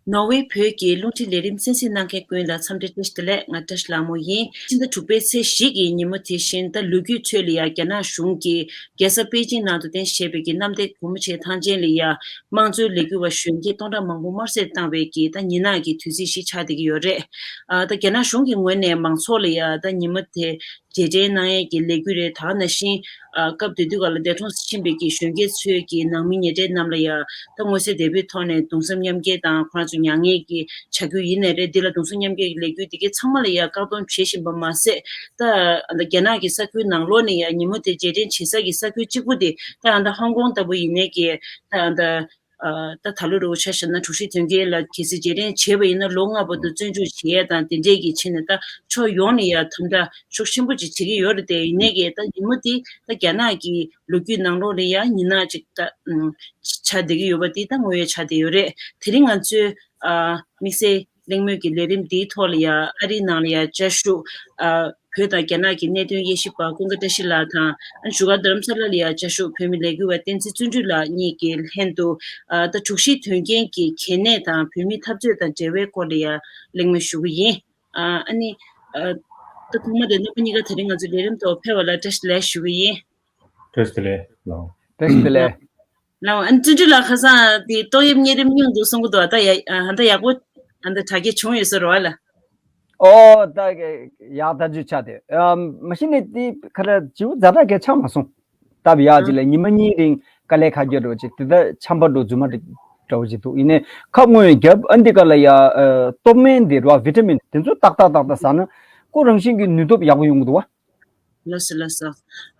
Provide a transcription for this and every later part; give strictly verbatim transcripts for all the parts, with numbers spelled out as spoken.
ནོར་ཝེ་བོད་ཀྱི་རླུང་འཕྲིན་ལས་རིམ་གསན་གཟིགས་གནང་མཁན་ཀུན་ལ་འཚམས་འདྲི་བཀྲ་ཤིས་བདེ་ལེགས། ང་བཀྲ་ཤིས་ལྷ་མོ་ཡིན། ཕྱི་ཟླ་དྲུག་པའི་ཚེས་བཞི་གི་ཉིན་མོ་དེ་བཞིན་ད་ལོ་རྒྱུས་ཁྲོད་ལ་ཡང་རྒྱ་ནག་གཞུང་གིས་རྒྱལ་ས་པེ་ཅིང་ནང་དུ་རྟེན་གཞི་བྱས་པའི་གི་གནམ་བདེ་སྒོ་མོ་ཆེའི་ཐང་ཆེན་ལ་ཡང་དམངས་གཙོའི་ལས་འགུལ་བ་གཞོན་སྐྱེས་སྟོང་ཕྲག་མང་པོ་དམར་གསོད་བཏང་བའི་གི་ད་ཉིན་ནག་གི་དུས་ཚིགས་ཤིག་ཆགས་བསྡད་ཀྱི་ཡོད་རེད། ཨ་ད་རྒྱ་ནག་གཞུང་གི་ངོས་ནས་མང་ཚོགས་ལ་ཡང་ད་ཉིན་མོ་དེ་རྗེས་དྲན་གནང་ཡས་ཀྱི་ལས་འགུལ་རེད། ད་ག་ནང་བཞིན་ཨ་སྐབས་དེ་དུས་སྐབས་ལ་འདས་གྲོངས་སུ་ཕྱིན་པའི་གི་གཞོན་སྐྱེས་ཚོའི་གི་ནང་མི་ཉེ་འབྲེལ་རྣམས་ལ་ཡང་ད་མངོན་གསལ་དོད་པོའི་ཐོག་ནས་གདུང་སེམས་མཉམ་སྐྱེད་དང་ཁོ་རང་ཚོ་མྱ་ངན་གྱི་བྱ་འགུལ་ཡིན་ནའི་རེད། འདི་ལ་གདུང་སེམས་མཉམ་སྐྱེད་ཀྱི་ལས་འགུལ་འདི་གའི་ཚང་མ་ལ་ཡང་བཀག་སྡོམ་བྱེད་བཞིན་པ་མ་ཟད། ད་ཨ་ད་རྒྱ་ནག་གི་ས་ཁུལ་ནང་ལོགས་ནས་ཡང་ཉིན་མོ་དེ་རྗེས་དྲན་བྱེད་ས་གི་ས་ཁུལ་གཅིག་པུ་དེ་ད་ཨ་ད་ཧོང་ཀོང་ལྟ་བུ་ཡིན་ནའི་གི་ད་ཨ་ད། ཨ་ད་ད་ལོ་རུ་ཆ་བཞག་ན་དྲུག་བཞི་དོན་རྐྱེན་ལ་གལ་སྲིད་རྗེས་དྲན་བྱས་པ་ཡིན་ན་ལོ་ལྔ་བར་དུ་བཙོན་འཇུག་བྱེད་ཡས་དང་དེ་འདྲས་ཀྱི་ཆེད་ནས་ད་ཕྱོགས་ཡོངས་ནས་ཡང་དམ་དྲག་ཤུགས་ཆེན་པོ་ཅིག་བྱེད་ཀྱི་ཡོད་རེད་དེ། ཡིན་ནའི་གི་ད་ཉིན་མོ་དེ་ད་རྒྱ་ནག་གི་ལོ་རྒྱུས་ནང་ལོགས་ལ་ཡང་ཉིན་ནག་ཅིག་ད་ཨུམ་ཆགས་བསྡད་ཀྱི་ཡོད་པ་དེ་ད་དངོས་ཡོད་ཆགས་བསྡད་ཡོད་རེད། དེ་རིང་ང་ཚོས་ཨ་དམིགས་བསལ་གླེང་མོལ་གྱི་ལས་རིམ་འདིའི་ཐོག་ལ་ཡང་ཨ་རིའི་ནང་ལ་ཡང་བཅའ་བཞུགས་ཨ་བོད་དང་རྒྱ་ནག་གི་གནད་དོན་དབྱེ་ཞིབ་པ་ཀུན་དགའ་བཀྲ་ཤིས་ལགས་དང་། ཨ་བཞུགས་སྒར་རྡ་རམ་ས་ལ་ལ་ཡང་བཅའ་བཞུགས་བོད་མི་ལས་འགུལ་བ་བསྟན་འཛིན་བརྩོན་འགྲུས་ལགས་གཉིས་ཀྱི་ལྷན་དུ་ཨ་ད་དྲུག་བཞིའི་དོན་རྐྱེན་གྱི་གལ་གནད་དང་བོད་མིའི་འཐབ་རྩོད་དང་འབྲེལ་བའི་སྐོར་ལ་ཡང་གླེང་མོལ་ཞུ་གི་ཡིན། ཨ་ཨ་ནི་ཨ་ད་ཐོག་མ་དེ་རྣམ་པ་གཉིས་ཀ་དེ་རིང་ང་ཚོའི་ལས་རིམ་ཐོག་ཕེབས་པ་ལ་བཀྲ་ཤིས་བདེ་ལེགས་ཞུ་གི་ཡིན། བཀྲ་ཤིས་བདེ་ལེགས་ལགས། བཀྲ་ཤིས་བདེ་ལེགས། ལགས་འོ། ཨ་ནི་བརྩོན་འགྲུས་ལགས་ཁ་སང་དེ་ཏོག་དབྱིབས་གཉན་རིམས་སྙུང་འདུག་གསུང་གི་འདུག་ད་ཡ་ཨ་ད་ཡག་པོ་ཨ་ད་དྲག་སྐྱེད་བྱུང་ཡོད་ས་རེད་བ་ལ། ཨོ་ད་གི་ཡག་ཐག་ཆོད་ཆགས་ཏེ། ཨ་མ་གཞི་ནས་དེ་ཁ་ལ་བྱིའུ་ཛ་དྲག་གི་ཆགས་མ་སོང་། སྟབས་ཡག་ཅིག་ལ་ཉི་མ་གཉིས་རིང་དཀའ་ལས་ཁག་རྒྱག་འགྲོ་ཅིག་དེ་ད་ཆམ་པ་འགྲོ་རྫུན་མ་འདྲ་བོ་ཅིག་འདུག་ཡིན་ནའི་ཁབ་སྔོན་རྒྱབ་ཨ་འདི་ག་ལ་ཡ་ཨ་སྟོབས་སྨན་འདི་ར་བི་ཊ་མིན་དེ་ཚོ་ཏག་ཏག་ཏག་ཏག་ཟ་ན་ཁོ་རང་བཞིན་གྱི་ནུས་སྟོབས་ཡག་པོ་ཡོང་གི་འདུག་བ། ལགས་སོ་ལགས་སོ།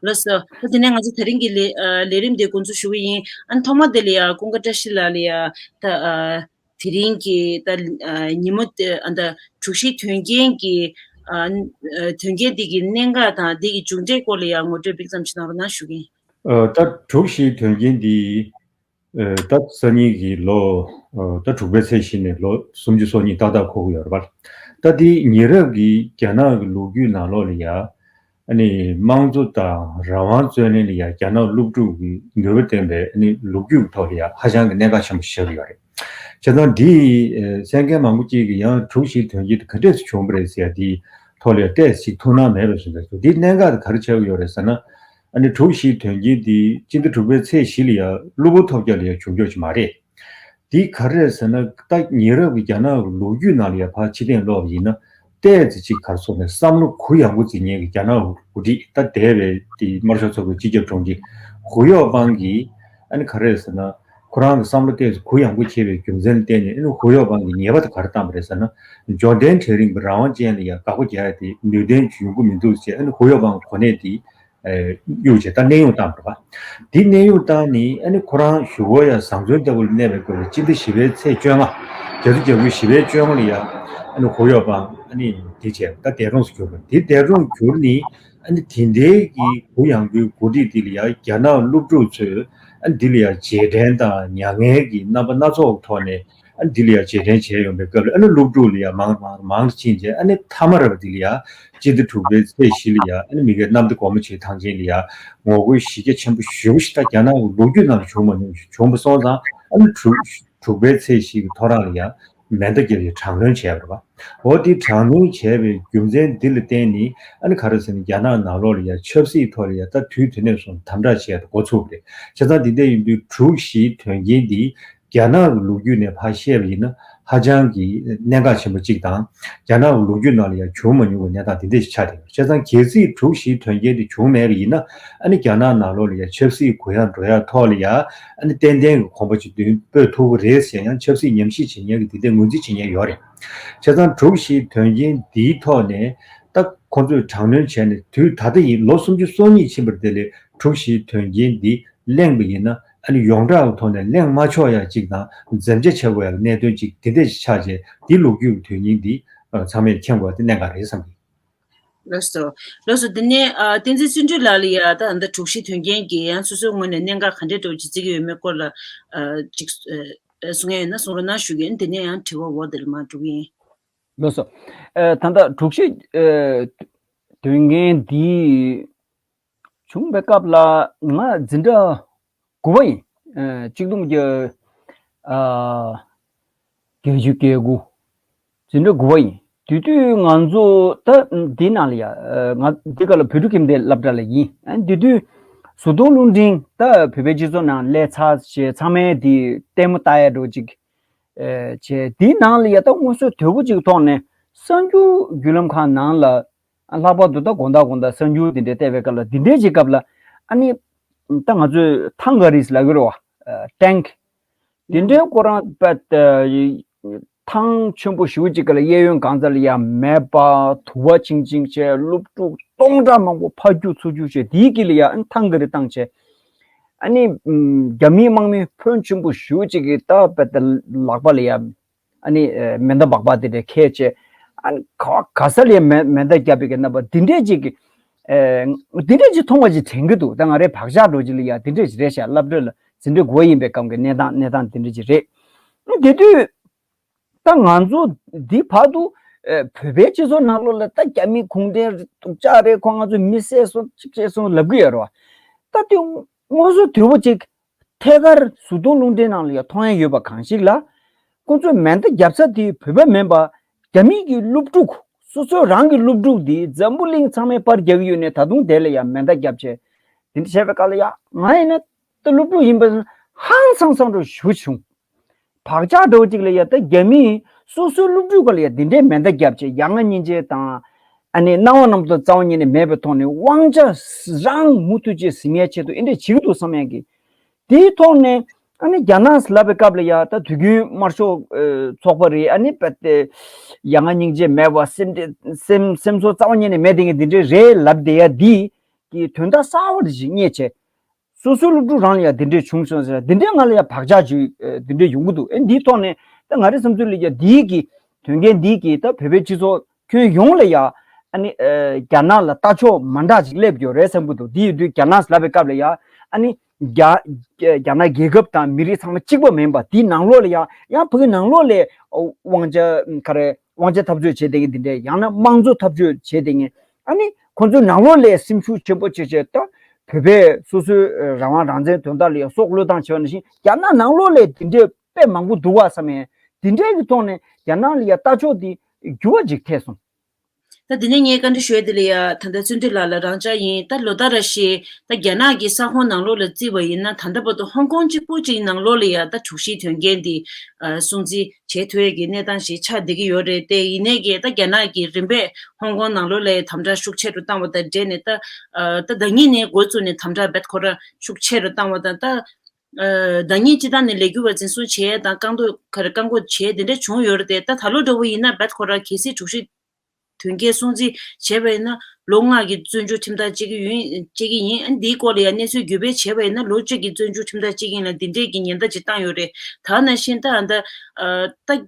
ལགས་སོ། ད་དེ་ནས་ང་ཚོ་དེ་རིང་གི་ལས་ཨ་ལས་རིམ་དེ་འགོ་འཛུགས་ཞུ་གི་ཡིན། ཨ་ནི་ཐོག་མ་དེ་ལ་ཡ་ཀུན་དགའ་བཀྲ་ཤིས་ལགས་ལ་ཡ་ད་ཨ་དེ་རིང་གི་ད་ཨ་ཉིན་མོ་དེ་ཨ་ད་དྲུག་བཞིའི་དོན་རྐྱེན་གྱི་ཨ་ཨ་དོན་རྐྱེན་དེ་གི་གནད་འགག་དང་དེ་གི་མཇུག་འབྲས་སྐོར་ལ་ཡ་ངོ་སྤྲོད་ཏོག་ཙམ་ཅིག་གནང་རོགས་གནང་ཞུ་གི་ཡིན། ཨ་ད་དྲུག་བཞིའི་དོན་རྐྱེན་འདི་ཨ་ད་སང་ཉིན་གྱི་ལོ་ཨ་ད་དྲུག་པའི་ཚེས་བཞི་ནས་ལོ་སུམ་ཅུ་སོ་གཉིས་ཏག་ཏག་འཁོར་གྱི་ཡོད་རེད་པ། ད་འདི་ཉེ་རབས་ཀྱི་རྒྱ་ནག་གི་ལོ་རྒྱུས་ནང་ལོགས་ལ་ཡ་ཨ་ནི་དམངས་གཙོ་དང་རང་དབང་རྩོད་ལེན་ལ་ཡ་རྒྱ་ནག་སློབ་ཕྲུག་གི་ནུས་པ་ལྡན་པའི་ཨ་ནི་ལོ་རྒྱུས་ཀྱི་ཐོག་ལ་ཡ་ཧ་ཅང་གི་གནད་འགག་ཆེན་པོ་ཆགས་ཀྱི་ཡོད་རེད། བྱས་ཙང་འདི་ཨ་གསན་མཁན་མང་པོ་གཅིག་གིས་ཡང་དྲུག་བཞིའི་དོན་རྐྱེན་དེ་ག་འདྲས་སུ་བྱུང་བ་རེད་ཟེར་ཡ་འདི་ཐོག་ལ་ཡ་ཏོག་ཙམ་ཐུགས་སྣང་མེད་པ་བཞིན་འདུག་འདིའི་གནད་འགག་དེ་ག་རེ་ཆགས་ཀྱི་ཡོད་རེད་ཟེར་ན། ཨ་ནི་དྲུག་བཞིའི་དོན་རྐྱེན་འདི་སྤྱི་ཟླ་དྲུག་པའི་ཚེས་བཞི་ལ་ཡ་གློ་བུར་ཐོལ་རྒྱག་ལ་ཡ་བྱུང་ཆོག་ཅིག་མ་རེད། འདི་ག་རེ་རེད་ཟེར་ན། ད་ཉེ་རབས་ཀྱི་རྒྱ་ནག་གི་ལོ་རྒྱུས་ནང་ལ་ཡ་ཕར་ཕྱིར་འཐེན་ལོག་པ་ཡིན་ན་ཏོག་ཙམ་ཅིག་ག་རེ་ཟེར་ན་བསམ་བློ་གུ་ཡངས་པོ་འཛིན་མཁན་གྱི་རྒྱ་ནག་གི་འགོ་ཁྲིད་ད་འདས་པའི་དེ་དམར་ཤོག་ཚོགས་པའི་སྤྱི་ཁྱབ་དྲུང་ཆེ་ཧུའུ་ཡའོ་པང་གིས་ཨ་ནི་ག་རེ་རེད་ཟེར་ན། ཁོ་རང་གི་བསམ་བློ་ཏོག་ཙམ་གུ་ཡངས་པོ་བྱས་པའི་རྒྱུ་མཚན་ལ་བརྟེན་ནས་ཨ་ནི་ཧུའུ་ཡའོ་པང་གིས་ཉེས་པ་དེ་ག་རེ་བཏང་བ་རེད་ཟེར་ན། འབྱོར་ལྡན་གྲལ་རིམ་གྱི་རང་དབང་ཅན་ལ་ཡ་དགག་པ་རྒྱག་ཡ་དེ་ནུས་ལྡན་ཡོང་གི་མི་འདུག་ཅེས་ཨ་ནི་ཧུའུ་ཡའོ་པང་གི་གོ་གནས་དེ་གཡུགས་བྱས་ད་གནས་དབྱུང་བཏང་བ་རེད་པ། འདི་གནས་དབྱུང་བཏང་ནས་ཨ་ནི་ཁོ་རང་གཞུག་གུ་ཡ་བཟང་བཙོན་ལྟ་བུ་ལ་གནས་པའི་སྐབས་ལ་སྤྱི་ཟླ་བཞི་པའི་ཚེས་བཅོ་ལྔ། རྒྱ་མཚོ་རྒྱ་ཁུལ་བཞི་པའི་བཅོ་ལྔ་ལ་ཡ་ཨ་ནི་ཧུའུ་ཡའོ་པང་ཨ་ནི་དེ་བྱས་ད་འདས་གྲོངས་སུ་གྱུར་པ་དེ་འདས་གྲོངས་གྱུར་ནས། ཨ་ནི་དེ་འདྲའི་གི་གུ་ཡངས་པོའི་འགོ་ཁྲིད་འདི་ལ་ཡ་རྒྱ་ནག་སློབ་ཕྲུག་ཚོས་ཨ་ནི་འདི་ལ་ཡ་རྗེས་དྲན་དང་མྱ་ངན་གྱི་རྣམ་པ་སྣ་ཚོགས་ཀྱི་ཐོག་ནས་ཨ་ནི་འདི་ལ་ཡ་རྗེས་དྲན་བྱས་ཡོང་པའི་སྐབས་ལ་ཨ་ནི་སློབ་ཕྲུག་ལ་ཡ་མང་མང་མང་ཕྱིན་རྗེས་ཨ་ནི་མཐའ་མར་བ་འདི་ལ་ཡ་སྤྱི་ཟླ་དྲུག་པའི་ཚེས་བཞི་ལ་ཡ་ཨ་ནི་མི་སྒེར་གནམ་བདེ་སྒོ་མོ་ཆེའི་ཐང་ཆེན་ལ་ཡ་ངོ་རྒོལ་གཞི་རྒྱ་ཆེན་པོ་ཞེ་པོ་ཞིག་ད་རྒྱ་ནག་གི་ལོ་རྒྱུས་ནང་ལ་བྱུང་མ་མྱོང་ཞིག་བྱུང་པ་སོང་ཙང་ཨ་ནི་དྲུག་དྲུག་པའི་ཚེས་བཞི་གི་ཐོ་རངས་ལ་ཡ། མེ་མདའ་བརྒྱབ་ཡི་དྲག་གནོན་བྱས་པ་རེད་པ། འོ་དེ་དྲག་གནོན་བྱས་པའི་རྒྱུ་མཚན་འདི་ལ་བརྟེན་ནས་ཨ་ནི་ག་རེ་ཟེར་ན་རྒྱ་ནག་ནང་ལོགས་ལ་ཡ་ཆབ་སྲིད་ཐོག་ལ་ཡ་ད་དུས་དེ་ནས་བཟུང་དམ་དྲག་བྱས་ཏེ་འགོ་ཚུགས་པ་རེད། བྱས་ཙང་འདི་འདྲ་ཡིན་དུས་དྲུག་བཞིའི་དོན་རྐྱེན་འདི་རྒྱ་ནག་གི་ལོ་རྒྱུས་ནས་ཕར་བཤད་པ་ཡིན་ན་ཧ་ཅང་གི་གནད་འགག་ཆེན་པོ་གཅིག་དང་རྒྱ་ནག་གི་ལོ་རྒྱུས་ནང་ལ་ཡ་བྱུང་མ་མྱོང་བའི་གནས་སྟངས་འདི་འདྲ་ཞིག་ཆགས་བསྡད་ཡོད། བྱས་ཙང་གལ་སྲིད་དྲུག་བཞིའི་དོན་རྐྱེན་འདི་བྱུང་མེད་པ་ཡིན་ན་ཨ་ནི་རྒྱ་ནག་ནང་ལོགས་ལ་ཡ་ཆབ་སྲིད་གུ་ཡངས་འགྲོ་ཡ་ཐོག་ལ་ཡ་ཨ་ནི་ཏན་ཏན་གྱི་གོམ་པ་ཅིག་མདུན་སྤོས་ཐུབ་ཀྱི་རེད་ཟེར་ཡང་ཆབ་སྲིད་ཉམས་ཞིབ་བྱེད་མཁན་གྱི་འདི་འདྲའི་ངོས་འཛིན་བྱེད་མཁན་ཡོད་རེད། བྱས་ཙང་དྲུག་བཞིའི་དོན་རྐྱེན་འདིའི་ཐོག་ནས་ད་ཁོང་ཚོས་དྲག་གནོན་བྱས་ནས་དུས་ད་ལྟ་ཡིན་ལོ་སུམ་ཅུ་སོ་གཉིས་ཕྱིན་པ་དེ་ལས་དྲུག་བཞིའི་དོན་རྐྱེན་འདི་གླེང་བ་ཡིན་ན་ཨ་ནི་ཡོངས་གྲགས་ཀྱི་ཐོག་ནས་གླེང་མ་ཆོག་ཡ་གཅིག་དང་འཛེམ་བྱ་བྱེད་དགོས་ཡ་གི་གནད་དོན་གཅིག་འདི་འདྲ་ཞིག་ཆགས་རྗེས་འདི་ལོ་རྒྱུས་ཀྱི་དོན་སྙིང་འདི་ཚང་མས་མཁྱེན་དགོས་ཡ་དེ་གནད་འགག་རེད་བསམ་གི། ལགས་སོ། ལགས་སོ། དེ་ནས་ཨ་བསྟན་འཛིན་བརྩོན་འགྲུས་ལགས་ལ་ཡ་ད་ཨ་ད་དྲུག་བཞི་དོན་རྐྱེན་གྱི་ཡང་སོ་སོའི་ངོས་ནས་གནད་འགག་ག་འདྲའི་འདྲ་བོ་ཅིག་བརྩི་གི་ཡོད་མེད་སྐོར་ལ་ཨ་ཅིག་ཨ་གསུང་ཡ་ཡོད་ན་གསུང་རོགས་གནང་ཞུ་གི་ཡིན། དེ་ནས་ཡང་དྲི་བ་འོ་དེ་ལ་མར་འགྲོ་གི་ཡིན། ལགས་སོ། ཨ་ད་ལྟ་དྲུག་བཞི་ཨ་དོན་རྐྱེན་འདི་བྱུང་བའི་སྐབས་ལ་ང་འཛིན་གྲྭ་དགུ་པ་ཡིན། ཨ་གཅིག་སྟོང་དགུ་བརྒྱ་ཨ་ བརྒྱད་ཅུ་གྱ་དགུ། འཛིན་གྲྭ་དགུ་པ་ཡིན། དེ་དུས་ང་ཚོ་ད་འདི་ནང་ལ་ཡ། ང་འདི་ག་ལ་བོད་ཕྲུག་ཁྱིམ་སྡེའི་སློབ་གྲྭ་ལ་ཡིན། ཨ་དེ་དུས་གཟུ་གདོང་རླུང་འཕྲིན་ད་བོད་པའི་སྤྱི་ཚོགས་ནང་སླེབས་ཚར་བྱས་ཚང་མས་དེ་ལྟད་མོ་ལྟ་ཡ་འདྲ་ཅིག་བྱས། དེའི་ནང་ལ་ཡ་ད་དངོས་སུ་དོད་པོ་ཅིག་ཐོག་ནས་གསར་འགྱུར་བརྒྱུད་ལམ་ཁག་ནང་ལ་ལྷག་པར་དུ་ད་དགོང་དག་དགོང་དག་གསར་འགྱུར་དེ་འདྲའི་བལྟས་པའི་སྐབས་ལ་དེ་འདྲའི་ཅིག་སྐབས་ལ་ཨ་ནི་ད་ང་ཚོས་ཐང་ག་རིས་ལབ་ཀྱི་རེད་བ། ཊེང་། དེ་འདྲའི་ཁོ་རང་པད་ཐང་ཆེན་པོ་ཞེ་པོ་ཅིག་ག་ལ་གཡས་གཡོན་གང་ས་ལ་ཡ་མེ་འབར་དུ་བ་ཆིང་ཆིང་བྱས། སློབ་ཕྲུག་སྟོང་ཕྲག་མང་པོ་ཕར་རྒྱུག་ཚུར་རྒྱུག་བྱས། དེའི་དཀྱིལ་ལ་ཡ་ཨ་ནི་ཐང་ག་རི་བཏང་བྱས། ཨ་ནི་རྒྱ་མིའི་དམག་མི་ཕོན་ཆེན་པོ་ཞེ་པོ་ཅིག་གིས་ད་པད་ལག་པ་ལ་ཡ་ཨ་ནི་མེ་མདའ་སྦག་སྦག་དེ་འདྲ་འཁྱེར་བྱས། ཨ་ནི་ག་ག་ས་ལ་ཡ་མེ་མེ་མདའ་བརྒྱབ་པའི་གི་རྣམ་པ་དེ་འདྲས་ཅིག་གི་དེ་འདྲས་ཅིག་མཐོང་བ་ཅིག་དྲན་གྱི་འདུག་ད་ང་རའི་བག་ཆགས་འདྲ་ཅིག་ལ་ཡ་དེ་འདྲས་ཅིག་རེད་ཤག་སློབ་གྲྭ་ལ་འཛིན་གྲྭ་དགུ་པ་ཡིན་པའི་སྐབས་ཀྱི་གནས་སྟངས་གནས་སྟངས་དེ་འདྲས་ཅིག་རེད། དེ་དུས། ད་ང་ཚོ་འདི་བར་དུ་ཨེ་བོད་པའི་སྤྱི་ཚོགས་ནང་ལོགས་ལ་ད་རྒྱ་མི་གུང་ཁྲན་སྡུག་ཅག་རེད། ཁོ་ང་ཚོ་མི་བསད་སོང་གཅིག་བྱས་སོང་ལབ་ཀྱི་ཡོད་རེད་བ། ད་དེ་དངོས་སུ་དུས་པོ་གཅིག་ཐད་ཀར་གཟུ་གདོང་རླུང་འཕྲིན་ནང་ལ་ཡང་མཐོང་ཡ་ཡོད་པ་གང་ཞིག་ལ། ཁོ་ཚོས་མེ་མདའ་བརྒྱབ་ས་དེ་བོད་པ་མིན་པ་རྒྱ་མི་གི་སློབ་ཕྲུག་སོ་སོ་རང་གི་སློབ་ཕྲུག་དེ་འཛམ་བུ་གླིང་ཚང་མས་པར་རྒྱག་གི་ཡོད་ནས་ད་དུང་དེ་ལ་ཡང་མེ་མདའ་བརྒྱབ་བྱས། དེ་འདྲ་བྱས་པའི་སྐབས་ལ་ཡ་ང་ཡིན་ན་ད་སློབ་ཕྲུག་ཡིན་པ་ཧང་སང་སང་འདྲ་ཞེ་པོ་བྱུང་། བག་ཆགས་འདྲ་བོ་ཅིག་ལ་ཡ་ད་རྒྱ་མིས་སོ་སོའི་སློབ་ཕྲུག་སྒང་ལ་ཡ་འདི་འདྲའི་མེ་མདའ་བརྒྱབ་བྱས་ཡ་ང་སྙིང་རྗེ་དང་། ཨ་ནི་སྣང་བ་རྣམ་རྟོག་རྩ་བ་ཉིད་ནས་མེད་པའི་ཐོག་ནས་དབང་ཆ་རང་མུ་མཐུད་ཅིག་ཟིན་ཡའི་ཆེད་དུ་ཨེ་འདྲས་བྱེད་ཀྱི་འདུག་བསམ་ཡ་གི། དེའི་ཐོག་ནས་ཨ་ནི་རྒྱ་ནག་ལབ་པའི་སྐབས་ལ་ཡ་ད་དུས་རྒྱུན་དམར་ཤོག་ཨ་ཚོགས་པ་རེད། ཨ་ནི་རྦད་དེ་ཡ་ང་སྙིང་རྗེ་མེད་པ་སེམས་ཁྲལ་སེམས་སེམས་ཚོར་རྩ་བ་ཉིད་ནས་མེད་དེ་ངས་འདི་འདྲས་རེད་ལབ་བསྡད་ཡ་འདི་གི་དོན་དག་གསར་བ་རེ་ཞིག་རྙེད་བྱས། སོ་སོའི་སློབ་ཕྲུག་རང་ལ་ཡང་འདི་འདྲས་བྱུང་སོང་ཟེར། འདི་འདྲས་ང་ལ་ཡང་བག་ཆགས་ཅིག་ཨ་འདི་འདྲས་ཡོང་གི་འདུག་ཨེ་འདིའི་ཐོག་ནས་ད་ང་རའི་བསམ་ཚུལ་ལ་ཡང་འདིའི་གི་དོན་རྐྱེན་འདིའི་གི་ད་བོད་པའི་སྤྱི་ཚོགས་ཁྱོན་ཡོངས་ལ་ཡང་ཨ་ནི་ཨ་རྒྱ་ནག་ལ་ལྟ་ཕྱོགས་མ་འདྲ་ཅིག་སླེབས་ཡོད་རེད་བསམ་གྱི་འདུག་དེ་ཡིན་དུས་རྒྱ་ནག་ལབ་པའི་སྐབས་ལ་ཡང་ཨ་ནི་རྒྱ་རྒྱ་ནག་རྒྱལ་ཁབ་དང་མི་རིགས་ཚང་མ་གཅིག་པ་མིན་པ། དེའི་ནང་ལོགས་ལ་ཡང་ཡང་བོད་ཀྱི་ནང་ལོགས་ལ་དབང་ཆ་ག་རེ་དབང་ཆ་འཐབ་རྩོད་བྱེད་བསྡད་མཁན་འདི་འདྲས། ཡང་ན་དམངས་གཙོ་འཐབ་རྩོད་བྱེད་བསྡད་མཁན། ཨ་ནི་ཁོ་ཚོའི་ནང་ལོགས་ལ་སེམས་ཤུགས་ཆེན་པོ་བྱས་བྱས་ད་བོད་པས་སོ་སོའི་རང་དབང་རང་བཙན་དོན་དག་ལ་ཡང་སྲོག་བློས་བཏང་བྱས་པ་ནང་བཞིན་རྒྱ་ནག་ནང་ལོགས་ལ་འདི་འདྲས་དཔེ་མང་པོ་འདུག་བ་བསམ་ཡས། འདི་འདྲས་ཀྱི་ཐོག་ནས་རྒྱ་ནག་ལ་ཡང་ལྟ་ཕྱོགས་འདི་འགྱུར་བ་ཅིག་ཐེབས་སོང་། ད་འདི་ནས་ངས་བཀའ་འདྲི་ཞུ་ཡས་འདི་ལ་ཡ་ད་ལྟ་བརྩོན་འགྲུས་ལགས་ལ་རང་འཇགས་ཡིན། ད་ལོ་ཟླ་ར་ཤི་ད་རྒྱ་ནག་གི་ས་ཁོངས་ནང་ལོགས་ལ་བརྩིས་པ་ཡིན་ན་ད་ལྟ་བར་དུ་ཧོང་ཀོང་གཅིག་པུ་གཅིག་ནང་ལོགས་ལ་ཡ་ད་དྲུག་བཞིའི་དོན་རྐྱེན་འདི་ཨ་སྲུང་བརྩི་བྱེད་ཐུབ་ཡས་ཀྱི་གནས་སྟངས་ཤིག་ཆགས་བསྡད་ཀྱི་ཡོད་རེད། དེ་ཡིན་ནའི་གི་ད་རྒྱ་ནག་གིས་རིམ་པས་ཧོང་ཀོང་ནང་ལོགས་ལ་དམ་དྲག་ཤུགས་ཆེ་རུ་བཏང་བ་དང་འབྲེལ་ནས་ད་ཨ་ད་ཟླ་ཉིན་ནས་འགོ་བཙུགས་ནས་དམ་དྲག་རྦད་ཁོ་རང་ཤུགས་ཆེ་རུ་བཏང་བ་དང་། ད་ཨ་ཟླ་ཉིན་སྤྱི་བཏང་ནས་ལས་འགུལ་བ་འཛིན་བཟུང་བྱས་དང་བཀག་འགོག་ག་རེ་བཀག་འགོག་བྱས་དེ་འདྲ་བྱུང་ཡོད་རེད་དེ། ད་ད་ལོ་འདྲ་བོ་ཡིན་ན་རྦད་ཁོ་རང་གལ་སྲིད་དྲུག་བཞི་དོན་རྐྱེན་སྲུང་བརྩི་བྱས་པ་ཡིན་ན་ལོ་ལྔ་གི་བཙོན་འཇུག་ཁྲིམས་ཐག་བཅད་ཀྱི་ཡིན་བཅད་ཀྱི་ཡིན། ཨ་འདིའི་སྐོར་ལ་ཡང་གནས་ཚུལ་བརྒྱུད་སྤེལ་བྱས་པ་ཡིན་ན་ལོ་གཅིག་གི་བཙོན་འཇུག་ཁྲིམས་ཐག་བཅད་ཀྱི་ཡིན་ལ་འདི་འདྲས་ཀྱི་ཉེན་བརྡ་ཅིག་བཏང་ཡོད་རེད། ད་ནང་བཞིན་ད་ཨ་ད་ཨ་ད་ཨ་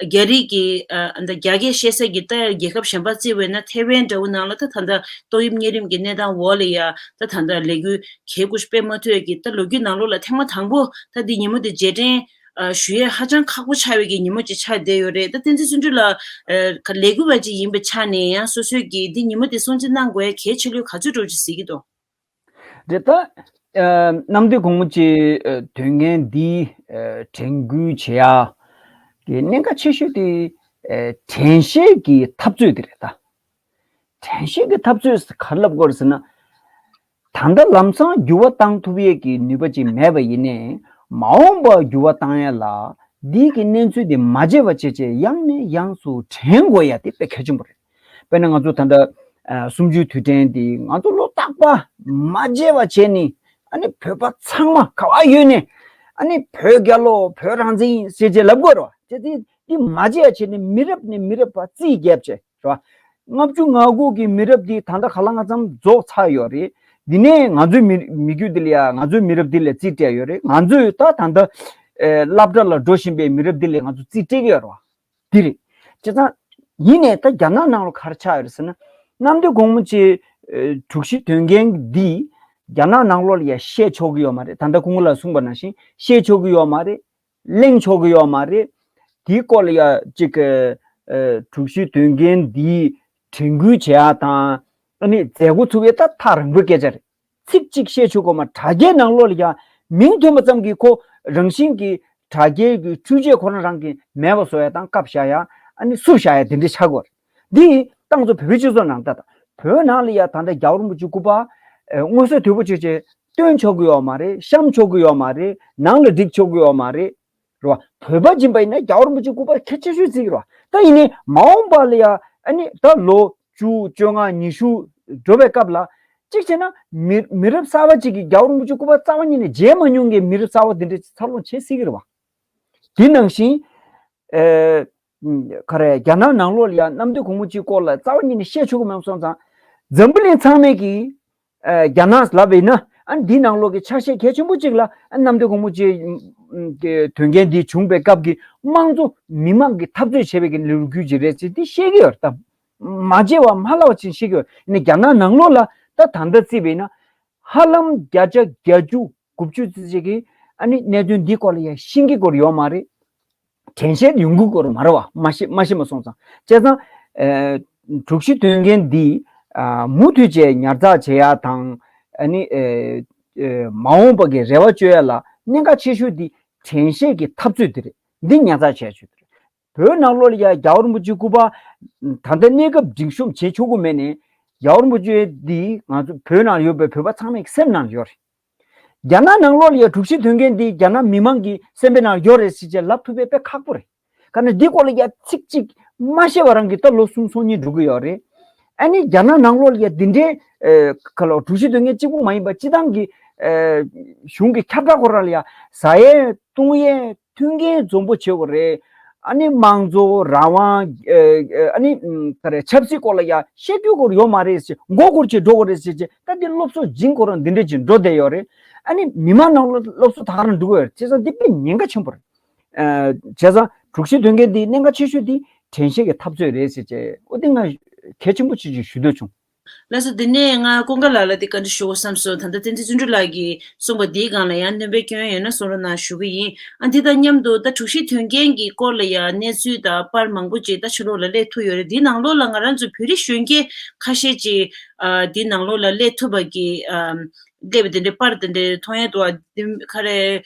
རྒྱ་རིགས་ཀྱི་ཨ་ད་རྒྱ་སྐད་བཤད་ས་གི་ད་རྒྱལ་ཁབ་གཞན་པ་བརྩིས་པ་ཡིན་ན་ཐེ་ཝན་འདྲ་བོ་ནང་ལ་ད་ད་ད་ཏོག་དབྱིབས་གཉན་རིམས་ཀྱི་གནས་སྟངས་འོག་ལ་ཡ་ད་ད་ད་ལས་འགུལ་གལ་ཁུ་སྤེལ་མ་ཐུབ་ཡ་གི་ད་ལོ་རྒྱུས་ནང་ལོགས་ལ་ཐེངས་མ་དང་པོ་ད་འདི་ཉིན་མོ་འདི་རྗེས་དྲན་ཨ་ཞུ་ཡས་ཧ་ཅང་ཁག་པོ་ཆགས་པའི་གི་ཉིན་མོ་ཅིག་ཆགས་བསྡད་ཡོད་རེད། ད་བསྟན་འཛིན་བརྩོན་འགྲུས་ལགས་ཨ་ལས་འགུལ་བ་ཅིག་ཡིན་པའི་ཆ་ནས་ཡང་སོ་སོའི་གི་འདི་ཉིན་མོ་འདི་སྲུང་བརྩི་གནང་དགོས་ཡ་གལ་ཆེ་ལོས་ག་ཚོད་འགྲོ་ཅིག་གཟིགས་ཀྱི་འདུག་རེད་ད། ཨ་གནམ་བདེ་སྒོ་མོ་ཆེ། ཨ་དོན་ངན་འདི་ཨ་དྲན་སྐུལ་བྱེད་ཡ་གི་གནད་འགག་ཆེ་ཤོས་དེ་ཨ་དྲན་ཤེས་ཀྱི་འཐབ་རྩོད་དེ་རེད་ད། དྲན་ཤེས་ཀྱི་འཐབ་རྩོད་ཟེར་ག་རེ་ལབ་དགོས་རེད་ཟེར་ན། ད་ལྟ་ལམ་སང་འགྱུར་བ་བཏང་ཐུབ་ཡས་ཀྱི་ནུས་པ་ཅིག་མེད་པ་ཡིན་ནའི་མ་འོངས་པར་འགྱུར་བ་བཏང་ཡས་ལ་འདི་གི་གནས་ཚུལ་འདི་མ་བརྗེད་པ་བྱས་བྱས་ཡང་ནས་ཡང་དུ་དྲན་དགོས་ཡ་དེ་དཔེ་གལ་ཆེན་པོ་རེད། དཔེར་ན་ང་ཚོ་ད་ལྟ་ཨ་གསུམ་བཅུའི་དུས་དྲན་འདི་ང་ཚོ་ལོ་རྟག་པར་མ་བརྗེད་པ་བྱས་ནས་ཨ་ནི་བོད་པ་ཚང་མ་ག་བ་ཡོད་ནས་ཨ་ནི་བོད་རྒྱལ་ལོ་བོད་རང་བཙན་ཡིན་ཟེར་བྱས་ལབ་དགོས་རེད་བ། བྱས་ཙང་འདི་མ་བརྗེད་ཡ་བྱས་ནས་མི་རབས་ནས་མི་རབས་བར་རྩིས་རྒྱབ་བྱས་རེད་བ། ལྔ་བཅུ་ང་དགུ་གི་མི་རབས་འདི་ད་ལྟ་ག་ལ་གང་འཚམ་རྫོགས་ཚར་ཡོད་རེད། འདི་ནས་ང་ཚོའི་མི་མི་རྒྱུད་འདི་ལ་ཡ་ང་ཚོའི་མི་རབས་འདི་ལ་རྩིས་སྤྲད་ཡོད་རེད། ང་ཚོས་ད་ད་ལྟ་ཨེ་སློབ་གྲྭ་ལ་འགྲོ་བཞིན་པའི་མི་རབས་འདི་ལ་ང་ཚོ་རྩིས་སྤྲད་ཀྱི་ཡོད་རེད་བ། འདི་རེད། བྱས་ཙང་ཡིན་ནའི་ད་རྒྱ་ནག་ནང་ལོགས་ག་རེ་ཆགས་ཡོད་རེད་ཟེར་ན། གནམ་བདེ་སྒོ་མོ་ཆེ་ཨེ་དྲུག་བཞི་དོན་རྐྱེན་འདི་རྒྱ་ནག་ནང་ལོགས་ལ་ཡ་བཤད་ཆོག་གི་ཡོད་མ་རེད། ད་ལྟ་སྐུ་ངོ་ལགས་གསུངས་པ་ནང་བཞིན་བཤད་ཆོག་གི་ཡོད་མ་རེད། གླེང་ཆོག་གི་ཡོད་མ་རེད། དེའི་སྐོར་ལ་ཡ་གཅིག་གི་ཨ་དྲུག་བཞི་དོན་རྐྱེན་འདིའི་དྲན་སྐུལ་བྱེད་ཡ་དང་ཨ་ནི་མཛད་སྒོ་ཚུགས་ཡ་ད་ཐག་རིང་པོའི་སྐད་ཆ་རེད། ཚིག་གཅིག་བཤད་ཆོག་གི་མ། དྲ་རྒྱའི་ནང་ལོགས་ལ་ཡ་མིང་ཐོན་པ་ཙམ་གྱིས་ཁོ་རང་བཞིན་གྱིས་ དྲ་རྒྱའི་གི་འཕྲུལ་ཆས་ཁོ་རང་རང་གི་མེད་པ་བཟོ་ཡ་དང་བཀབ་བཞག་ཡ། ཨ་ནི་བསུབ་བཞག་ཡ་དེ་འདྲ་ཆགས་ཀྱི་ཡོད་རེད། འདི་ཏང་ཙུའུ་བོད་པའི་སྤྱི་ཚོགས་ནང་ད་ལྟ་བོད་ནང་ལ་ཡ་ད་ལྟ་རྒྱལ་བ་རིན་པོ་ཆེ་སྐུ་པར་ཨེ་མངོན་གསལ་དོད་པོ་བྱས་བྱས་སྟོན་ཆོག་གི་ཡོད་མ་རེད། བཤམས་ཆོག་གི་ཡོད་མ་རེད། ནང་ལ་སྒྲིག་ཆོག་གི་ཡོད་མ་རེད། རེད་བ། བོད་པ་ཡིན་པ་ཡིན་ན་རྒྱལ་བ་རིན་པོ་ཆེ་སྐུ་པར་གལ་ཆེ་ཤོས་བརྩི་གི་རེད་བ། ད་ཡིན་ནའི་མ་འོངས་པ་ལ་ཡ་ཨ་ནི་ད་ལོ་བཅུ་བཅོ་ལྔ་ཉི་ཤུ་འགྲོ་བའི་སྐབས་ལ་གཅིག་བྱས་ན་མི་མི་རབས་གསར་པ་གཅིག་གིས་རྒྱལ་བ་རིན་པོ་ཆེ་སྐུ་པར་རྩ་བ་ཉིད་ནས་མཇལ་མ་མྱོང་མཁན་མི་རབས་གསར་པ་དེ་འདྲ་འཚར་ལོངས་བྱེད་སྲིད་ཀྱི་རེད་བ། དེ་ནང་བཞིན་ཨེ་ག་རེ་རྒྱ་ནག་ནང་ལོགས་ལ་ཡ་གནམ་བདེ་སྒོ་མོ་ཆེའི་སྐོར་ལ་རྩ་བ་ཉིད་ནས་བཤད་ཆོག་གི་མེད་པ་སོང་ཙང་འཛམ་བུ་གླིང་ཚང་མས་ཀྱིས། ཨ་རྒྱ་ནག་ལབ་པ་ཡིན་ན་ཨ་འདི་ནང་ལོགས་ཀྱི་ཆ་ཤས་གལ་ཆེན་པོ་གཅིག་ལ་ཨ་གནམ་བདེ་སྒོ་མོ་ཆེའི་ཨ་དོན་རྐྱེན་འདི་བྱུང་པའི་སྐབས་ཀྱི་དམངས་གཙོ་མི་མང་གིས་འཐབ་རྩོད་བྱས་པའི་གི་ལོ་རྒྱུས་ཅིག་རེད་ཟེར་འདི་བཤད་ཀྱི་ཡོད་རེད། ད་མ་བརྗེད་པ་མ་བརླག་པ་ཅིག་བཤད་ཀྱི་ཡོད་རེད། ཡིན་ན་རྒྱ་ནག་ནང་ལོགས་ལ་ད་ད་ལྟ་བརྩིས་པ་ཡིན་ན་ཧ་ལམ་བརྒྱ་ཆ་བརྒྱད་ཅུ་དགུ་བཅུ་ཙམ་ཅིག་གིས་ཨ་ནི་གནད་དོན་འདི་སྐོར་ལ་ཡང་ཤེས་ཀྱི་སྐོར་ཡོད་མ་རེད། དྲན་ཤེས་ཡོང་གི་སྐོར་མ་རེད་བ། མ་ཤེས་མ་ཤེས་མ་སོང་ཙང་། བྱས་ཙང་ཨེ་དྲུག་བཞི་དོན་རྐྱེན་འདི་ཨ་མུ་མཐུད་བྱས་ཉར་ཚགས་བྱེད་ཡ་དང་ཨ་ནི་ཨེ་ཨེ་མ་འོངས་པ་གི་རེ་བ་བཅོལ་ཡ་ལ་གནད་འགག་ཆེ་ཤོས་འདི་དྲན་ཤེས་ཀྱི་འཐབ་རྩོད་འདི་རེད། འདི་ཉར་ཚགས་བྱེད་ཡ་ཆེད་དུ་རེད། བོད་ནང་ལོགས་ལ་ཡ་རྒྱལ་བ་རིན་པོ་ཆེ་སྐུ་པར་ད་ལྟ་གནས་སྐབས་སྒྲིག་གཤོམ་བྱེད་ཆོག་གི་མེད་ནས་རྒྱལ་བ་རིན་པོ་ཆེ་འདི་ང་ཚོ་བོད་ནང་ཡོད་པའི་བོད་པ་ཚང་མའི་སེམས་ནང་ཡོད་རེད། རྒྱ་ནག་ནང་ལོགས་ལ་ཡ་དྲུག་བཞི་དོན་རྐྱེན་འདི་རྒྱ་ནག་མི་མང་གི་སེམས་པའི་ནང་ཡོད་རེད་ཟེར་བྱས་ལབ་ཐུབ་པའི་དཔེ་ཁག་པོ་རེད། ག་ནས་འདི་སྐོར་ལ་ཡ་ཚིག་གཅིག་མ་བཤད་པ་རང་གིས་ད་ལོ་གསུམ་སོ་གཉིས་འགྲོ་གི་ཡོད་རེད། ཨ་ནི་རྒྱ་ནག་ནང་ལོགས་ལ་ཡ་འདི་འདྲའི་ཨེ་ག་ལོ་དྲུག་བཞི་དོན་རྐྱེན་གཅིག་པུ་མ་ཡིན་པ་སྤྱི་བཏང་གི་ཨེ་གཞུང་གི་ཁྱབ་བསྒྲགས་ཁོ་རང་ལ་ཡ་ཟ་ཡས་བཏུང་ཡས་མཐུན་རྐྱེན་འཛོམས་པོ་བྱེད་དགོས་རེད། ཨ་ནི་དམངས་གཙོ་རང་དབང་ཨ་ནི་ག་རེ་ཆབ་སྲིད་སྐོར་ལ་ཡ་བཤད་རྒྱུ་སྐོར་ཡོད་མ་རེད་ཟེར་མགོ་སྐོར་བྱས་འགྲོ་དགོས་རེད་ཟེར་བྱས་ད་འདི་སློབ་གསོ་སྦྱིན་ཁོ་རང་འདི་འདྲ་ཅིག་འགྲོ་བསྡད་ཡོད་རེད། ཨ་ནི་མི་མང་ནང་ལ་སློབ་གསོ་ད་ག་རང་འགྲོ་གི་ཡོད་རེད། བྱས་ཙང་འདི་དཔེ་ཉེན་ཁ་ཆེན་པོ་རེད། ཨ་བྱས་ཙང་དྲུག་བཞི་དོན་རྐྱེན་འདི་གནད་འགག་ཆེ་ཤོས་འདི་དྲན་ཤེས་ཀྱི་འཐབ་རྩོད་རེད་ཟེར་བྱས་འོ་འདི་ང་གལ་ཆེན་པོ་ཅིག་ཅིག་ཞུ་འདོད་བྱུང་། ལགས་སོ། དེ་ནས་ང་ཀུན་དགའ་ལགས་ལ་དེ་བཀའ་འདྲི་ཞུ་དགོས་བསམ་སོང་། ད་ལྟ་བསྟན་འཛིན་བརྩོན་འགྲུས་ལགས་ཀྱིས་གསུངས་པ་འདིའི་སྒང་ལ་ཡང་སྣོན་པ་སྐྱོན་ཡོད་ན་གསུང་རོགས་གནང་ཞུ་གི་ཡིན། ཨ་འདི་དང་མཉམ་དུ་ད་དྲུག་བཞི་དོན་རྐྱེན་གྱི་སྐོར་ལ་ཡང་གནས་ཚུལ་དང་པར་མང་པོ་ཅིག་ད་ཕྱི་ལོགས་ལ་སླེབས་ཐུབ་ཡོད་རེད། འདིའི་ནང་ལོགས་ལ་ང་རང་ཚོའི་བོད་རིགས་གཞོན་སྐྱེས་ཁ་ཤས་ཅིག་ཨ་འདིའི་ནང་ལོགས་ལ་སླེབས་ཐུབ་པ་གི་ཨ་སླེབས་པ་དེ་འདྲའི་པར་དེ་འདྲའི་མཐོང་ཡ་འདུག་ཨ་འདི་ག་རེ་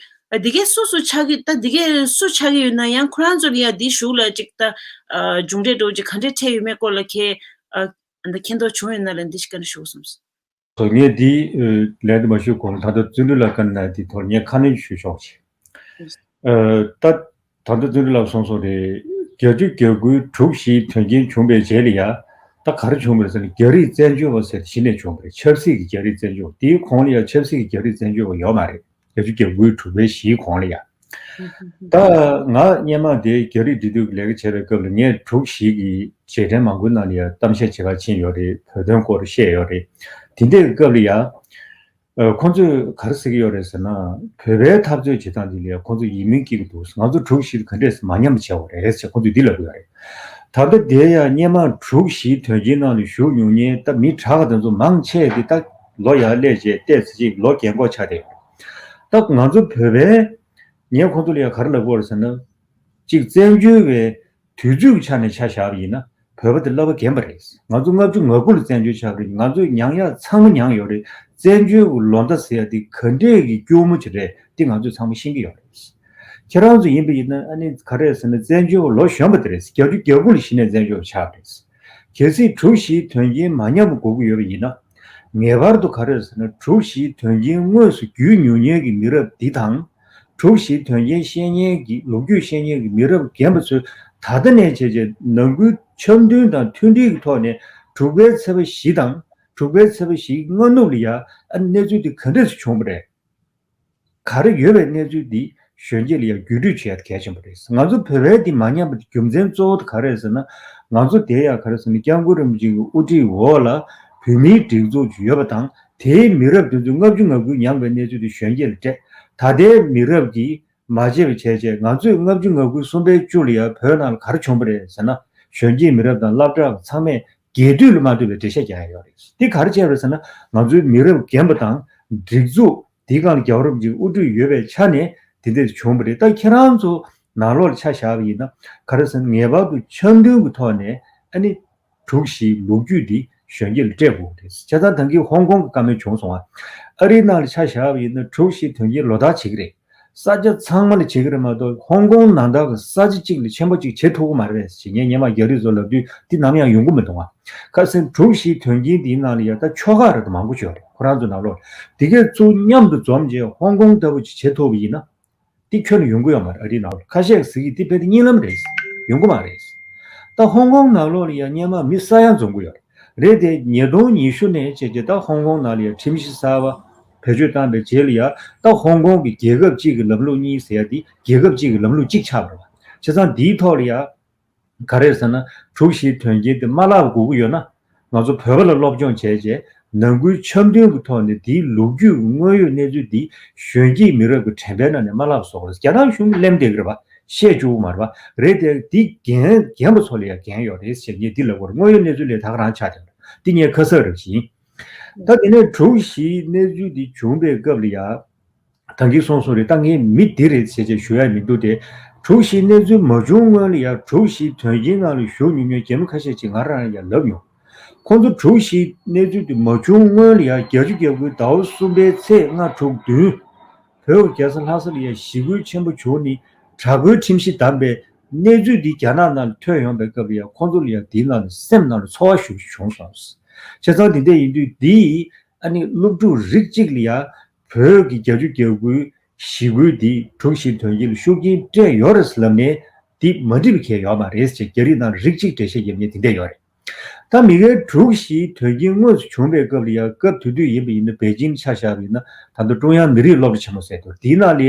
ཨ་འདི་གའི་སུ་སུ་ཆགས་ཀྱི་ད་འདི་གའི་སུ་ཆགས་ཀྱི་ཡོད་ན་ཡང་ཁོ་རང་ཚོ་ལ་ཡང་འདིའི་གཞུག་ལ་ཅིག་ད་ཨ་མཇུག་འབྲས་འདྲ་བོ་ཅིག་ག་འདྲས་འཕྲད་ཡོད་མེད་སྐོར་ལ་ཁྱེད་ཨ། ཨ་ནི་མཁྱེན་རྟོགས་བྱུང་ཡོད་ན་ལ་འདི་ཞིག་བཀའ་འདྲི་ཞུ་དགོས་བསམ་སོང་། ངས་འདི་ལན་དུ་མ་ཞུ་གོང་ད་ལྟ་བརྩོན་འགྲུས་ལགས་བཀའ་གནང་འདི་ཐོག་ངས་ཁ་སྣོན་ཞུ་ཆོག་ཅིག་ཨ་ད་ད་ལྟ་བརྩོན་འགྲུས་ལགས་གསུངས་སོང་རེད། བརྒྱད་ཅུ་གྱ་དགུའི་དྲུག་བཞིའི་དོན་རྐྱེན་བྱུང་བའི་རྗེས་ལ་ཡ་ད་ག་རེ་བྱུང་བ་རེད་ཟེར་ན་རྒྱ་རིགས་བཙན་བྱོལ་བ་ཟེར་གཞི་ནས་བྱུང་བ་རེད། ཆབ་སྲིད་ཀྱི་རྒྱ་རིགས་བཙན་བྱོལ་བ་དེའི་གོང་ལ་ཡ་ཆབ་སྲིད་ཀྱི་རྒྱ་རིགས་བཙན་བྱོལ་བ་ཡོད་མ་རེད། བརྒྱད་ཅུ་གྱ་དགུའི་དྲུག་པའི་བཞིའི་གོང་ལ་ཡ། ད་ང་སྔོན་མ་དེ་རྒྱ་རིགས་འབྲེལ་མཐུད་ཀྱི་ལས་ཀ་བྱས་པའི་སྐབས་ལ་ངས་དྲུག་བཞི་གི་རྗེས་དྲན་མང་པོའི་ནང་ལ་ཡང་གཏམ་བཤད་བྱེད་གར་ཕྱིན་ཡོད་རེད། བོད་དོན་སྐོར་བཤད་ཡོད་རེད། དེ་འདྲའི་སྐབས་ལ་ཡང་ཨ་ཁོང་ཚོས་ག་རེ་ཟེར་གྱི་ཡོད་རེད་ཟེར་ན། བོད་པའི་འཐབ་རྩོད་བྱེད་སྟངས་འདི་ལ་ཡང་ཁོང་ཚོ་ཡིད་སྨོན་སྐྱེ་གི་འདུག་ང་ཚོ་དྲུག་བཞི་ག་འདྲས་མ་ཉམས་པ་བྱས་པ་རེད་ཟེར་ཁོང་ཚོས་འདི་ལབ་ཀྱི་ཡོད་རེད། ད་ལྟ་དེ་ཡང་སྔོན་མ་དྲུག་བཞིའི་དོན་རྐྱེན་ནང་ལ་ཞུགས་མྱོང་མཁན་ད་མི་དྲག་ག་དེ་ཚོ་མང་ཆེ་དེ་ད་ལོ་ཡར་སླེབས་རྗེས་བལྟས་ཚེ་ཅིག་ལོ་རྒན་གོག་ཆགས་བསྡད་ཡོད་རེད། ད་ང་ཚོ་བོད་པའི་ངས་ཁོང་ཚོ་ལ་ཡང་ག་རེ་ལབ་དགོས་རེད་ཟེར་ན། གཅིག་བཙན་བྱོལ་བའི་དུས་ཚོད་ཀྱི་ཆ་ནས་ཆ་བཞག་པ་ཡིན་ན་བོད་པ་དེ་བསླབ་པ་རྒན་པ་རེད། ང་ཚོ་ལྔ་བཅུ་ང་དགུ་ལ་བཙན་བྱོལ་ཆགས་པ་རེད། ང་ཚོས་མྱངས་ཡག་ཚང་མ་མྱངས་ཡོད་རེད། བཙན་བྱོལ་གྱི་ལོ་ཟླ་ཟེར་ཡ་དེ་ག་འདྲས་ཀྱི་སྐྱོ་མོ་ཅིག་རེད་དེ་ང་ཚོས་ཚང་མ་ཤེས་ཀྱི་ཡོད་རེད། ཁྱེད་རང་ཚོ་ཡིན་པ་ཡིན་ན་ཨ་ནི་ག་རེ་ཟེར་ན་བཙན་བྱོལ་བ་ལོ་གཞོན་པ་དེ་རེད། བརྒྱད་ཅུ་གྱ་དགུ་ལ་གཞི་ནས་བཙན་བྱོལ་བ་ཆགས་པ་རེད། གལ་སྲིད་དྲུག་བཞིའི་དོན་རྐྱེན་མ་ཉམས་པ་དགོས་ཀྱི་ཡོད་པ་ཡིན་ན། ངེས་པར་དུ་ག་རེ་ཟེར་ན་དྲུག་བཞིའི་དོན་རྐྱེན་དངོས་སུ་བརྒྱུད་མྱོང་མཁན་གྱི་མི་རབས་འདི་དང་། དྲུག་བཞིའི་དོན་རྐྱེན་ཤེས་མཁན་གྱི་ལོ་རྒྱུས་ཤེས་མཁན་གྱི་མི་རབས་རྒན་པ་ཚོས་ད་ལྟ་ནས་བྱས་རྗེས་ནང་ཁུལ་འཆམ་མཐུན་དང་མཐུན་སྒྲིལ་གྱི་ཐོག་ནས་དྲུག་པའི་ཚེས་པ་བཞི་དང་དྲུག་པའི་ཚེས་པ་བཞིའི་སྔ་ནུབ་ལ་ཡ་ཨ་གནས་ཚུལ་འདི་ག་འདྲས་སུ་བྱུང་བ་རེད། ག་རེ་ཡོད་པའི་གནས་ཚུལ་འདི་གཞོན་སྐྱེས་ལ་ཡང་བརྒྱུད་སྤྲོད་བྱེད་ཡ་གལ་ཆེན་པོ་རེད། ང་ཚོ་བོད་པའི་འདི་མ་ཉམས་པ་རྒྱུ་མཚན་གཙོ་བོ་དེ་ག་རེ་རེད་ཟེར་ན། ང་ཚོ་དེ་ཡང་ག་རེ་ཟེར་ན་སྐྱབས་མགོན་རིན་པོ་ཆེ་གི་དབུ་ཁྲིད་འོག་ལ་བོད་མིའི་སྒྲིག་འཛུགས་ཅིག་ཡོད་པ་དང་དེའི་མི་རབས་དེ་ཚོས་ལྔ་བཅུ་ང་དགུ་མྱངས་པའི་གནས་ཚུལ་དེ་གཞོན་སྐྱེས་ལ་སྤྲད། ད་ལྟའི་མི་རབས་ཀྱིས་མ་བརྗེད་པ་བྱས་བྱས་ང་ཚོས་ལྔ་བཅུ་ང་དགུ་གསུམ་པའི་བཅུ་ལ་ཡང་བོད་ནང་ལ་ག་རེ་བྱུང་བ་རེད་ཟེར་ན། གཞོན་སྐྱེས་མི་རབས་དང་སློབ་གྲྭ་ཚང་མས་རྒྱས་བསྡུས་ལ་མ་ལྟོས་པའི་འགྲེལ་བཤད་རྒྱག་ཡ་ཡོད་རེད། འདི་ག་རེ་བྱས་པ་རེད་ཟེར་ན་ང་ཚོའི་མི་རབས་རྒན་པ་དང་སྒྲིག་འཛུགས་འདིའི་སྒང་ལ་རྒྱལ་བ་རིན་པོ་ཆེའི་དབུ་ཁྲིད་ཡོད་པའི་ཆ་ནས་དེ་འདྲས་བྱུང་བ་རེད། ད་ཁྱེད་རང་ཚོ་ནང་ལོགས་ལ་ཆ་བཞག་པ་ཡིན་ན་ག་རེ་ཟེར་ན་ངེས་པར་དུ་འཆམ་མཐུན་གྱི་ཐོག་ནས་ཨ་ནི་དྲུག་བཞིའི་ལོ་རྒྱུས་འདི་གཞོན་སྐྱེས་ལ་སྤྲད་དགོས་རེད། བྱས་ཙང་ད་གིན་ཧོང་ཀོང་གི་བཀའ་མོལ་བྱུང་སོང་ང་། ཨ་རིའི་ནང་ལ་ཆ་བཞག་པ་ཡིན་ན་དྲུག་བཞིའི་དོན་རྐྱེན་ལོ་ལྟར་བྱེད་ཀྱི་རེད། ས་ཆ་ཚང་མ་ལ་བྱེད་ཀྱི་རེད་མ་གཏོགས། ཧོང་ཀོང་ནང་ལྟར་གྱི་ས་ཆ་གཅིག་ལ་ཆེན་པོ་གཅིག་བྱེད་ཐུབ་ཀྱི་མ་རེད་ཟེར། ངས་སྔོན་མ་རྒྱ་རིགས་ཚོ་ལབ་དུས་འདི་ནམ་ཡང་ཡོང་གི་མི་འདུག་ཨ། ཁ་སང་དྲུག་བཞིའི་དོན་རྐྱེན་འདིའི་ནང་ལ་ཡ་ད་ཆོལ་ཁ་རེད་དུ་མང་པོ་ཅིག་ཡོད་རེད། ཁོ་རང་ཚོ་ནང་ལོགས་འདི་གས་ཚུར་མཉམ་དུ་འཛོམས་རྗེས་ཧོང་ཀོང་ལྟ་བུ་ཅིག་བྱེད་ཐུབ་པ་ཡིན་ན། འདི་ཁྱོན་ནས་ཡོང་གི་ཡོད་མ་རེད། ཨ་རིའི་ནང་ལོགས་ཁ་ཤས་ཟེར་གྱི་འདི་དཔེ་དེ་གཉིད་ལམ་རེད། ཡོང་གི་མ་རེད། ད་ཧོང་ཀོང་ནང་ལོགས་ལ་ཡ་སྔོན་མ་མི་ས་ཡ་འཛོམས་ཀྱི་ཡོད་རེད། རེད་དེ་ཉིས་སྟོང་ཉི་ཤུ་ནས་བྱས་རྗེས་ད་ཧོང་ཀོང་ནང་ལ་ཡ་ཁྲིམས་གཞི་གསར་པ་བེད་སྤྱོད་བཏང་པའི་རྗེས་ལ་ཡ། ད་ཧོང་ཀོང་གི་རྒྱལ་ཁབ་གཅིག་གི་ལམ་ལུགས་གཉིས་ཟེར་ཡ་འདི་རྒྱལ་ཁབ་གཅིག་གི་ལམ་ལུགས་གཅིག་ཆགས་པ་རེད་བ། བྱས་ཙང་འདིའི་ཐོག་ལ་ཡ། ག་རེ་ཟེར་ན། དྲུག་བཞིའི་དོན་རྐྱེན་དེ་མ་བརླག་དགོས་ཀྱི་ཡོད་ན། ང་ཚོ་བོད་པ་ལ་སློབ་སྦྱོང་བྱས་རྗེས་ནང་ཁུལ་འཆམ་མཐུན་གྱི་ཐོག་ནས་དེའི་ལོ་རྒྱུས་ཀྱི་དངོས་ཡོད་གནས་ཚུལ་འདི་གཞོན་སྐྱེས་མི་རབས་ཀྱི་དྲན་པའི་ནང་ནས་མ་བརླག་པ་བཟོ་དགོས་རེད། རྒྱ་ནག་གཞུང་གིས་གླེང་བསྡད་ཀྱི་རེད་པ། བཤད་བཅུག་གི་མ་རེད་པ། རེད་དེ་འདི་རྒན་རྒན་པ་ཚོ་ལ་ཡང་འགན་ཡོད་རེད་ཟེར། ངས་འདི་ལབ་དགོས་རེད། དངོས་ཡོད་གནས་ཚུལ་ལས་ད་ག་རང་ཆགས་བསྡད་ཀྱི་རེད། འདི་ངས་ཁ་གསབ་རེ་བྱིན། ད་དེ་ནས་དྲུག་བཞིའི་གནས་ཚུལ་འདི་བྱུང་པའི་སྐབས་ལ་ཡ། ད་གིན་གསུངས་སོང་རེད། ད་ངས་མི་འདི་རེད་ཟེར་བྱས་ཞུ་ཡ་མི་འདུག་སྟེ། དྲུག་བཞིའི་གནས་ཚུལ་མ་བྱུང་སྔོན་ལ་ཡ་དྲུག་བཞིའི་དོན་རྐྱེན་ནང་ལ་ཞུགས་མྱོང་མཁན་རྒན་མོ་ཁ་ཤས་ཅིག་ང་རང་ཡང་ལབ་མྱོང་། ཁོང་ཚོ་དྲུག་བཞིའི་གནས་ཚུལ་དེ་མ་བྱུང་སྔོན་ལ་ཡ་བརྒྱད་ཅུ་གྱ་དགུའི་ཟླ་བ་གསུམ་པའི་ཚེས་ལྔ་དྲུག་བདུན། བོད་རྒྱལ་ས་ལྷ་ས་ལ་ཡ་ཞི་རྒོལ་ཆེན་པོ་བྱུང་ནས་དྲག་རྒོལ་ཁྲིམས་གཞི་བསྡམས་པའི་གནས་ཚུལ་འདི་རྒྱ་ནག་ནང་ལ་ཐོན་ཡོང་པའི་སྐབས་ལ་ཡ་ཁོང་ཚོ་ལ་ཡ་འདིའི་ནང་ལ་སེམས་ནང་ལ་ཚོར་བ་ཞེ་པོ་ཅིག་བྱུང་སོང་། བྱས་ཙང་འདི་འདྲ་ཡིན་དུས་འདི་ཡིས་ཨ་ནི་སློབ་ཕྲུག་རིགས་གཅིག་ལ་ཡ། བོད་ཀྱི་བརྒྱད་ཅུ་གྱ་དགུའི་ཞི་རྒོལ་འདིས་དྲུག་བཞིའི་དོན་རྐྱེན་ལ་ཤུགས་རྐྱེན་སྤྲད་ཡོད་རེད་ཟེར་ལབ་ནས་འདི་མ་འགྲིག་པ་གང་ཡང་ཡོད་མ་རེད་ཅེས་རྒྱ་རིགས་ནང་རིགས་གཅིག་འགྲེལ་བཤད་རྒྱབ་མཁན་དེ་འདྲ་ཡོད་རེད། ད་མི་སྒེར་དྲུག་བཞིའི་དོན་རྐྱེན་དངོས་སུ་བྱུང་པའི་སྐབས་ལ་ཡང་སྐབས་དེ་དུས་ཡིན་པ་ཡིན་ན་པེ་ཅིང་ཆ་བཞག་པ་ཡིན་ན་ད་ལྟ་ཀྲུང་དབྱང་མི་རིགས་སློབ་གྲྭ་ཆེན་མོ་ཟེར་འདུག་འདིའི་ནང་ལ་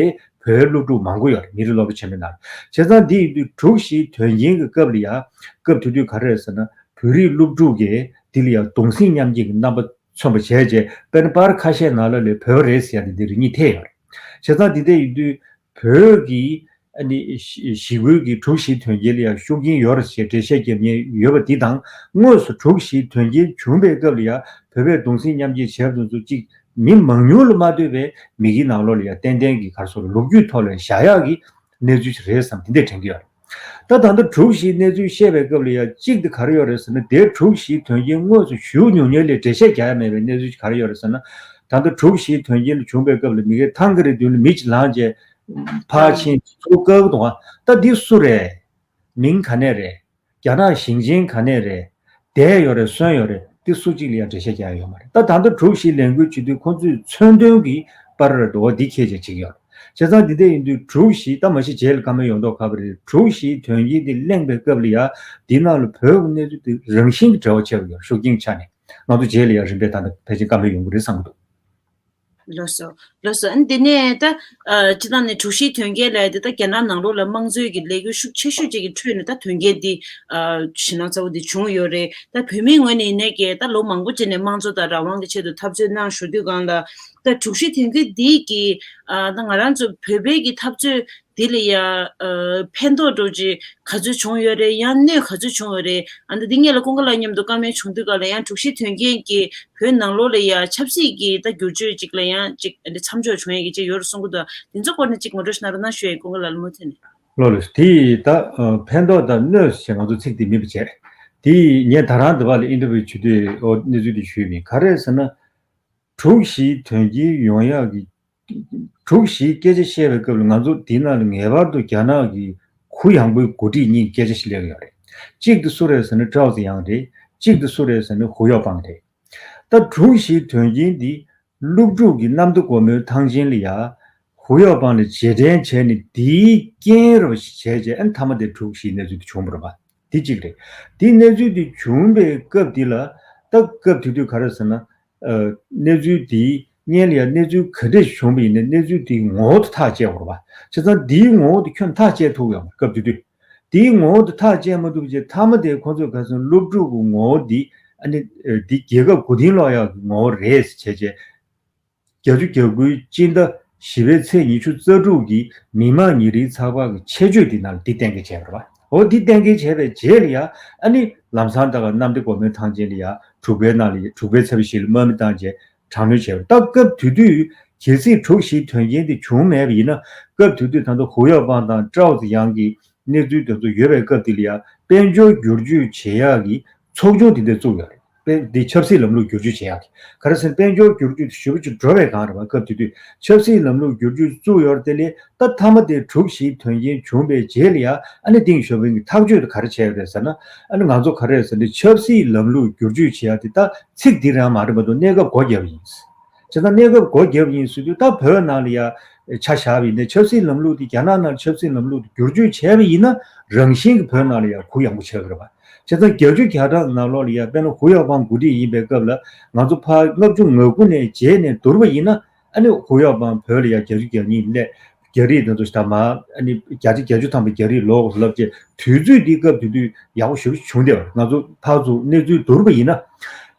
བོད་སློབ་ཕྲུག་མང་པོ་ཡོད་རེད། མི་རིགས་སློབ་གྲྭ་ཆེན་མོའི་ནང་། བྱས་ཙང་འདི་ཡིན་དུས་དྲུག་བཞིའི་དོན་རྐྱེན་གྱི་སྐབས་ལ་ཡང་སྐབས་དེ་དུས་ག་རེ་རེད་ཟེར་ན་བོད་རིགས་སློབ་ཕྲུག་གིས་འདི་ལ་ཡང་གདུང་སེམས་མཉམ་སྐྱེད་ཀྱི་རྣམ་པ། མཚོན་པ་བྱས་རྗེས་དཔེར་ན་པར་ཁ་ཤས་ནང་ལོགས་ལ་བོད་པ་རེད་ཟེར་ཡ་དེ་འདི་རེ་གཉིས་ཐེ་ཡོད་རེད། བྱས་ཙང་འདི་འདྲ་ཡིན་དུས་བོད་ཀྱི་ཨ་ནི་ཞི་རྒོལ་གྱི་དྲུག་བཞིའི་དོན་རྐྱེན་ལ་ཡང་ཤུགས་རྐྱེན་ཡོད་རེད་ཟེར་འགྲེལ་བཤད་རྒྱབ་མཁན་ཡོད་པ་འདི་དང་དངོས་སུ་དྲུག་བཞིའི་དོན་རྐྱེན་བྱུང་པའི་སྐབས་ལ་ཡང་བོད་པས་གདུང་སེམས་མཉམ་སྐྱེད་བྱས་པ་དེ་ཚོ་གཅིག་མི་མང་ཉུང་ལ་མ་ལྟོས་པའི་མི་གི་ནང་ལོགས་ལ་ཡང་ཏན་ཏན་གྱི་ག་རེ་ཟེར་ལོ་རྒྱུས་ཐོག་ལ་བཞག་ཡག་གི་གནས་ཚུལ་ཞིག་རེད་བསམ་དེ་འདྲས་དྲན་གྱི་ཡོད་རེད། ད་ད་ལྟ་དྲུག་བཞིའི་གནས་ཚུལ་བཤད་པའི་སྐབས་ལ་ཡང་གཅིག་དེ་ག་རེ་ཡོད་རེད་ཟེར་ན། དེ་དྲུག་བཞིའི་དོན་རྐྱེན་དངོས་སུ་ཞུགས་མྱོང་མཁན་ལས་འགྲེལ་བཤད་རྒྱག་ཡ་མེད་པའི་གནས་ཚུལ་ག་རེ་ཡོད་རེད་ཟེར་ན། ད་ལྟ་དྲུག་བཞིའི་དོན་རྐྱེན་ལ་བྱུང་པའི་སྐབས་ལ་མི་སྒེར་ཐང་ག་རེ་མདུན་ལ་མི་གཅིག་ལངས་རྗེས་ཕར་ཕྱིན་ཚུར་བཀག་འདུག་ད་འདི་སུ་རེད། མིང་ག་ནས་རེད། རྒྱ་ནག་ཞིང་ཆེན་ག་ནས་རེད། བསྡད་ཡོད་རེད། གསོན་ཡོད་རེད། འདི་སུ་གཅིག་ལ་ཡང་འགྲེལ་བཤད་རྒྱག་ཡ་ཡོད་མ་རེད། ད་ད་ལྟ་དྲུག་བཞི་ལས་འགུལ་བྱེད་དུས་ཁོང་ཚོས་མཚོན་དོན་གྱི་པར་རེད་འདུག་འདི་ཁྱེད་ཅག་བྱེད་ཀྱི་ཡོད་རེད། བྱས་ཙང་འདི་འདྲ་ཡིན་དུས་དྲུག་བཞི་ད་མ་གཞི་རྗེས་ལ་བཀའ་མོལ་ཡོང་མདོག་ཁ་པོ་རེད། དྲུག་བཞིའི་དོན་རྐྱེན་འདི་གླེང་པའི་སྐབས་ལ་ཡ་འདི་ནང་ལ་བོད་ཀྱི་གནས་ཚུལ་འདི་རང་བཞིན་གྱི་འབྲེལ་བ་ཆེ་བ་ཡོད་རེད། ཤུགས་རྐྱེན་ཆ་ནས་ང་ཚོ་རྗེས་ལ་ཡ་རིམ་པས་ད་ལྟ་ཕལ་ཆེར་བཀའ་མོལ་ཡོང་གི་རེད་བསམ་གྱི་འདུག་ལགས་སོ། ལགས་སོ། ཨ་ནི་དེ་ནས་ད་ཨ་སྤྱི་བཏང་ནས་དྲུག་བཞིའི་དོན་རྐྱེན་ལབ་ཡ་དེ་ད་རྒྱ་ནག་ནང་ལོགས་ལ་དམངས་གཙོའི་གི་ལས་འགུལ་ཤུགས་ཆེ་ཤོས་ཅིག་གི་ཁྲོད་ནས་ད་དོན་རྐྱེན་འདི་ཨ་ཞེད་སྣང་ཚ་བོ་འདི་བྱུང་ཡོད་རེད། ད་བོད་མིའི་ངོས་ནས་ཡིན་ནའི་གི་ད་ལོ་མང་པོ་ཅིག་ནས་དམངས་གཙོ་དང་རང་དབང་གི་ཆེད་དུ་འཐབ་རྩོད་གནང་བཞུགས་དུས་སྒང་ལ་ད་དྲུག་བཞིའི་དོན་རྐྱེན་འདི་གི་ཨ་ད་ང་རང་ཚོ་བོད་པའི་གི་འཐབ་རྩོད་དེ་ལ་ཡ་ཨ་ཕན་ཐོགས་འདྲ་ཅིག་ག་ཚོད་བྱུང་ཡོད་རེད། ཡང་གནོད་ག་ཚོད་བྱུང་ཡོད་རེད། ཨ་ནི་འདི་སྔོན་ལ་ཀུན་དགའ་ལགས་མཉམ་དུ་བཀའ་མོལ་བྱུང་དུས་སྐབས་ལ་ཡང་དྲུག་བཞི་དོན་རྐྱེན་གྱིས་བོད་ནང་ལོགས་ལ་ཡ་ཆབ་སྲིད་ཀྱི་ད་བསྒྱུར་བཅོས་ཅིག་ལ་ཡང་ཅིག་ཨ་ནི་མཚམས་འཇོག་བྱུང་ཡས་ཀྱི་ཅིག་ཡོད་རེད་གསུང་གི་འདུག་འདི་ཚོ་སྐོར་ནས་ཅིག་ངོ་སྤྲོད་ཞུ་གནང་རོགས་གནང་ཞུ་ཡས། ཀུན་དགའ་ལགས་ལ་མུ་མཐུད་ནས། ལགས་ལགས། དེ་ད་ཕན་ཐོགས་དང་གནོད་ཟེར་ང་ཚོ་ཚིག་དེ་མེད་པ་བྱས། དེ་ངས་ད་རང་འདི་བ་ལ་ཨིན་ཊར་བིའུ་བྱེད་དུས་ཨོ་གནས་ཚུལ་དེ་ཞུས་མིན། ག་རེ་ཟེར་ན། དྲུག་བཞིའི་དོན་རྐྱེན་ཡོང་ཡག་གི། དྲུག་བཞིའི་སྐད་ཆ་བཤད་པའི་སྐབས་ལ་ང་ཚོ་འདི་ནང་ལ་ངེས་པར་དུ་རྒྱ་ནག་གི་གུ་ཡངས་པོའི་འགོ་ཁྲིད་གཉིས་ཀྱི་སྐད་ཆ་ཞིག་སླེབས་ཡོད་རེད། གཅིག་དེ་སུ་རེད་ཟེར་ན་ཀྲའོ་ཙེ་ཡང་རེད། གཅིག་དེ་སུ་རེད་ཟེར་ན་ཧུའུ་ཡའོ་པང་རེད། ད་དྲུག་བཞིའི་དོན་རྐྱེན་འདི་སློབ་ཕྲུག་གི་གནམ་བདེ་སྒོ་མོའི་ཐང་ཆེན་ལ་ཡ་ཧུའུ་ཡའོ་པང་ལ་རྗེས་དྲན་བྱས་ནས་འདིའི་རྐྱེན་རེད་པ་ཞིག་བྱས་རྗེས་ཨ་ནི་མཐའ་མ་དེ་དྲུག་བཞིའི་གནས་ཚུལ་དེ་བྱུང་བ་རེད་པ། འདི་གཅིག་རེད། འདི་གནས་ཚུལ་འདི་བྱུང་བའི་སྐབས་འདི་ལ་ད་སྐབས་དེ་དུས་ག་རེ་ཟེར་ན། ཨ་གནས་ཚུལ་འདིའི་སྔོན་ལ་ཡང་གནས་ཚུལ་ག་འདྲས་ཤིག་བྱུང་བ་ཡིན་ནའི་གནས་ཚུལ་འདིའི་ངོ་བོ་དེ་ཐག་བཅད་དགོས་རེད་པ། བྱས་ཙང་འདིའི་ངོ་བོ་དེ་ཁྱོན་ཐག་བཅད་ཐུབ་ཡོད་མ་རེད་སྐབས་དེ་དུས། འདིའི་ངོ་བོ་དེ་ཐག་བཅད་མ་ཐུབ་རྗེས་མཐའ་མ་དེ་ཁོ་ཚོས་ག་རེ་ཟེར་ན་སློབ་ཕྲུག་གི་ངོ་བོ་འདི་ཨ་ནི་ཨ་འདི་རྒྱལ་ཁབ་མགོ་རྟིང་སློག་ཡག་གི་ངོ་བོ་རེད་ཟེར་བྱས་རྗེས། བརྒྱད་ཅུ་གྱ་དགུའི་སྤྱི་ཟླ་བཞི་པའི་ཚེས་ཉི་ཤུ་རྩ་དྲུག་གི་མི་དམངས་ཉིན་རེའི་ཚགས་པར་གྱི་ཆེད་བརྗོད་འདི་ནང་ལ་འདི་གཏན་འཁེལ་བྱས་པ་རེད་པ། འོ་འདི་གཏན་འཁེལ་བྱས་པའི་རྗེས་ལ་ཡ་ཨ་ནི་ལམ་སང་ད་ག་གནམ་བདེ་སྒོ་མོའི་ཐང་ཆེན་ལ་ཡ་དྲུག་པའི་ནང་ལ་ཡ་དྲུག་པའི་ཚེས་པ་བཞི་ལ་དམག་མི་བཏང་རྗེས་དྲག་གནོན་བྱས་པ། ད་སྐབས་དེ་དུས་གལ་སྲིད་དྲུག་བཞིའི་དོན་རྐྱེན་འདི་བྱུང་མེད་པ་ཡིན་ན་སྐབས་དེ་དུས་ད་ལྟ་ཧུའུ་ཡའོ་པང་དང་ཀྲའོ་ཙེ་ཡང་གི་གནས་ཚུལ་དེ་ཚོ་ཡོད་པའི་སྐབས་དེ་ལ་ཡ་དཔལ་འབྱོར་བསྒྱུར་བཅོས་བྱེད་ཡག་གི་ཚོགས་ཆུང་དེ་འདྲ་བཙུགས་ཡོད་རེད། དཔེ་འདི་ཆབ་སྲིད་ལམ་ལུགས་བསྒྱུར་བཅོས་བྱེད་ཡག་གི། ག་རེ་ཟེར་ན་དཔལ་འབྱོར་བསྒྱུར་བཅོས་དེ་ཞེ་པོ་ཅིག་འགྲོ་བའི་སྒང་རེད་བ། སྐབས་དེ་དུས་ཆབ་སྲིད་ལམ་ལུགས་བསྒྱུར་བཅོས་བཙུགས་ཡོད་རེད་དེ་ལས། ད་མཐའ་མ་དེ་དྲུག་བཞིའི་དོན་རྐྱེན་བྱུང་བའི་རྗེས་ལ་ཡ། ཨ་ནི་ཏེང་ཞའོ་ཕིང་གིས་ཐག་གཅོད་དེ་ག་རེ་བྱས་ཡོད་རེད་ཟེར་ན། ཨ་ནི་ང་ཚོ་ག་རེ་ཟེར་ན་ཆབ་སྲིད་ལམ་ལུགས་བསྒྱུར་བཅོས་བྱེད་ཡག་དེ་ད་ཚིག་འདི་རང་མ་རེད་མ་གཏོགས་གནས་སྐབས་སྒོ་བརྒྱབ་ཡིན། བྱས་ཙང་གནས་སྐབས་སྒོ་བརྒྱབ་ཡིན་ཟེར་དུས། ད་བོད་ནང་ལ་ཡ་ཆ་བཞག་པ་ཡིན་ན་ཆབ་སྲིད་ལམ་ལུགས་དེ། རྒྱ་ནག་ནང་ལ་ཆབ་སྲིད་ལམ་ལུགས་དེ་བསྒྱུར་བཅོས་བྱས་པ་ཡིན་ན་རང་བཞིན་གྱིས་བོད་ནང་ལ་ཡ་གུ་ཡངས་པོ་ཆགས་ཀྱི་རེད་བ། བྱས་ཙང་བརྒྱད་ཅུ་གྱ་གྲངས་ནང་ལོགས་ལ་ཡ་དཔེར་ན་ཧུའུ་ཡའོ་པང་འགོ་ཁྲིད་ཡིན་པའི་སྐབས་ལ་ང་ཚོ་ཕར་ལྔ་བཅུ་ང་དགུ་ནས་བརྗེས་ནས་བསྡུར་བ་ཡིན་ན། ཨ་ནི་ཧུའུ་ཡའོ་པང་བོད་ལ་ཡ་བརྒྱད་ཅུ་གྱ་གཉིས་སླེབས། རྒྱ་རིགས་དེ་ཚོ་ཞིག་ད་མ་ཨ་ནི་བརྒྱ་ཆ་བརྒྱད་ཅུ་ཐམ་པ་རྒྱ་རིགས་ལོག་ལབ་བྱས། དུས་ཚོད་འདི་སྐབས་དེ་དུས་ཡག་པོ་ཞེ་པོ་བྱུང་བསྡད་པ་རེད། ང་ཚོ་ཕར་ཚུར་གནས་ཚུལ་བསྡུར་བ་ཡིན་ན།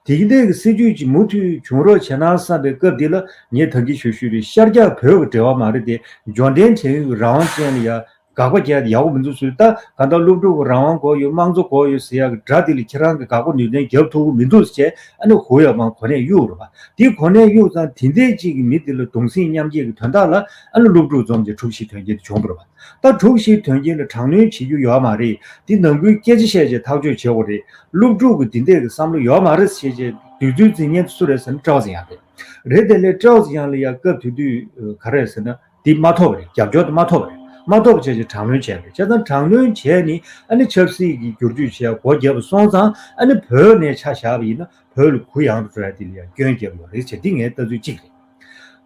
དེ་གི་འདྲའི་གི་སྲིད་ཇུས་ཅིག་མུ་མཐུད་བྱུང་རོགས་བྱས་ན་བསམ་པའི་སྐབས་འདི་ལ་ངས་ད་གིན་ཞུས་ཞུས་རེད། ཤར་རྒྱག་བོད་ཀྱི་འབྲེལ་བ་མ་རེད་དེ། འབྱོར་ལྡན་བྱེད་ཡུལ་གྱི་རང་དབང་ཅན་ལ་ཡ་དགག་པ་རྒྱག་ཡག་པོ་མི་འདུག་ཟེར། ད་གང་ལྟར་སློབ་ཕྲུག་གི་རང་དབང་དགོས་ཡོད། དམངས་གཙོ་དགོས་ཡོད་ཟེར་ཡག་གི་སྒྲ་དེ་ལ་ཁྱེད་རང་གི་དགག་པ་ནུས་ལྡན་རྒྱབ་ཐུབ་ཀྱི་མི་འདུག་ཟེར་བྱས། ཨ་ནི་ཧུའུ་ཡའོ་པང་གོ་གནས་གཡུགས་རེད་པ། དེ་གོ་གནས་གཡུགས་ཙང་དེ་འདྲའི་ཅིག་གི་མི་དེ་ལ་གདུང་སེམས་མཉམ་སྐྱེད་ཀྱི་དོན་དག་ལ་ཨ་ནི་སློབ་ཕྲུག་འཛོམས་བྱས་དྲུག་བཞིའི་དོན་རྐྱེན་དེ་བྱུང་བ་རེད་པ། ད་དྲུག་བཞིའི་དོན་རྐྱེན་ལ་དྲག་གནོན་བྱེད་རྒྱུ་ཡོད་མ་རེད། དེ་ནང་ཁུལ་སྐད་ཆ་བཤད་བྱས་ཐག་གཅོད་བྱེད་དགོས་རེད། སློབ་ཕྲུག་གི་དེ་འདྲས་ཀྱི་བསམ་བློ་ཡོད་མ་རེད་ཟེར་བྱས་བདུད་རྩིའི་རྫིག་ཉེན་དེ་སུ་རེད་ཟེར་ན་ཀྲའོ་ཙེ་ཡང་རེད། རེད་དེ་ལས་ཀྲའོ་ཙེ་ཡང་ལ་ཡ་སྐབས་དེ་དུས་ག་རེ་ཟེར་ན་དེ་མ་ཐོབ་པ་རེད། རྒྱབ་སྐྱོར་དེ་མ་ཐོབ་པ་རེད། མ་ཐོབ་བྱས་བྱས་དྲག་གནོན་བྱས་པ་རེད། བྱས་ཙང་དྲག་གནོན་བྱས་ནས་ཨ་ནི་ཆབ་སྲིད་ཀྱི་བསྒྱུར་བཅོས་བྱས་སྒོ་བརྒྱབ་པ་སོང་ཙང་། ཨ་ནི་བོད་ནས་ཆ་བཞག་པ་ཡིན་ན་བོད་ལ་གུ་ཡངས་རུ་འགྲོ་ཡ་དེ་ལ་ཡང་སྐྱོན་བརྒྱབ་ཡོད་རེད་ཟེར། འདི་ངའི་ལྟ་ཚུལ་གཅིག་རེད།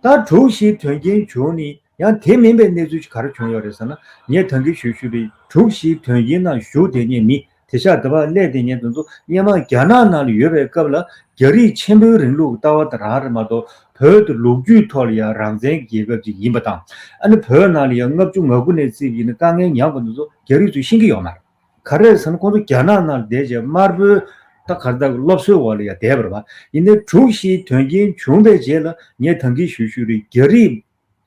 ད་དྲུག་བཞིའི་དོན་རྐྱེན་བྱུང་ནས་ཡང་དེ་མིན་པའི་གནས་ཚུལ་ཅིག་ག་རེ་བྱུང་ཡོད་རེད་ཟེར་ན། ངས་ད་གིན་ཞུས་ཞུས་པའི་དྲུག་བཞིའི་དོན་རྐྱེན་ནང་ཞུགས་བསྡད་མཁན་མི་དེ། ཤག་དེ་བར་སླེབས་བསྡད་མཁན་དེ་ཚོ་སྔོན་མ་རྒྱ་ནག་ནང་ལ་ཡོད་པའི་སྐབས་ལ་རྒྱ་རིགས་ཆེན་པོའི་རིང་ལུགས་ཀྱི་ལྟ་བ་དེ་རང་རེད་མ་གཏོགས། བོད་དུ་ལོ་རྒྱུས་ཐོག་ལ་ཡང་རང་བཙན་རྒྱལ་ཁབ་ཅིག་ཡིན་པ་དང་། ཨ་ནི་བོད་ནང་ལ་ཡང་ལྔ་བཅུ་ང་དགུ་ནས་བརྩིས་པ་ཡིན་ན་དཀའ་ངལ་མྱངས་པ་དེ་ཚོ་རྒྱ་རིགས་ཚོས་ཤེས་ཀྱི་ཡོད་མ་རེད། ག་རེ་ཟེར་ན་ཁོང་ཚོ་རྒྱ་ནག་ནང་ལ་བསྡད་བྱས་དམར་པོའི་ད་ག་རེ་ད་སློབ་གསོའི་འོག་ལ་ཡང་བསྡད་པ་རེད་པ། ཡིན་ནའི་དྲུག་བཞིའི་དོན་རྐྱེན་བྱུང་བའི་རྗེས་ལ་ངས་ད་གིན་ཞུས་ཞུས་རེད། རྒྱ་རིགས་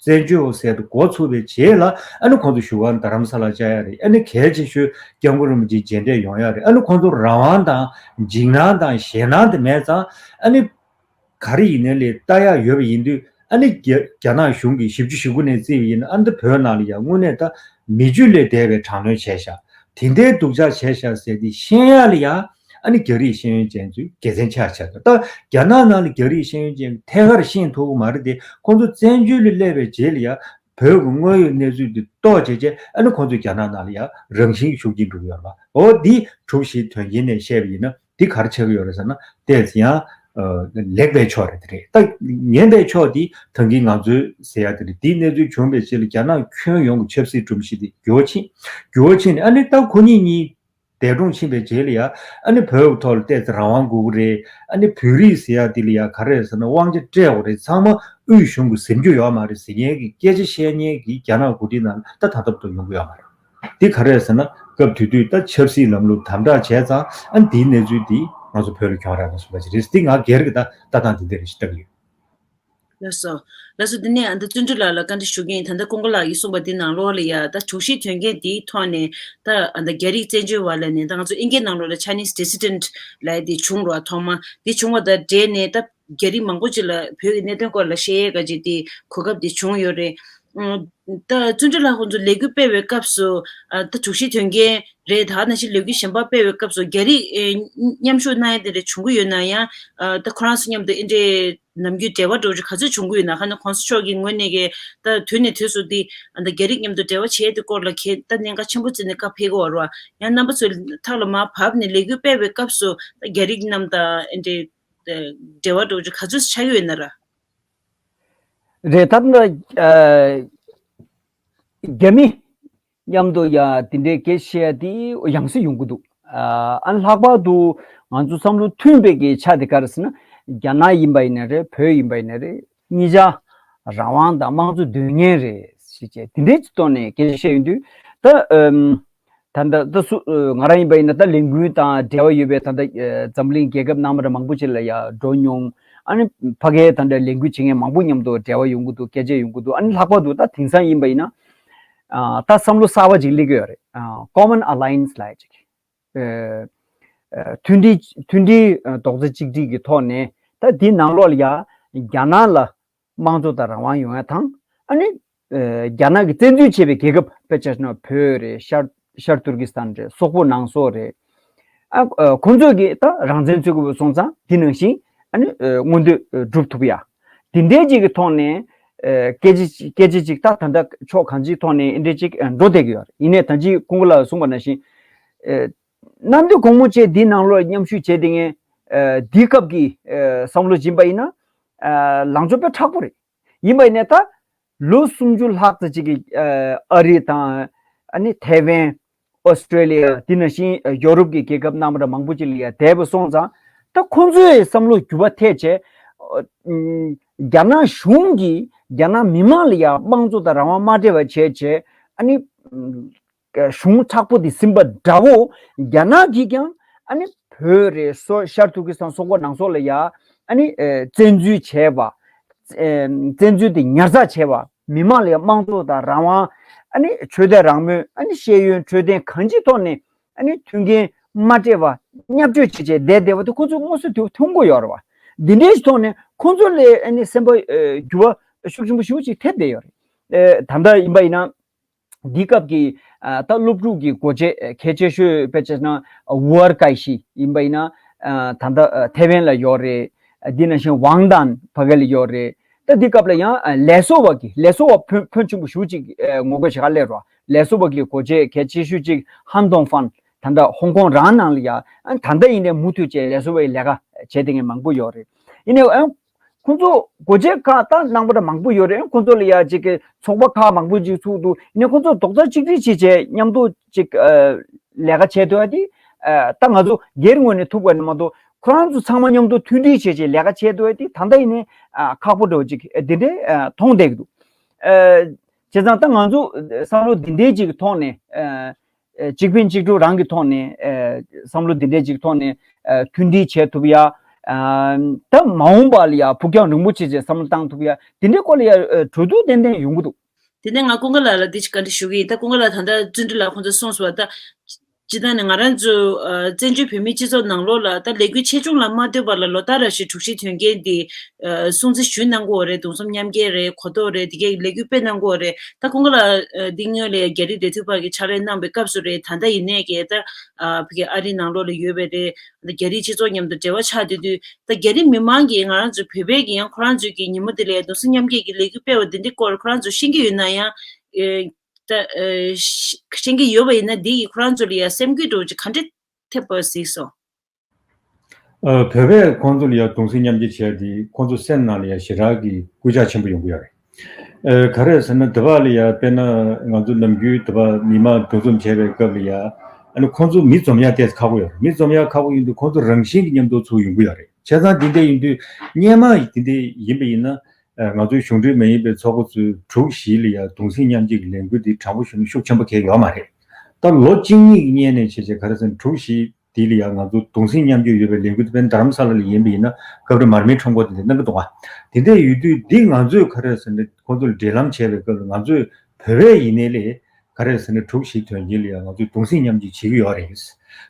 བཙན་བྱོལ་ཟེར་དུ་འགོ་ཚུགས་པའི་རྗེས་ལ་ཨ་ནི་ཁོང་ཚོ་བཞུགས་སྒར་རྡ་རམ་ས་ལ་བཅའ་ཡ་རེད། ཨ་ནི་གལ་ཆེ་ཤོས་སྐྱབས་མགོན་རིན་པོ་ཆེ་མཇལ་འཕྲད་ཡོང་ཡ་རེད། ཨ་ནི་ཁོང་ཚོར་རང་དབང་དང་འཇིགས་སྣང་དང་ཞེད་སྣང་དེ་མེད་ཙང་། ཨ་ནི་ག་རེ་ཡིན་ནའི་ལས་ལྟ་ཡ་ཡོད་པ་ཡིན་དུས། ཨ་ནི་རྒྱ་རྒྱ་ནག་གཞུང་གིས་བཞི་བཅུ་ཞེ་དགུ་ནས་བརྩིས་པ་ཡིན་ན། ཨ་ནི་བོད་ནང་ལ་ཡ་དངོས་གནས་ད་མི་རྒྱུད་ལས་འདས་པའི་དྲག་གནོན་བྱས་ཤག་དེ་འདྲའི་སྡུག་ཅག་བྱས་ཤག་ཟེར་དེ་ཤེས་ཡ་ལ་ཡ། ཨ་ནི་རྒྱ་རིགས་ཤེས་ཡོན་ཅན་ཚོས་དགེ་མཚན་ཆེ་བ་ཆགས་འདུག་ད་རྒྱ་ནག་ནང་ལ་རྒྱ་རིགས་ཤེས་ཡོན་ཅན་ཐད་ཀར་ཤེས་ཐུབ་ཀྱི་མ་རེད་དེ། ཁོང་ཚོ་བཙན་བྱོལ་ལ་སླེབས་པའི་རྗེས་ལ་ཡ་བོད་ཀྱི་དངོས་ཡོད་གནས་ཚུལ་འདི་རྟོགས་བྱས་བྱས། ཨ་ནི་ཁོང་ཚོས་རྒྱ་ནག་ནང་ལ་ཡ་རང་བཞིན་གྱིས་ཤུགས་རྐྱེན་འགྲོ་གི་ཡོད་རེད་པ། འོ་འདི་དྲུག་བཞིའི་དོན་རྐྱེན་ནས་བཤད་པ་ཡིན་ན། འདི་ག་རེ་ཆགས་ཀྱི་ཡོད་རེད་ཟེར་ན། ཏོག་ཙམ་ཡང་ཨ་ལེགས་པའི་ཕྱོགས་རེད། དེ་རེད། ད་ངན་པའི་ཕྱོགས་འདི་ད་གིན་ང་ཚོས་ཟེར་ཡ་དེ་རེད། འདིའི་གནས་ཚུལ་བྱུང་བའི་རྗེས་ལ་རྒྱ་ནག་ཁྱོན་ཡོངས་ཀྱི་ཆབ་སྲིད་སྒྲོམ་གཞི་དེ་འགྱུར་བ་ཕྱིན། འགྱུར་བ་ཕྱིན་ནས་ཨ་ནི་ད་ཁོ་གཉིས་གཉིས་འདས་གྲོངས་ཕྱིན་པའི་རྗེས་ལ་ཡ། ཨ་ནི་བོད་ཀྱི་ཐོག་ལ་ཏོག་ཙམ་རང་དབང་དགོས་ཀྱི་རེད། ཨ་ནི་བོད་རིགས་ཟེར་ཡ་དེ་ལ་ཡ་ག་རེ་རེད་ཟེར་ན་དབང་ཆ་སྤྲད་དགོས་རེད། ཚང་མ་དབུས་གཞུང་གིས་ཟིན་རྒྱུ་ཡོད་མ་རེད་ཟེར་མཁན་གྱི་སྐད་ཆ་བཤད་མཁན་གྱི་རྒྱ་ནག་འགོ་ཁྲིད་ནང་ད་ད་ལྟ་བར་དུ་ཡོང་གི་ཡོད་མ་རེད། འདི་ག་རེ་རེད་ཟེར་ན། སྐབས་དེ་དུས་ད་ཆབ་སྲིད་ལམ་ལུགས་དམ་དྲག་བྱས་ཙང་། ཨ་ནི་འདིའི་གནས་ཚུལ་འདི་ང་ཚོ་བོད་ལ་གྱོང་རག་ལ་སོགས་པ་ཅིག་རེད། འདི་ང་སྒེར་གྱི་ད་ལྟ་སྟངས་འདི་འདྲ་རེད་ཞེས་བལྟ་གི་ཡོད། ལགས་སོ། ལགས་སོ། འདི་ནས་ཨ་ད་བརྩོན་འགྲུས་ལགས་ལ་བཀའ་འདྲི་ཞུ་གི་ཡིན། ད་ལྟ་ཀུན་དགའ་ལགས་ཀྱིས་གསུངས་པ་འདི་ནང་ལོགས་ལ་ཡ། ད་དྲུག་བཞིའི་དོན་རྐྱེན་འདིའི་ཐོག་ནས་ད་ཨ་ད་རྒྱ་རིགས་བཙན་བྱོལ་བ་ལབ་ནས། ད་ང་ཚོ་ཨིན་སྐད་ནང་ལོགས་ལ་Chinese dissident་ལབ་ཡ་འདི་བྱུང་རེད་པ། ཐོག་མ་འདི་བྱུང་བ་དང་འབྲེལ་ནས་ད་རྒྱ་རིགས་མང་པོ་ཅིག་ལ་བོད་ཀྱི་གནད་དོན་སྐོར་ལ་བཤད་ཡས་ག་ཅིག་དེ་གོ་སྐབས་དེ་བྱུང་ཡོད་རེད། ཨ་ད་བརྩོན་འགྲུས་ལགས་ཁོང་ཚོ་ལས་འགུལ་སྤེལ་བའི་སྐབས་སུ། ཨ་ད་དྲུག་བཞིའི་དོན་རྐྱེན་རེད། ད་ནང་བཞིན་ལས་འགུལ་གཞན་པ་སྤེལ་བའི་སྐབས་སུ་རྒྱ་རིགས་ཨེ་མཉམ་ཞུགས་གནང་ཡ་དེ་འདྲ་བྱུང་གི་ཡོད་ན་ཡང་། ཨ་ད་ཁོ་རང་ཚོ་མཉམ་དུ་ཨེ་འདྲའི་ནམ་རྒྱུན་འབྲེལ་བ་འདྲ་བོ་ཅིག་ག་ཚོད་བྱུང་གི་ཡོད་ན། ཁ་ནས་གོང་ས་མཆོག་གིས་ངོས་ནས་ཀྱི་ད་དུས་ནས་དུས་སུ་དེ་ཨ་ད་རྒྱ་རིགས་མཉམ་དུ་འབྲེལ་བ་བྱེད་ཡ་དེ་སྐོར་ལ་གལ་ད་གནད་འགག་ཆེན་པོ་བརྩིས་ནས་བཀའ་ཕེབས་ཀྱི་ཡོད་རེད་པ། ཡང་རྣམ་པ་ཚོའི་ཐག་ལ་མར་བབས་ནས་ལས་འགུལ་སྤེལ་བའི་སྐབས་སུ་ད་རྒྱ་རིགས་རྣམས་དང་ཨེ་འདྲའི་འབྲེལ་བ་འདྲ་བོ་ཅིག་ག་ཚོད་ཆགས་ཀྱི་ཡོད་ན་ར། རེད། ད་ལྟ་ཨ་རྒྱ་མི་མཉམ་དུ་ཡ་དེ་འདྲའི་སྐད་ཆ་དེ་ཡང་སེ་ཡོང་གི་འདུག་ཨ་ཨ་ནི་ལྷག་པར་དུ་ང་ཚོ་བསམ་བློ་མཐུན་པའི་གི་ཆ་དེ་ག་རེ་ཟེར་ན། རྒྱ་ནག་ཡིན་པ་ཡིན་ན་རེད། བོད་ཡིན་པ་ཡིན་ན་རེད། གཉིས་ཆ་རང་དབང་དང་དམངས་གཙོ་འདོད་མཁན་རེད་ཟེར་བྱས་དེ་འདྲའི་ཐོག་ནས་སྐད་ཆ་བཤད་ཡོང་དུས། ད་ཨམ། ད་ལྟ་ད་སུ་ཨ་ང་རང་ཡིན་པ་ཡིན་ན་ད་ལས་འགུལ་དང་འབྲེལ་བ་ཡོད་པའི་ད་ལྟ་ཨ་འཛམ་གླིང་རྒྱལ་ཁབ་རྣམ་པ་ར་མང་པོ་ཅིག་ལ་ཡ་འགྲོ་མྱོང་། ཨ་ནི་ཕ་གིའི་ད་ལྟ་ལས་འགུལ་བྱེད་མཁན་མང་པོ་མཉམ་དུ་འབྲེལ་བ་ཡོང་གི་འདུག་སྐད་ཆ་ཡོང་གི་འདུག་ཨ་ནི་ལྷག་པར་དུ་ད་དེང་སང་ཡིན་པ་ཡིན་ན། ཨ་ད་བསམ་བློ་གསར་པ་ཅིག་སླེབས་ཀྱི་ཡོད་རེད། ཨ་Common Alliance་ལབ་ཅིག་ཨ་ཨ་མཐུན་སྒྲིལ་མཐུན་སྒྲིལ་ཨ་རྡོག་རྩ་གཅིག་སྒྲིལ་གྱི་ཐོག་ནས་ད་འདི་ནང་ལོགས་ལ་ཡ་རྒྱ་ནག་ལ་དམངས་གཙོ་དང་རང་དབང་ཡོང་ཡ་དང་། ཨ་ནི་ཨ་རྒྱ་ནག་གིས་བཙན་འཛུལ་བྱས་པའི་རྒྱལ་ཁབ་དཔེ་ཆ་བཞག་ན་བོད་རེད། ཤར་ཤར་ཏུར་ཀི་སི་ཐན་རེད། སོག་པོ་ནང་སོག་རེད། ཨ་ཁོང་ཚོས་ཀྱི་ད་རང་བཙན་རྩོད་དགོས་པ་སོང་ཙང་དེ་ནང་བཞིན་ཨ་ནི་མངོན་འདོད་སྒྲུབ་ཐུབ་ཡ། དེ་འདྲའི་ཅིག་གི་ཐོག་ནས་སྐད་ཆ་སྐད་ཆ་ཅིག་ད་ད་ལྟ་ཕྱོགས་གང་ཅིའི་ཐོག་ནས་འདི་འདྲའི་ཅིག་འགྲོ་བསྡད་ཀྱི་ཡོད་རེད། ཡིན་ནའི་ད་ཅི་ཁོང་ལ་གསུངས་པ་ནང་བཞིན། གནམ་བདེ་སྒོ་མོ་བཅས་འདི་ནང་ལོགས་མཉམ་ཞུགས་བྱས་ཏེ་ངས་འདི་སྐབས་ཀྱི་བསམ་བློ་སྦྱིན་པ་ཡིན་ན། ལངས་ཕྱོགས་དཔེ་མཁྲེགས་པོ་རེད། ཡིན་པ་ཡིན་ནའི་ད་ལོ་སུམ་ཅུ་ལྷག་ཙམ་ཅིག་གི་ཨ་རི་དང་ཨ་ནི་ཐའེ་ཝན། ཨོ་སི་ཀྲེ་ལི་ཡ། དེ་ནང་བཞིན་ཡོ་རོབ་ཀྱི་རྒྱལ་ཁབ་རྣམ་པ་མང་པོ་ཅིག་ལ་ཡ་བསྡད་པ་སོང་ཙང་། ད་ཁོང་ཚོའི་བསམ་བློ་འགྱུར་བ་ཐེབས་བྱས། རྒྱ་ནག་གཞུང་གིས་རྒྱ་ནག་མི་མང་ལ་ཡ་དམངས་གཙོ་དང་རང་དབང་མ་སྤྲད་པ་བྱས་བྱས། ཨ་ནི་གཞུང་མཁྲེགས་པོ་དེ་ཟིན་པ་འདྲ་བོ། རྒྱ་ནག་གིས་ཀྱང་ཨ་ནི་བོད་རེད་སོགས་ཤར་ཏུར་ཀི་སི་ཐན་སོག་པོ་ནང་སོགས་ལ་ཡ་ཨ་ནི་བཙན་འཛུལ་བྱས་པ། བཙན་འཛུལ་དེ་ཉར་ཚགས་བྱས་པ། མི་མང་ལ་ཡང་དམངས་གཙོ་དང་རང་དབང་། ཨ་ནི་ཆོས་དད་རང་མོས། ཨ་ནི་ཤེས་ཡོན་འཕྲོད་བསྟེན་གང་ཅིའི་ཐོག་ནས་ཨ་ནི་མཐུན་རྐྱེན་མ་སྤྲད་པ་བརྙས་བཅོས་བྱས་བྱས་བསྡད་བསྡད་པ་དེ་ཁོ་ཚོས་དངོས་སུ་དེ་མཐོང་གི་ཡོད་རེད་བ། འདི་འདྲའི་ཐོག་ནས་ཁོ་ཚོ་ལ་ཨ་ནི་སེམས་པ་འགྱུར་བ་ཤུགས་ཆེན་པོ་ཞེ་པོ་ཅིག་ཐེབས་བསྡད་ཡོད་རེད། ད་ལྟ་ཡིན་པ་ཡིན་ན། འདི་སྐབས་ཀྱི་ད་སློབ་ཕྲུག་གི་འགོ་བྱེད་གལ་ཆེ་ཤོས་དཔེ་བྱས་ན་ཝུ་ཨར་ཀའེ་ཤི་ཡིན་པ་ཡིན་ན། ད་ལྟ་ཐའེ་ཝན་ལ་ཡོད་རེད། འདི་ནང་བཞིན་ཝང་ཏན་ཕ་གི་ལ་ཡོད་རེད། ད་འདི་སྐབས་ལ་ཡང་ལས་བཟོ་བ་གི་ལས་བཟོ་བ་ཕོན་ཕོན་ཆེན་པོ་ཞེ་པོ་ཅིག་ངོ་རྒོལ་བྱེད་ག་སླེབས་རོགས། ལས་བཟོ་བ་གི་འགོ་བྱེད་གལ་ཆེ་ཤོས་ཅིག་ཧན་ཏོང་ཧྥན། ད་ལྟ་ཧོང་ཀོང་རང་ནང་ལ་ཡ་ད་ལྟ་ཡིན་ནའི་མུ་མཐུད་བྱས་ལས་བཟོ་བའི་ལས་ཀ་བྱས་བསྡད་མཁན་མང་པོ་ཡོད་རེད། ཡིན་ནའི་ཁོང་ཚོ་སྒོ་འབྱེད་ཁག་ད་གནང་པ་འདྲ་མང་པོ་ཡོད་རེད། ཁོང་ཚོ་ལ་ཡ་གཅིག་གི་ཚོགས་པ་ཁག་མང་པོ་ཅིག་ཚུགས་འདུག་ཡིན་ནའི་ཁོང་ཚོ་རྡོག་རྩ་གཅིག་སྒྲིལ་བྱས་བྱས་མཉམ་དུ་ཅིག་ལས་ཀ་བྱས་འདུག་ཡ་དེ། ད་ང་ཚོ་སྒེར་ངོས་ནས་ཐུབ་པ་ནི་མ་གཏོགས་ཁོ་རང་ཚོ་ཚང་མ་མཉམ་དུ་མཐུན་སྒྲིལ་བྱས་བྱས་ལས་ཀ་བྱས་འདུག་ཡ་དེ་ད་ལྟ་ཡིན་ནའི་ཁག་པོ་འདྲ་བོ་ཅིག་འདི་འདྲའི་མཐོང་བསྡད་ཀྱི་འདུག་བྱས་ཙང་ད་ང་ཚོ་བསམ་བློ་འདི་འདྲའི་ཅིག་ཐོག་ནས། གཅིག་ཕན་གཅིག་གྲོགས་རང་གི་ཐོག་ནས་བསམ་བློ་འདི་འདྲའི་ཅིག་ཐོག་ནས་མཐུན་སྒྲིལ་བྱེད་ཐུབ་ཡ། ད་མ་འོངས་པ་ལ་ཡ་ཕུགས་རྒྱང་རིང་པོ་བྱས་བྱས་བསམ་བློ་བཏང་ཐུབ་ཡ་དེ་འདྲའི་སྐོར་ལ་ཡ་གྲོས་བསྡུར་ཏན་ཏན་ཡོང་གི་འདུག་དེ་ནས་ང་ཀུན་དགའ་ལགས་ལ་འདི་ཅིག་བཀའ་འདྲི་ཞུ་གི་ཡིན། ད་ཀུན་དགའ་ལགས་ད་ལྟ་བརྩོན་འགྲུས་ལགས་ཁོང་ཚོས་གསུངས་སོང་བ་ད། སྤྱིར་བཏང་ནས་ང་རང་ཚོ་བཙན་བྱོལ་བོད་མིའི་སྤྱི་ཚོགས་ནང་ལོགས་ལ་ད་ལས་འགུལ་ཆེ་ཆུང་ལ་མ་ལྟོས་པ་ལ་ལོ་ལྟར་རེ་བཞིན་དྲུག་བཞིའི་དོན་རྐྱེན་དེ་སྲུང་བརྩི་ཞུས་གནང་གི་ཡོད་རེད། གདུང་སེམས་མཉམ་སྐྱེད་རེད། གོ་རྟོགས་རེད། དེ་གའི་ལས་འགུལ་སྤེལ་གནང་གི་ཡོད་རེད། ད་ཀུན་དགའ་ལགས་འདི་སྔོན་ལ་རྒྱ་རིགས་འབྲེལ་མཐུད་པ་གི་ཕྱག་ལས་གནང་བའི་སྐབས་སུ་རེད། ད་ལྟ་ཡིན་ནའི་གི་ད་ཕ་གི་ཨ་རི་ནང་ལོགས་ལ་ཡོད་པའི་རེད། ད་རྒྱ་རིགས་སྤྱི་ཚོགས་མཉམ་དུ་འབྲེལ་བ་ཆགས་བསྡད་དུས་ད་རྒྱ་རིགས་མི་མང་གིས་ང་རང་ཚོ་བོད་པའི་གི་ཡང་ཁོ་རང་ཚོའི་གི་ཉིན་མོ་དེ་ལ་གདུང་སེམས་མཉམ་སྐྱེད་ཀྱི་ལས་འགུལ་སྤེལ་བ་འདི་འདྲའི་སྐོར་ཁོ་རང་ཚོ་ཤེས་ཀྱི་ཡོད་ན་ཡང་། ད་ཤེས་ཀྱི་ཡོད་པ་ཡིན་ན་འདི་ཡིས་ཁོ་རང་ཚོ་ལ་ཡང་སེམས་འགུལ་འདྲ་བོ་ཅིག་ག་འདྲ་ཐེབས་པ་གཟིགས་སོང་། ཨ་བོད་པས་ཁོང་ཚོ་ལ་ཡང་གདུང་སེམས་མཉམ་སྐྱེད་བྱས་ཏེ་ཁོང་ཚོ་སེམས་ནང་ལ་ཡང་ཞེ་དྲག་གི་སྐུལ་ལྕག་ཆེན་པོ་ཡོང་གི་ཡོད་རེད། ཨ་ག་རེ་ཟེར་ན་འདི་བ་ལ་ཡང་དཔེར་ན་ང་ཚོ་ནམ་རྒྱུན་འདི་བ་མི་མང་འདུ་འཛོམས་བྱས་པའི་སྐབས་ལ་ཡང་ཨ་ནི་ཁོང་ཚོ་མི་འཛོམས་ཡ་ཏོག་ཙམ་ཁག་པོ་ཡོད་རེད། མི་འཛོམས་ཡ་ཁག་པོ་ཡིན་དུས་ཁོང་ཚོ་རང་བཞིན་གྱི་མཉམ་དུ་ཚུར་ཡོང་གི་ཡོད་རེད། བྱས་ཙང་འདི་འདྲ་ཡིན་དུས་སྔོན་མ་འདི་འདྲ་ཡིན་པ་ཡིན་ན། ང་ཚོའི་གཞུང་འབྲེལ་མ་ཡིན་པའི་ཚོགས་པ་ཚོས་དྲུག་བཞི་ལ་ཡང་གདུང་སེམས་མཉམ་སྐྱེད་ཀྱི་ལས་འགུལ་འདི་དྲག་པོ་ཞུ་ན་ཤུགས་ཆེན་པོ་གང་ཡང་ཡོད་མ་རེད། ད་ལོ་གཅིག་གཉིས་ཀྱི་སྔོན་ནས་བྱས་བྱས་ག་རེ་ཟེར་ན་དྲུག་བཞི་འདི་ལ་ཡང་ང་ཚོ་གདུང་སེམས་མཉམ་སྐྱེད་ཡོད་པའི་ལས་འགུལ་འདི་དཔེར་ན་རྡ་རམ་ས་ལ་ལ་ཡིན་པ་ཡིན་ན་སྐབས་རེ་མར་མེའི་ཁྲོམ་སྐོར་དེ་འདྲ་གནང་གི་འདུག་ག་དེ་འདྲ་ཡོད་དུས་འདི་ང་ཚོས་ག་རེ་ཟེར་ན་ཁོང་ཚོ་ལ་འབྲེལ་ལམ་བྱས་པའི་སྐབས་ལ་ང་ཚོས་བོད་པའི་ཡིན་ནའི་ལས། ག་རེ་ཟེར་ན་དྲུག་བཞི་དོན་རྐྱེན་ལ་ཡང་ང་ཚོས་གདུང་སེམས་མཉམ་སྐྱེད་བྱེད་ཀྱི་ཡོད་རེད།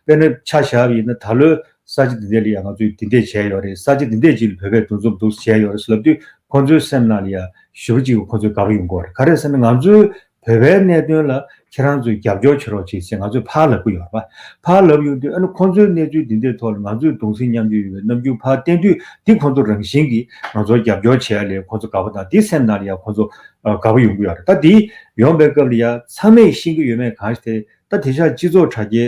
དཔེར་ན་ཆ་བཞག་པ་ཡིན་ན་ད་ལོའི་ས་ཆ་འདི་འདྲ་ལ་ཡང་ང་ཚོས་འདི་འདྲ་བྱས་ཡོད་རེད། ས་ཆ་འདི་འདྲ་ཅིག་ལ་བོད་པས་འདུ་འཛོམས་འདུག་བྱས་ཡོད་རེད་ཟེར་ལབ་དུས་ཁོང་ཚོའི་སེམས་ནང་ལ་ཡང་ཞེ་པོ་ཅིག་ཁོང་ཚོས་དགའ་པོ་ཡོང་གི་ཡོད་རེད། ག་རེ་ཟེར་ན་ང་ཚོའི་བོད་པའི་གནད་དོན་ལ་ཁྱེད་རང་ཚོས་རྒྱབ་སྐྱོར་བྱེད་རོགས་བྱེད་ཟེར་ང་ཚོས་ཕར་ལབ་ཀྱི་ཡོད་རེད་པ། ཕར་ལབ་ཡོང་དུས་ཨ་ནི་ཁོང་ཚོའི་གནས་ཚུལ་འདི་འདྲའི་ཐོག་ལ་ང་ཚོས་གདུང་སེམས་མཉམ་སྐྱེད་ཡོད་པའི་རྣམ་འགྱུར་ཕར་བསྟན་དུས་འདི་ཁོང་ཚོ་རང་བཞིན་གྱིས་ང་ཚོར་རྒྱབ་སྐྱོར་བྱེད་ཡ་ལས་ཁོང་ཚོ་དགའ་པོ་དང་འདི་སེམས་ནང་ལ་ཡང་ཁོང་ཚོ་དགའ་པོ་ཡོང་གི་ཡོད་རེད། ད་འདི་ཡོང་པའི་སྐབས་ལ་ཡང་ཚང་མས་ཤེས་ཀྱི་ཡོད་མེད་གང་ཞིག་དེ་ད་དེང་སང་སྤྱི་ཚོགས་དྲ་རྒྱའི་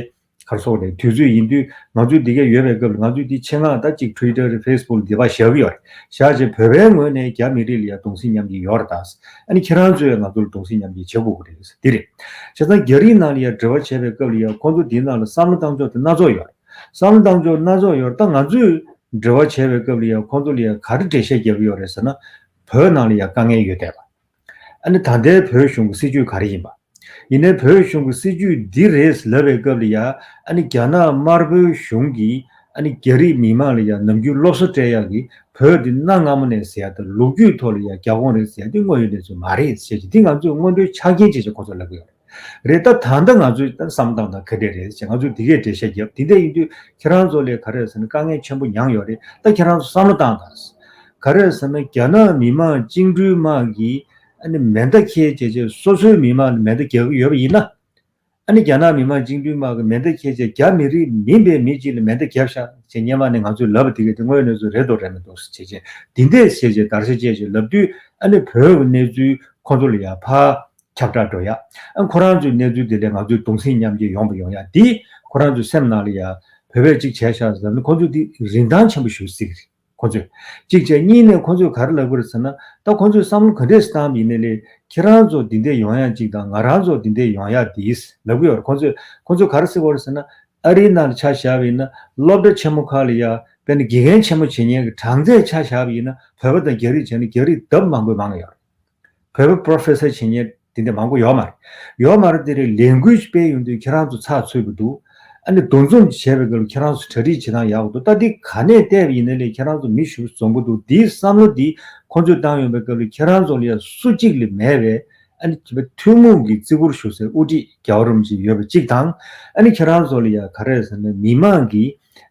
ག་རེ་ཟེར་དགོས་རེད། དུས་ཚོད་ཡིན་དུས་ང་ཚོའི་འདི་ག་ཡོད་པའི་སྐབས་ལ་ང་ཚོས་འདི་ཆེད་མངགས་ད་ཅིག་Twitter་རེད། Facebook་འདི་པར་བཞག་གི་ཡོད་རེད། བཞག་བྱས་བོད་པའི་ངོས་ནས་རྒྱ་མི་རིགས་ལ་ཡང་གདུང་སེམས་མཉམ་སྐྱེད་ཡོད་རེད། ད་ཨ་ནི་ཁྱེད་རང་ཚོས་ང་ཚོ་ལ་གདུང་སེམས་མཉམ་སྐྱེད་བྱེད་དགོས་ཀྱི་རེད། འདི་རེད། བྱས་ཙང་རྒྱ་རིགས་ནང་ལ་ཡང་འབྲེལ་བ་བྱས་པའི་སྐབས་ལ་ཡང་ཁོང་ཚོ་འདིའི་ནང་ལ་བསམ་བློ་བཏང་ཕྱོགས་དེ་སྣ་ཚོགས་ཡོད་རེད། བསམ་བློ་བཏང་ཕྱོགས་སྣ་ཚོགས་ཡོད་རེད། ད་ང་ཚོས་འབྲེལ་བ་བྱས་པའི་སྐབས་ལ་ཡང་ཁོང་ཚོ་ལ་ཡང་ག་རེ་འགྲེལ་བཤད་རྒྱག་གི་ཡོད་རེད་ཟེར་ན། བོད་ནང་ལ་ཡང་དཀའ་ངལ་ཡོད་བསྡད་པ། ཨ་ནི་ད་ལྟའི་བོད་གཞུང་གི་སྲིད་ཇུས་ག་རེ་ཡིན་པ། ཡིན་ནའི་བོད་གཞུང་གི་སྲིད་ཇུས་འདི་རེད་ལབ་པའི་སྐབས་ལ་ཡང་ཨ་ནི་རྒྱ་ནག་དམར་པོའི་གཞུང་གིས་ཨ་ནི་རྒྱ་རིགས་མི་མང་ལ་ཡང་ནམ་རྒྱུན་སློབ་གསོ་སྤྲད་ཡག་གི་བོད་འདི་གནའ་སྔ་མོ་ནས་ཟེར་ཡག་དང་ལོ་རྒྱུས་ཐོག་ལ་ཡང་རྒྱ་ཁོངས་རེད་ཟེར་ཡག་འདི་དངོས་ཡོད་གནས་ཚུལ་མ་རེད་ཟེར་གྱི་འདི་ང་ཚོས་སྔོན་འགྲོའི་ཆ་རྐྱེན་བྱས་བྱས་ཁོང་ཚོ་ལབ་ཀྱི་ཡོད་རེད། རེད། ད་ད་ལྟ་ང་ཚོས་ད་བསམ་བློ་བཏང་དང་ག་འདྲས་རེད་ཅེས་ང་ཚོས་འདི་གས་འགྲེལ་བཤད་བརྒྱབ། དེ་འདྲ་ཡིན་དུས་ཁྱེད་རང་ཚོ་ལས་ག་རེ་ཟེར་ན་དཀའ་ངལ་ཆེན་པོ་མྱངས་ཡོད་རེད། ད་ཁྱེད་རང་ཚོ་བསམ་བློ་བཏང་དང་། ག་རེ་ཟེར་ན་རྒྱ་ནག་མི་དམངས་བཅིངས་འགྲོལ་དམག་གིས་ཨ་ནི་མེ་མདའ་འཁྱེར་བྱས་བྱས་སོ་སོའི་མི་དམངས་ལ་མེ་མདའ་རྒྱག་གི་ཡོད་པ་ཡིན་ན། ཨ་ནི་རྒྱ་ནག་མི་དམངས་བཅིངས་འགྲོལ་དམག་གི་མེ་མདའ་འཁྱེར་བྱས་རྒྱ་མི་རིགས་མིན་པའི་མི་གཅིག་ལ་མེ་མདའ་བརྒྱབ་ཤག་ཅེས་སྔོན་མ་ནས་ང་ཚོས་ལབ་པ་དེ་གས་དེ་དངོས་ཡོད་གནས་ཚུལ་རེད་འདུག་རེད་མི་འདུག་ཟེར་བྱས་བྱས་འདི་འདྲས་བྱས་བྱས་བརྡར་ཤ་བཅད་བྱས་ལབ་དུས། ཨ་ནི་བོད་ཀྱི་གནས་ཚུལ་ཁོང་ཚོ་ལ་ཡང་ཕར་ཁྱབ་བསྒྲགས་འགྲོ་ཡ། ཨ་ཁོ་རང་ཚོའི་གནས་ཚུལ་དེ་ལས་ང་ཚོས་གདུང་སེམས་མཉམ་སྐྱེད་ཡོང་པ་ཡོང་ཡ་འདི་ཁོ་རང་ཚོའི་སེམས་ནང་ལ་ཡ་བོད་པས་གཅིག་བྱས་ཤག་ཟེར་ན་ཁོང་ཚོས་འདི་རིན་ཐང་ཆེན་པོ་ཞིག་བརྩི་གི་རེད། ཁོ་ཚོས་གཅིག་བྱས། གཉིས་ནས་ཁོ་ཚོས་ག་རེ་ལབ་ཀྱི་རེད་ཟེར་ན། ད་ཁོ་ཚོས་བསམ་བློ་ག་འདྲས་བཏང་བ་ཡིན་ནའི་ལས་ཁྱེད་རང་ཚོ་འདི་འདྲས་ཡོང་ཡག་གཅིག་དང་ང་རང་ཚོ་འདི་འདྲས་ཡོང་ཡག་འདིས་ལབ་ཀྱི་ཡོད་རེད། ཁོ་ཚོས་ཁོ་ཚོས་ག་རེ་ཟེར་གྱི་ཡོད་རེད་ཟེར་ན། ཨ་རིའི་ནང་ལ་ཆ་བཞག་པ་ཡིན་ན་སློབ་གྲྭ་ཆེན་མོ་ཁག་ལ་ཡ་དཔེར་ན་དགེ་རྒན་ཆེན་མོ་བྱེད་མཁན་གྱི་གྲངས་ཚད་ཆ་བཞག་པ་ཡིན་ན་བོད་པ་དང་རྒྱ་རིགས་བྱས་ན་རྒྱ་རིགས་ལྡབ་མང་པོས་མང་ཡོད་རེད། བོད་པ་པོ་རོ་ཕེ་སར་བྱེད་མཁན་དེ་འདྲ་མང་པོ་ཡོད་མ་རེད། ཡོད་མ་རེད་དེ་རེད། ལས་འགུལ་སྤེལ་ཡོང་དུས་ཁྱེད་རང་ཚོ་ཚགས་ཚུད་པ་འདུག་ཨ་ནི་འདུ་འཛོམས་བྱས་པའི་སྐབས་ལ་ཁྱེད་རང་ཚོ་གྲ་སྒྲིག་བྱེད་སྟངས་ཡག་པོ་འདུག་ད་འདི་ག་ནས་བལྟས་པ་ཡིན་ན་ལས་ཁྱེད་རང་ཚོ་མི་ཞེ་པོ་འཛོམས་པོ་འདུག་འདིའི་བསམ་བློ་འདི་ཁོང་ཚོས་བཏང་ཡོང་པའི་སྐབས་ལ་ཁྱེད་རང་ཚོ་ལ་ཡང་སུ་གཅིག་ལས་མེད་པའི་ཨ་ནི་ཐུན་མོང་གི་བརྩི་བཀུར་ཞུ་སའི་དབུ་ཁྲིད་རྒྱལ་བ་རིན་པོ་ཆེ་ཡོད་པ་གཅིག་དང་། ཨ་ནི་ཁྱེད་རང་ཚོ་ལ་ཡང་ག་རེ་ཟེར་ན་མི་མང་གི་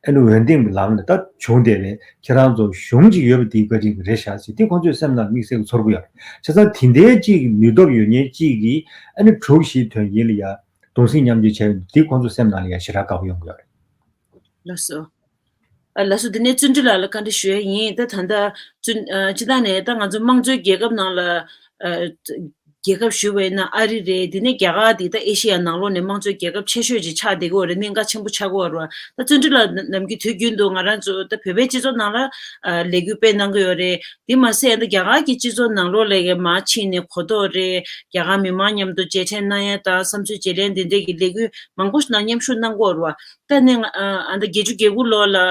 ཨ་ནི་འོས་འདེམས་ཀྱི་ལམ་ནས་ད་བྱུང་བསྡད་པའི་ཁྱེད་རང་ཚོ་གཞུང་ཅིག་ཡོད་པ་འདིའི་བཀའ་དྲིན་གྱིས་རེད་ཤག་ཅེས་དེ་ཁོང་ཚོའི་སེམས་ནང་དམིགས་བསལ་གྱི་ཚོར་གྱི་ཡོད་རེད། བྱས་ཙང་དེ་འདྲའི་ཅིག་གི་ནུས་སྟོབས་ཡོད་མཁན་ཅིག་གིས་ཨ་ནི་དྲུག་བཞིའི་དོན་རྐྱེན་ལ་ཡ་གདུང་སེམས་མཉམ་སྐྱེད་བྱས་ཡོད་འདི་ཁོང་ཚོའི་སེམས་ནང་ལ་ཡ་ཞེ་དྲག་དགའ་པོ་ཡོང་གི་ཡོད་རེད། ལགས་སོ། ཨ་ལགས་སོ། འདི་ནས་བརྩོན་འགྲུས་ལགས་ལ་བཀའ་འདྲི་ཞུ་ཡ་ཡིན། ད་ད་ལྟ་བརྩོན་ཨ་སྤྱི་བཏང་ནས་ད་ང་ཚོ་དམངས་གཙོའི་རྒྱལ་ཁབ་ནང་ལ་ཨ་རྒྱལ་ཁབ་ཞུ་བས་ན་ཨ་རི་རེད། འདི་ནས་རྒྱ་གར་འདི་ད་ཨེ་ཤི་ཡ་ནང་ལོགས་ནས་དམངས་གཙོའི་རྒྱལ་ཁབ་ཆེ་ཤོས་ཅིག་ཆགས་བསྡད་ཀྱི་ཡོད་རེད། གནད་འགག་ཆེན་པོ་ཆགས་ཀྱི་ཡོད་རེད་བ། ད་བརྩོན་འགྲུས་ལགས་ནམ་རྒྱུན་དུས་རྒྱུན་དུ་ང་རང་ཚོ་ད་བོད་པའི་སྤྱི་ཚོགས་ནང་ལ་ཨ་ལས་འགུལ་སྤེལ་གནང་གི་ཡོད་རེད། དེ་མ་ཟད་ད་རྒྱ་གར་གྱི་སྤྱི་ཚོགས་ནང་ལོགས་ལ་ཡ་མར་ཕྱིན་ནས་གོ་རྟོགས་རེད། རྒྱ་གར་མི་མང་མཉམ་དུ་མཇལ་འཕྲད་གནང་ཡ་དང་བསམ་ཚུལ་བརྗེ་ལེན་འདི་འདྲས་ཀྱི་ལས་འགུལ་མང་པོ་ཞིག་ནང་མཉམ་ཞུགས་གནང་གི་ཡོད་རེད་བ། ད་ནི་ང་ཨ་ཨ་ད་བརྒྱད་ཅུ་གྱ་དགུ་ལོ་ལ་ཨ་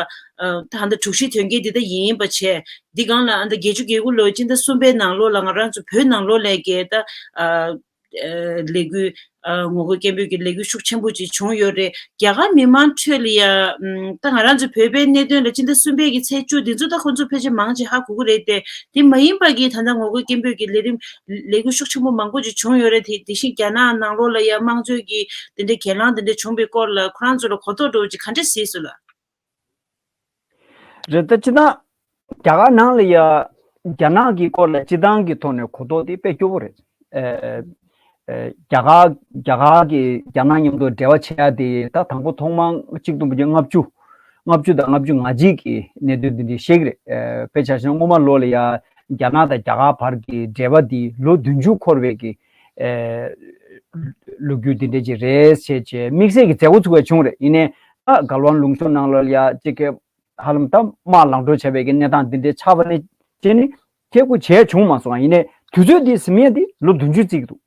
ད་ཨ་ད་དྲུག་བཞི་དོན་རྐྱེན་འདི་ད་ཡིན་པ་བྱས། འདི་སྒང་ལ་ཨ་ད་བརྒྱད་ཅུ་གྱ་དགུ་ལོའི་སྤྱི་ཟླ་གསུམ་པའི་ནང་ལོགས་ལ་ང་རང་ཚོ་བོད་ནང་ལོགས་ལ་གི་ད་ཨ་ཨ་ལས་འགུལ་ཨ་ངོ་རྒོལ་སྐད་འབོད་ཀྱི་ལས་འགུལ་ཤུགས་ཆེན་པོ་ཅིག་བྱུང་ཡོད་རེད། རྒྱ་གར་མི་མང་ཁྲོད་ལ་ཡ་ཨམ་ད་ང་རང་ཚོ་བོད་པའི་གནད་དོན་ལ་སྤྱི་ཟླ་གསུམ་པའི་གི་ཚེས་བཅུ་འདི་ཚོ་ད་ཁོང་ཚོ་ཕལ་ཆེར་མང་ཆེ་ཧ་གོ་གི་རེད་དེ། དེ་མ་ཡིན་པ་གི་ད་ལྟ་ངོ་རྒོལ་སྐད་འབོད་ཀྱི་ལས་རིམ་ལས་འགུལ་ཤུགས་ཆེན་པོ་མང་པོ་ཅིག་བྱུང་ཡོད་རེད་དེ། དེ་བཞིན་རྒྱ་ནག་ནང་ལོགས་ལ་ཡ་དམངས་གཙོའི་གི་དེ་འདྲའི་གྱེན་ལངས་དེ་འདྲ་བྱུང་བའི་སྐོར་ལ་ཁོ་རང་ཚོ་ལ་གོ་རྟོགས་འདྲ་བོ་ཅིག་ག་འདྲ་གཟིགས་སོང་ལགས། རེད། ད་སྤྱི་བཏང་རྒྱ་གར་ནང་ལ་ཡ་རྒྱ་ནག་གི་སྐོར་ལ་སྤྱི་བཏང་གི་ཐོག་ནས་གོ་རྟོགས་དེ་དཔེ་སྐྱོ་པོ་རེད། ཨ་ཨ་རྒྱ་གར་རྒྱ་གར་གྱི་རྒྱ་ནག་མཉམ་དུ་འབྲེལ་བ་བྱེད་ཡ་དེ་ད་དང་པོ་ཐོག་མར་གཅིག་སྟོང་དགུ་བརྒྱ་ལྔ་བཅུ་ལྔ་བཅུ་དང་ལྔ་བཅུ་ང་གཅིག་གི་གནད་དོན་འདི་འདྲ་བཤད་ཀྱི་རེད། ཨ་དཔེ་ཆ་བཞག་ན་སྔོན་མ་ལོ་ལ་ཡ་རྒྱ་ནག་དང་རྒྱ་གར་བར་གྱི་འབྲེལ་བ་འདི་ལོ་བདུན་ཅུ་འཁོར་བའི་གི་ཨ་ལོ་རྒྱུས་འདི་འདྲ་ཅིག་རེད་ཟེར་བྱས་དམིགས་བསལ་གྱི་མཛད་སྒོ་ཚུགས་པ་བྱུང་རེད། ཡིན་ནའི་ཨ་གལ་ཝན་ལུང་གཤོང་ནང་ལོགས་ལ་ཡ་གཅིག་གི་ཧ་ལམ་ད་དམག་ལངས་འགྲོ་བྱས་པའི་གི་གནས་སྟངས་འདི་འདྲའི་ཆགས་པ་ནས་བྱས་ནས་ཁྱབ་ཁུ་བྱས་བྱུང་མ་སོང་། ཡིན་ནའི་དུས་ཚོད་འདི་ཟིན་ཡ་འདི་ལོ་བདུན་ཅུ་བརྩི་གི་འདུག་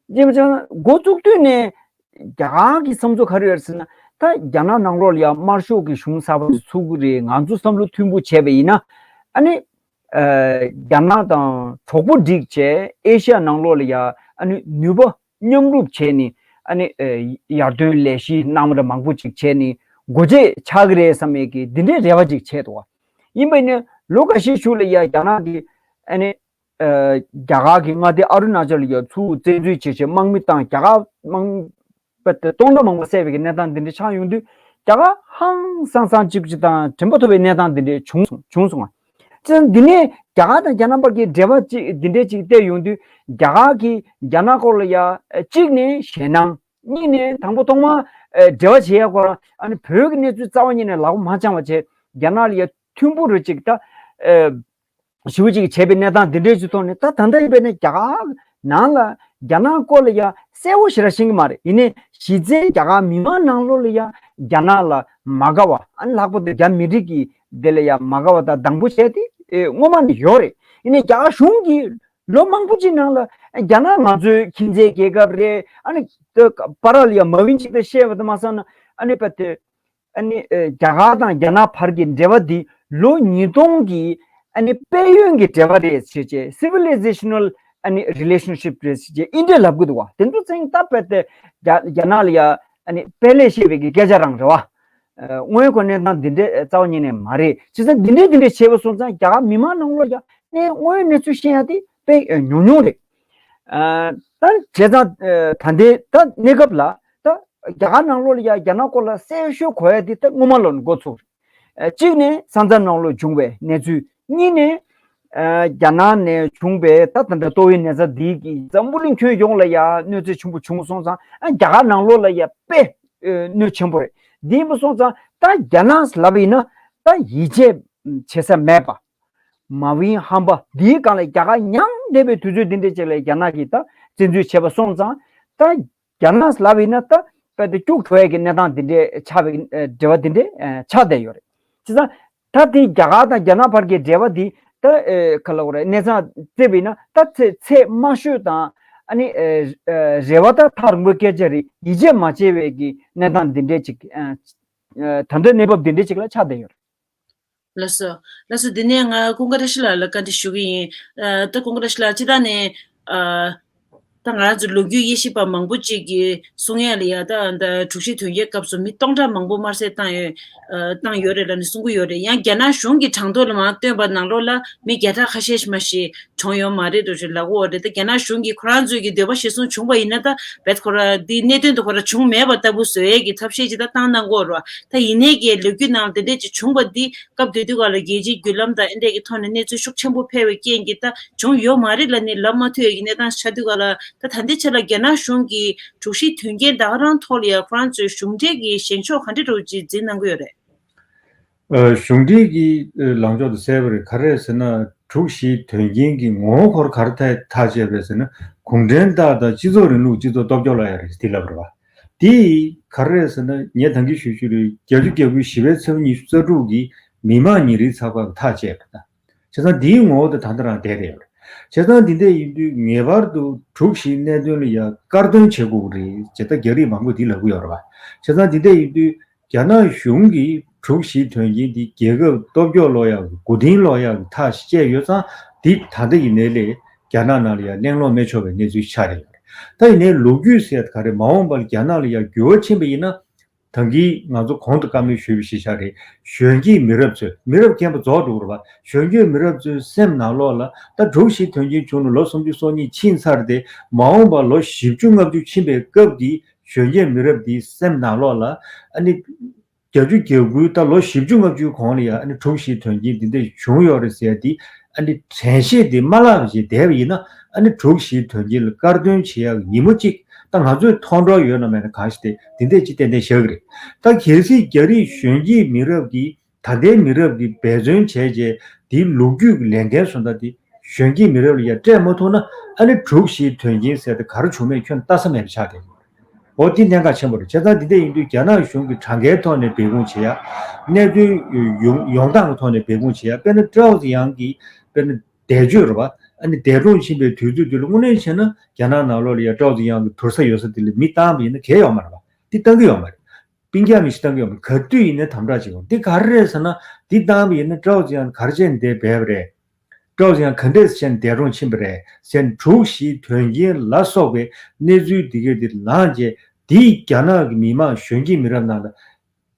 དེ་མ་ཚད་འགོ་བཙུགས་དུས་ནས་རྒྱ་གར་གྱི་བསམ་ཚུལ་ག་རེ་ཡོད་ཟེར་ན། ད་རྒྱ་ནག་ནང་ལོགས་ལ་ཡ་དམར་ཤོག་གི་གཞུང་གསར་པ་ཞིག་ཚུགས་ཀྱི་རེད། ང་ཚོ་བསམ་བློ་མཐུན་པོ་བྱས་པ་ཡིན་ན་ཨ་ནི་ཨ་རྒྱ་ནག་དང་གྲོགས་པོ་སྒྲིག་བྱས་ཨེ་ཤ་ཡ་ནང་ལོགས་ལ་ཡ་ཨ་ནི་ནུས་པ་མཉམ་རུབ་བྱས་ནས་ཨ་ནི་ཨ་ཡར་ཐོན་ལས་གཞི་གནང་བ་མང་པོ་ཅིག་བྱས་ནས་སྒོ་འབྱེད་ཆགས་ཀྱི་རེད་བསམ་ཡས་ཀྱི་འདི་འདྲའི་རེ་བ་ཅིག་བྱས་འདུག་བ། ཡིན་པ་ཡིན་ན་ལོ་འགའ་ཤས་ཤུལ་ལ་ཡ་རྒྱ་ནག་གི་ཨ་ནི་ཨ་རྒྱ་གར་གྱི་མངའ་སྡེ་ཨ་རུ་ན་ཅལ་ལ་ཡ་ཚུར་བཙན་འཛུལ་བྱས་བྱས་དམག་མི་བཏང་། རྒྱ་གར་དམག་མི་དཔེ་དེ་སྟོང་ཕྲག་མང་པོ་བསད་པའི་གི་གནས་སྟངས་འདི་འདྲ་ཆགས་ཡོང་དུས་རྒྱ་གར་ཧང་སང་སང་གཅིག་གཅིག་དང་དྲན་པ་ཐོབ་པའི་གནས་སྟངས་འདི་འདྲ་བྱུང་སོང་བྱུང་སོང་ང་། བྱས་ཙང་འདི་ནས་རྒྱ་གར་དང་རྒྱ་ནག་བར་གྱི་འབྲེལ་བ་ཅིག་འདི་འདྲ་ཅིག་བལྟས་ཡོང་དུས་རྒྱ་གར་གྱིས་རྒྱ་ནག་སྐོར་ལ་ཡ་གཅིག་ནས་ཞེད་སྣང་། གཉིས་ནས་དང་པོ་ཐོག་མར་ཨ་འབྲེལ་བ་བྱེད་ཡ་སྐོར་ཨ་ནི་བོད་ཀྱི་གནས་ཚུལ་རྩ་བ་ཉིད་ནས་ལག་པ་མ་འཆང་བ་བྱས་རྒྱ་ནག་ལ་ཡ་མཐུན་པོ་རུ་ཅིག་ད་ཨ་ཞེ་པོ་ཅིག་བྱས་པའི་གནས་སྟངས་འདི་འདྲའི་ཅིག་ཐོག་ནས་ད་ད་ལྟ་ཡིན་པས་ན་རྒྱ་གར་ནང་ལ་རྒྱ་ནག་སྐོར་ལ་ཡ་གསལ་པོ་ཞེ་དྲག་ཤེས་ཀྱི་མ་རེད། ཡིན་ནའི་གཞི་རྩའི་རྒྱ་གར་མི་མང་ནང་ལོགས་ལ་ཡ་རྒྱ་ནག་ལ་མ་དགའ་བ། ཨ་ནི་ལྷག་པར་དུ་རྒྱ་མི་རིགས་ཀྱི་དེ་ལ་ཡ་མ་དགའ་བ་དང་སྡང་པོ་བྱས་ཏེ་ཨེ་སྔོན་མ་ནས་ཡོད་རེད། ཡིན་ནའི་རྒྱ་གར་གཞུང་གིས་ལོ་མང་པོ་ཅིག་ནང་ལ་རྒྱ་ནག་ང་ཚོའི་ཁྱིམ་མཚེས་རྒྱལ་ཁབ་རེད། ཨ་ནི་བར་ལ་ཡ་མ་བིན་ཅིག་ད་བཤད་པ་དང་མ་སོང་ན་ཨ་ནི་བ་དེ་ཨ་ནི་ཨ་རྒྱ་གར་དང་རྒྱ་ནག་བར་གྱི་འབྲེལ་བ་འདི་ལོ་ཉིས་སྟོང་གི་ཨ་ནི་དཔལ་ཡོན་གྱི་འབྲེལ་བ་རེད་ཟེར་བྱས། Civilizational ཨ་ནི་relationship རེད་ཟེར་བྱས་འདི་འདྲ་ལབ་ཀྱི་འདུག་བ། དེ་ཚོ་ཚང་ད་བ་དེ་རྒྱ་རྒྱ་ནག་ལ་ཡ་ཨ་ནི་དཔལ་ལས་བཤད་པའི་གི་སྐད་ཆ་རང་རེད་བ། ཨ་དངོས་ཡོད་གནས་སྟངས་འདི་འདྲའི་རྩ་བ་ཉིད་ནས་མ་རེད། བྱས་ཙང་འདི་འདྲའི་འདི་འདྲའི་བྱས་པ་སོང་ཙང་རྒྱ་གར་མི་མང་ནང་ལོགས་ཀྱང་གནས་དངོས་ཡོད་གནས་ཚུལ་ཤེས་ཡ་དེ་དཔེ་ཉུང་ཉུང་རེད། ཨ་ད་བྱས་ཙང་ཨ་ད་ལྟའི་ད་གནས་སྐབས་ལ་ད་རྒྱ་གར་ནང་ལོགས་ལ་ཡ་རྒྱ་ནག་སྐོར་ལ་གསལ་ཤོས་གོ་ཡ་དེ་ད་སྔོན་མ་ལོ་ནས་འགོ་ཚུགས་རེད། གཅིག་ནས་ས་མཚམས་ནང་ལོགས་བྱུང་བའི་གནས་ཚུལ། གཉིས་ནས་ ཨ་རྒྱ་ནག་ནས་བྱུང་བའི་ད་ད་ལྟ་ཏོག་དབྱིབས་ནད་ཚ་འདི་གིས་འཛམ་བུ་གླིང་ཁྱོན་ཡོངས་ལ་ཡ་གནོད་འཚེ་ཆེན་པོ་བྱུང་སོང་ཙང་། ཨ་རྒྱ་གར་ནང་ལོགས་ལ་ཡ་དཔེ་ཨ་གནོད་ཆེན་པོ་རེད། འདི་ཡིན་པ་སོང་ཙང་ད་རྒྱ་ནག་ལབ་ཡིན་ན་ད་ཡིད་ཆེས་བྱེད་ས་མེད་པ། མ་བིན་ཧམ་པ་འདིའི་སྒང་ལ་རྒྱ་གར་ཉམས་བསྡད་པའི་དུས་ཚོད་འདི་འདྲའི་ཅིག་ལ་རྒྱ་ནག་གིས་ད་བཙན་འཛུལ་བྱས་པ་སོང་ཙང་། ད་རྒྱ་ནག་ལབ་ཡིན་ན་ད་དཔེ་དེ་སྐྱུག་བྲོ་ཡས་ཀྱི་གནས་སྟངས་འདི་འདྲའི་ཆགས་པའི་ཨ་འབྲེལ་བ་འདི་འདྲའི་ཨ་ཆགས་བསྡད་ཡོད་རེད། བྱས་ཙང་ད་དེ་རྒྱ་གར་དང་རྒྱ་ནག་བར་གྱི་འབྲེལ་བ་འདི་ད་ཨེ་ག་ལབ་དགོས་རེད། གནས་ཚང་བརྩིས་པ་ཡིན་ན་ད་ཚད་ཚད་དམའ་ཤོས་དང་། ཨ་ནི་ཨེ་ཨེ་རེ་བ་ད་ཐག་རིང་པོའི་སྐད་ཆ་རེད། ཡིད་ཆེས་མ་བྱེད་པའི་གི་གནས་སྟངས་འདི་འདྲའི་ཅིག་ཨ་ཨ་ད་ལྟའི་གནས་བབ་འདི་འདྲའི་ཅིག་ལ་ཆགས་བསྡད་ཡོད་རེད། ལགས་སོ། ལགས་སོ། འདི་ནས་ང་ཀུན་དགའ་བཀྲ་ཤིས་ལགས་ལ་བཀའ་འདྲི་ཞུ་གི་ཡིན། ཨ་ད་ཀུན་དགའ་བཀྲ་ཤིས་ལགས་སྤྱིར་བཏང་ནས་ཨ་ད་ང་རང་ཚོ་ལོ་རྒྱུས་དབྱེ་ཞིབ་པ་མང་པོ་ཅིག་གིས་གསུང་ཡས་ལ་ཡ་ད་ད་དྲུག་བཞི་དོན་རྐྱེན་སྐབས་སུ་མི་སྟོང་ཕྲག་མང་པོ་དམར་གསོད་བཏང་ཡོད། ཨ་བཏང་ཡོད་རེད་ལབ་ནས་གསུང་གི་ཡོད་རེད། ཡང་རྒྱ་ནག་གཞུང་གི་གྲངས་ཐོ་ལ་མར་བཏོན་པ་ནང་ལོགས་ལ་མི་བརྒྱ་ཕྲག་ཁ་ཤས་ཤིག་མ་ཞིག་གྲོངས་ཡོད་མ་རེད་འགྲོ་ཞེས་ལབ་ཀྱི་ཡོད་རེད། ད་རྒྱ་ནག་གཞུང་གིས་ཁོ་རང་ཚོའི་གི་འདོད་པ་གཞིར་བཟུང་བྱུང་བ་ཡིན་ན་ད་རྦད་ཁོ་རང་འདི་གནད་དོན་དུ་ཁོ་རང་བྱུང་མེད་པ་ལྟ་བུ་བཟོ་ཡས་ཀྱི་ཐབས་ཤེས་ཅིག་ད་བཏང་གནང་གི་ཡོད་རེད་བ། ད་ཡིན་ནའི་གི་ལོ་རྒྱུས་ནང་དེ་འདྲས་ཅིག་བྱུང་བ་འདི་སྐབས་དེ་དུས་ག་ལ་རྒྱལ་སྤྱིའི་བརྒྱུད་ལམ་དང་ཨེ་འདྲས་ཀྱི་ཐོག་ནས་གནས་ཚུལ་ཤུགས་ཆེན་པོ་འཕེལ་བའི་རྐྱེན་གྱིས་ད་བྱུང་ཡོད་མ་རེད་ལབ་ནས་ལབ་མ་ཐུབ་ཡས་ཀྱི་གནས་སྟངས་ཆགས་དུས་ག་ལ། ད་ད་ལྟའི་ཆ་ལ་རྒྱ་ནག་གཞུང་གིས་དྲུག་བཞིའི་དོན་རྐྱེན་ད་ག་རང་ཐོག་ལ་ཡ་ཁོ་རང་ཚོའི་གཞུང་འབྲེལ་གྱི་བཞེངས་ཕྱོགས་ག་འདྲས་འདྲ་བོ་ཅིག་འཛིན་གནང་གི་ཡོད་རེད། ཨ་གཞུང་འབྲེལ་གྱི་ཨ་ལངས་ཕྱོགས་དེ་གསལ་པོ་རེད། ག་རེ་རེད་ཟེར་ན། དྲུག་བཞིའི་དོན་རྐྱེན་གྱི་ངོ་བོ་ཁོ་རང་ག་རེ་ཐག་ཐག་བཅད་པ་རེད་ཟེར་ན། གུང་ཁྲན་ཏང་དང་སྤྱི་ཚོགས་རིང་ལུགས་སྤྱི་ཚོགས་སྟོབས་སྐྱོང་ལ་ཡ་རེད་དེ་ལབ་རེད་བ། དེ་ག་རེ་རེད་ཟེར་ན། ངས་ད་གིན་ཞུ་ཞུ་རེད། བརྒྱད་ཅུ་གྱ་དགུ་བཞི་པའི་ཚེས་པ་ཉི་ཤུ་རྩ་དྲུག་གི་མི་དམངས་ཉིན་རེའི་ཚགས་པར་ཐག་བཅད་པ་དང་། བྱས་ཙང་འདིའི་ངོ་བོ་དེ་ད་ལྟ་རང་བསྡད་རེད་ཡོད་རེད། བྱས་ཙང་འདི་འདྲ་ཡིན་དུས་ངེས་པར་དུ་དྲུག་བཞིའི་གནད་དོན་ལ་ཡ་དཀར་འདོན་བྱེད་དགོས་ཀྱི་རེད་ཅེས་ད་རྒྱ་རིགས་མང་པོས་འདི་ལབ་ཀྱི་ཡོད་རེད་བ། བྱས་ཙང་འདི་འདྲ་ཡིན་དུས་རྒྱ་ནག་གཞུང་གིས་དྲུག་བཞིའི་དོན་རྐྱེན་འདི་རྒྱལ་ཁབ་སྟོབས་སྐྱོང་སློག་ཡག་གི་མགོ་རྟིང་སློག་ཡག་གི་ཐག་ཞིག་བཅད་ཡོད་ཙང་། འདི་ད་ལྟ་ཡིན་ནའི་ལས་རྒྱ་ནག་ནང་ལ་ཡ་གླེང་སློང་མི་ཆོག་པའི་གནས་ཚུལ་ཆགས་རེད་ཡོད་རེད། ད་ཡིན་ནའི་ལོ་རྒྱུས་ཟེར་ཡ་ག་རེ། མ་འོངས་པར་རྒྱ་ནག་ལ་ཡ་འགྱུར་བ་ཕྱིན་པ་ཡིན་ན། ད་གིན་ང་ཚོ་གོང་དུ་བཀའ་མོལ་ཞུས་པ་ཞིག་བཞག་རེད། གཞོན་སྐྱེས་མི་རབས་ཚོས། མི་རབས་རྒན་པ་རྫོགས་འགྲོ་གི་རེད་བ། གཞོན་སྐྱེས་མི་རབས་ཚོའི་སེམས་ནང་ལོགས་ལ་ད་དྲུག་བཞིའི་དོན་རྐྱེན་བྱུང་ནས་ལོ་སུམ་ཅུ་སོ་གཉིས་ཕྱིན་ཚར་ཏེ། མ་འོངས་པར་ལོ་བཞི་བཅུ་ལྔ་བཅུ་ཕྱིན་པའི་སྐབས་ཀྱི་གཞོན་སྐྱེས་མི་རབས་འདིའི་སེམས་ནང་ལོགས་ལ། ཨ་ནི་བརྒྱད་ཅུ་གྱ་དགུའི་ད་ལོ་བཞི་བཅུ་ལྔ་བཅུའི་གོང་ལ་ཡ་ཨ་ནི་དྲུག་བཞིའི་དོན་རྐྱེན་འདི་འདྲ་བྱུང་ཡོད་རེད་ཟེར་ཡ་འདི། ཨ་ནི་དྲན་ཤེས་འདི་མ་བརླག་པ་ཞིག་བསྡད་པ་ཡིན་ན། ཨ་ནི་དྲུག་བཞིའི་དོན་རྐྱེན་ལ་དཀར་འདོན་བྱེད་ཡག་ཉིན་མོ་གཅིག་ད་ང་ཚོས་མཐོང་གྲོལ་ཡོད་ན་མེད་ན་གང་ཞིག་དེ་འདི་འདྲས་ཅིག་ཏན་ཏན་བཞག་གི་རེད། ད་གལ་སྲིད་རྒྱ་རིགས་གཞོན་སྐྱེས་མི་རབས་ཀྱིས་ད་ལྟའི་མི་རབས་ཀྱིས་འབད་བརྩོན་བྱས་རྗེས་འདིའི་ལོ་རྒྱུས་ཀྱི་ལས་འགན་སོང་ད་དེ་གཞོན་སྐྱེས་མི་རབས་ལ་ཡ་སྤྲད་མ་ཐུབ་ན། ཨ་ནི་དྲུག་བཞིའི་དོན་རྐྱེན་ཟེར་དེ་ག་རེ་བྱུང་མེད་ཁྱོན་ལྟ་ས་མེད་པ་ཆགས་བསྡད་ཡོད་རེད། འོ་དེ་གནད་འགག་ཆེན་པོ་རེད། བྱས་ཙང་འདི་འདྲ་ཡིན་དུས་རྒྱ་ནག་གཞུང་གིས་གྲངས་ཀའི་ཐོག་ནས་སྦས་སྐུང་བྱེད་ཡ། གནས་ཚུལ་ཡོང་ཡོང་སྟངས་ཀྱི་ཐོག་ནས་སྦས་སྐུང་བྱེད་ཡ། དཔེར་ན་ཀྲའོ་ཙི་ཡང་གིས་དཔེར་ན་འདས་མཆོད་རེད་བ། ཨ་ནི་འདས་གྲོངས་ཕྱིན་པའི་དུས་ཚོད་དེ་ལ་དངོས་གནས་བྱས་ན་རྒྱ་ནག་ནང་ལོགས་ལ་ཡ་ཀྲའོ་ཙི་ཡང་གི་དུར་ས་ཡོད་ས་དེ་ལ་མི་བཏང་བ་ཡིན་ན་གལ་ཡོད་མ་རེད་བ། དེ་བཏང་གི་ཡོད་མ་རེད། སྤུན་ཀྱག་མི་ཞིག་བཏང་གི་ཡོད་མ་རེད། ག་དུས་ཡིན་ན་དམ་དྲག་བྱེད་དགོས། འདི་ག་རེ་རེད་ཟེར་ན། འདི་བཏང་བ་ཡིན་ན་ཀྲའོ་ཙི་ཡང་ག་རེ་བྱས་ནས་འདིར་སྦས་པ་རེད། ཀྲའོ་ཙི་ཡང་ག་འདྲས་བྱས་ནས་འདས་གྲོངས་ཕྱིན་པ་རེད་ཟེར་ནས། དྲུག་བཞིའི་དོན་རྐྱེན་ལ་སོགས་པའི་གནས་ཚུལ་འདི་གའི་འདིར་ལངས་རྗེས། འདིས་རྒྱ་ནག་གི་མི་དམངས་གཞོན་སྐྱེས་མི་རབས་ནང་ལ་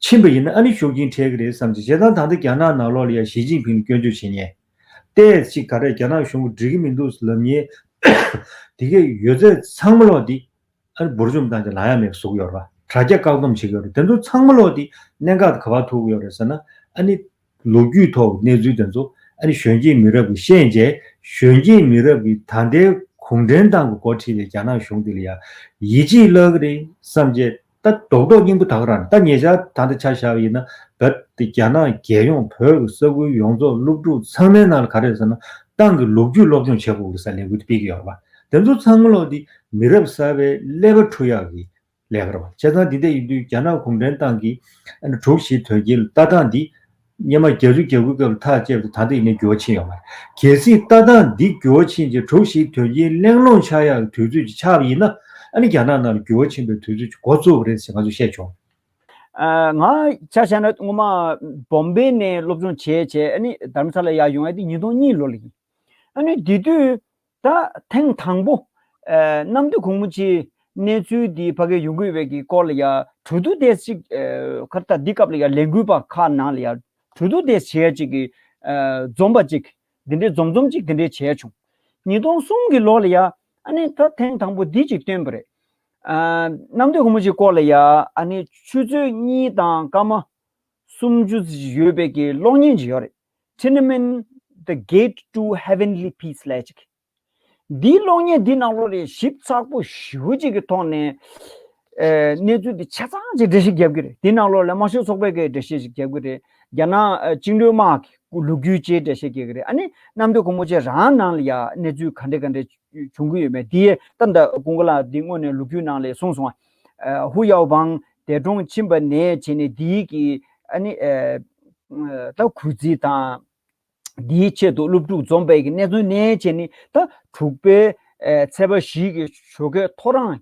ཕྱིན་པ་ཡིན་ན་ཨ་ནི་ཤུགས་རྐྱེན་འཕྲད་ཀྱི་རེད་བསམ་བྱས། བྱས་ཙང་ད་ལྟ་རྒྱ་ནག་ནང་ལོགས་ལ་ཡ་ཞི་ཅིན་ཕིང་ལ་སྐྱོན་བརྗོད་བྱེད་མཁན་ཏོག་ཙམ་ག་རེ་རྒྱ་ནག་གཞུང་གིས་འགྲིག་གི་མི་འདུག་ལབ་མཁན་འདི་གའི་ཡོད་ཚད་ཚང་མ་ལོག་འདི། ཨ་ནི་འབུར་འཇོམས་བཏང་རྗེས་ལངས་ཡ་མེད་པ་བཟོ་གི་ཡོད་རེད་བ། དྲ་རྒྱ་བཀག་སྡོམ་བྱེད་ཀྱི་ཡོད་རེད། དེ་ཚོ་ཚང་མ་ལོག་དེ་གནད་འགག་དེ་ག་པར་ཐུག་གི་ཡོད་རེད་ཟེར་ན། ཨ་ནི་ལོ་རྒྱུས་ཐོག་གི་གནས་ཚུལ་དེ་ཚོ་ཨ་ནི་གཞོན་སྐྱེས་མི་རབས་ཀྱིས་ཤེས་རྗེས། གཞོན་སྐྱེས་མི་རབས་ཀྱིས་ད་ལྟའི་གུང་ཁྲན་ཏང་གིས་འགོ་ཁྲིད་པའི་རྒྱ་ནག་གཞུང་དེ་ལ་ཡ་ཡིད་ཆེས་བརླག་གི་རེད་བསམ་རྗེས། ད་རྡོག་རྡོག་སྙིང་པོ་དག་རང་། ད་ཉེ་ཆར་ད་ལྟ་ཆ་བཞག་པ་ཡིན་ན། རྦད་དེ་རྒྱ་ནག་རྒྱལ་ཡོངས་བོད་ཀྱི་ས་ཁུལ་ཡོངས་རྫོགས་སློབ་ཕྲུག་ཚང་མའི་ནང་ལ་ག་རེ་རེད་ཟེར་ན། ཏང་གི་ལོ་རྒྱུས་སློབ་སྦྱོང་བྱེད་དགོས་ཀྱི་རེད་ཟེར་ལས་འགུལ་དེ་སྤེལ་གྱི་ཡོད་རེད་བ། དེ་ཚོ་ཚང་མ་ལོག་དེ་མི་རབས་གསར་པའི་ཀླད་པ་འཁྲུ་ཡག་གི་ལས་ཀ་རེད་བ། བྱས་ཙང་འདི་འདྲ་ཡིན་དུས་རྒྱ་ནག་གུང་ཁྲན་ཏང་གིས་ཨ་ནི་དྲུག་བཞིའི་དོན་རྐྱེན་ལ་ལྟ་སྟངས་འདི་སྔོན་མ་བརྒྱད་ཅུ་གྱ་དགུའི་སྐབས་ལ་ཐག་བཅད་པ་དང་ད་ལྟ་ཡིན་ནའི་འགྱུར་བ་ཕྱིན་ཡོད་མ་རེད། གལ་སྲིད་ལྟ་སྟངས་འདི་འགྱུར་བ་ཕྱིན་རྗེས་དྲུག་བཞིའི་དོན་རྐྱེན་གླེང་སློང་ཆགས་ཡག་གི་དུས་ཚོད་ཅིག་ཆགས་པ་ཡིན་ན། ཨ་ནི་རྒྱ་ནག་ནང་ལ་འགྱུར་བ་ཕྱིན་པའི་དུས་ཚོད་ཅིག་འགོ་བཙུགས་པ་རེད་ཟེར་ང་ཚོས་བཤད་བྱུང་། ཨ། ང་ཆ་བཞག་ན་སྔོན་མ་བོམ་བེ་ནས་སློབ་སྦྱོང་བྱས་བྱས། ཨ་ནི་དྷ་རམ་ས་ལ་ཡར་ཡོང་ཡ་དེ་ཉིས་སྟོང་གཉིས་ལོ་ལ་ཡིན། ཨ་ནི་དེ་དུས་ད་ཐེངས་དང་པོ། ཨ། གནམ་བདེ་གུང་མོ་ཆེའི་གནས་ཚུལ་འདི་ཕ་གིར་ཡོང་གི་ཡོད་པའི་གི་སྐོར་ལ་ཡ་གྲོས་བསྡུར་དེ་ཅིག་ཨ། ག་རེ་ད་འདི་སྐབས་ལ་ཡ་ལས་འགུལ་པ་ཁག་ནང་ལ་ཡ་གྲོས་བསྡུར་དེ་བྱས་ཅིག་གི་ཨ། འཛོམས་པ་ཅིག་འདི་འདྲའི་འཛོམས་འཛོམས་ཅིག་འདི་འདྲའི་བྱས་བྱུང་། ཉིས་སྟོང་གསུམ་གྱི་ལོ་ལ་ཡ་ཨ་ནི་ད་ཐེངས་དང་པོ་འདི་ཅིག་བཏོན་པ་རེད། ཨ། གནམ་བདེ་གུང་མོ་ཆེའི་སྐོར་ལ་ཡ་ཨ་ནི་ཆུ་ཚོད་གཉིས་དང་སྐར་མ་སུམ་ཅུ་ཙམ་ཡོད་པའི་གི་གློག་བརྙན་ཅིག་ཡོད་རེད། Tiananmen The Gate to Heavenly Peace ལབ་ཅིག་འདིའི་གློག་བརྙན་འདི་ནང་ལོགས་ལ་ཞིབ་ཚགས་པོ་ཞེ་པོ་ཅིག་གི་ཐོག་ནས། ཨེ། གནས་ཚུལ་འདི་ཆ་ཚང་ཅིག་འགྲེལ་བཤད་རྒྱབ་ཀྱི་རེད། འདི་ནང་ལོགས་ལ་དམར་ཤོག་ཚོགས་པས་ཀྱི་འགྲེལ་བཤད་ཅིག་རྒྱབ་ཀྱི་རེད། རྒྱ་ནག་ཨ། བཅིངས་འགྲོལ་དམག་གི་ལོ་རྒྱུས་བཅས་འགྲེལ་བཤད་རྒྱག་གི་རེད། ཨ་ནི་གནམ་བདེ་སྒོ་མོ་ཆེ་རང་ནང་ལ་ཡ་གནས་ཚུལ་ག་འདྲ་ག་འདྲ་བྱུང་གི་ཡོད་མེད་དེ་ད་ལྟ་ཀུན་དགའ་ལགས་འདི་སྔོན་ནས་ལོ་རྒྱུས་ནང་ལ་གསུངས་སོང་། ཨ། ཧུ་ཡའོ་བང་འདས་གྲོངས་ཕྱིན་པ་ནས་བྱས་ནས་འདིའི་གི་ཨ་ནི་ཨ། ད་གུས་བརྩི་དང་། འདིའི་ཆེད་དུ་སློབ་ཕྲུག་འཛོམས་པའི་གི་གནས་ཚུལ་ནས་བྱས་ནས་ད་དྲུག་པའི་ཨ། ཚེས་པ་བཞི་གི་ཞོགས་ཀའི་ཐོ་རངས་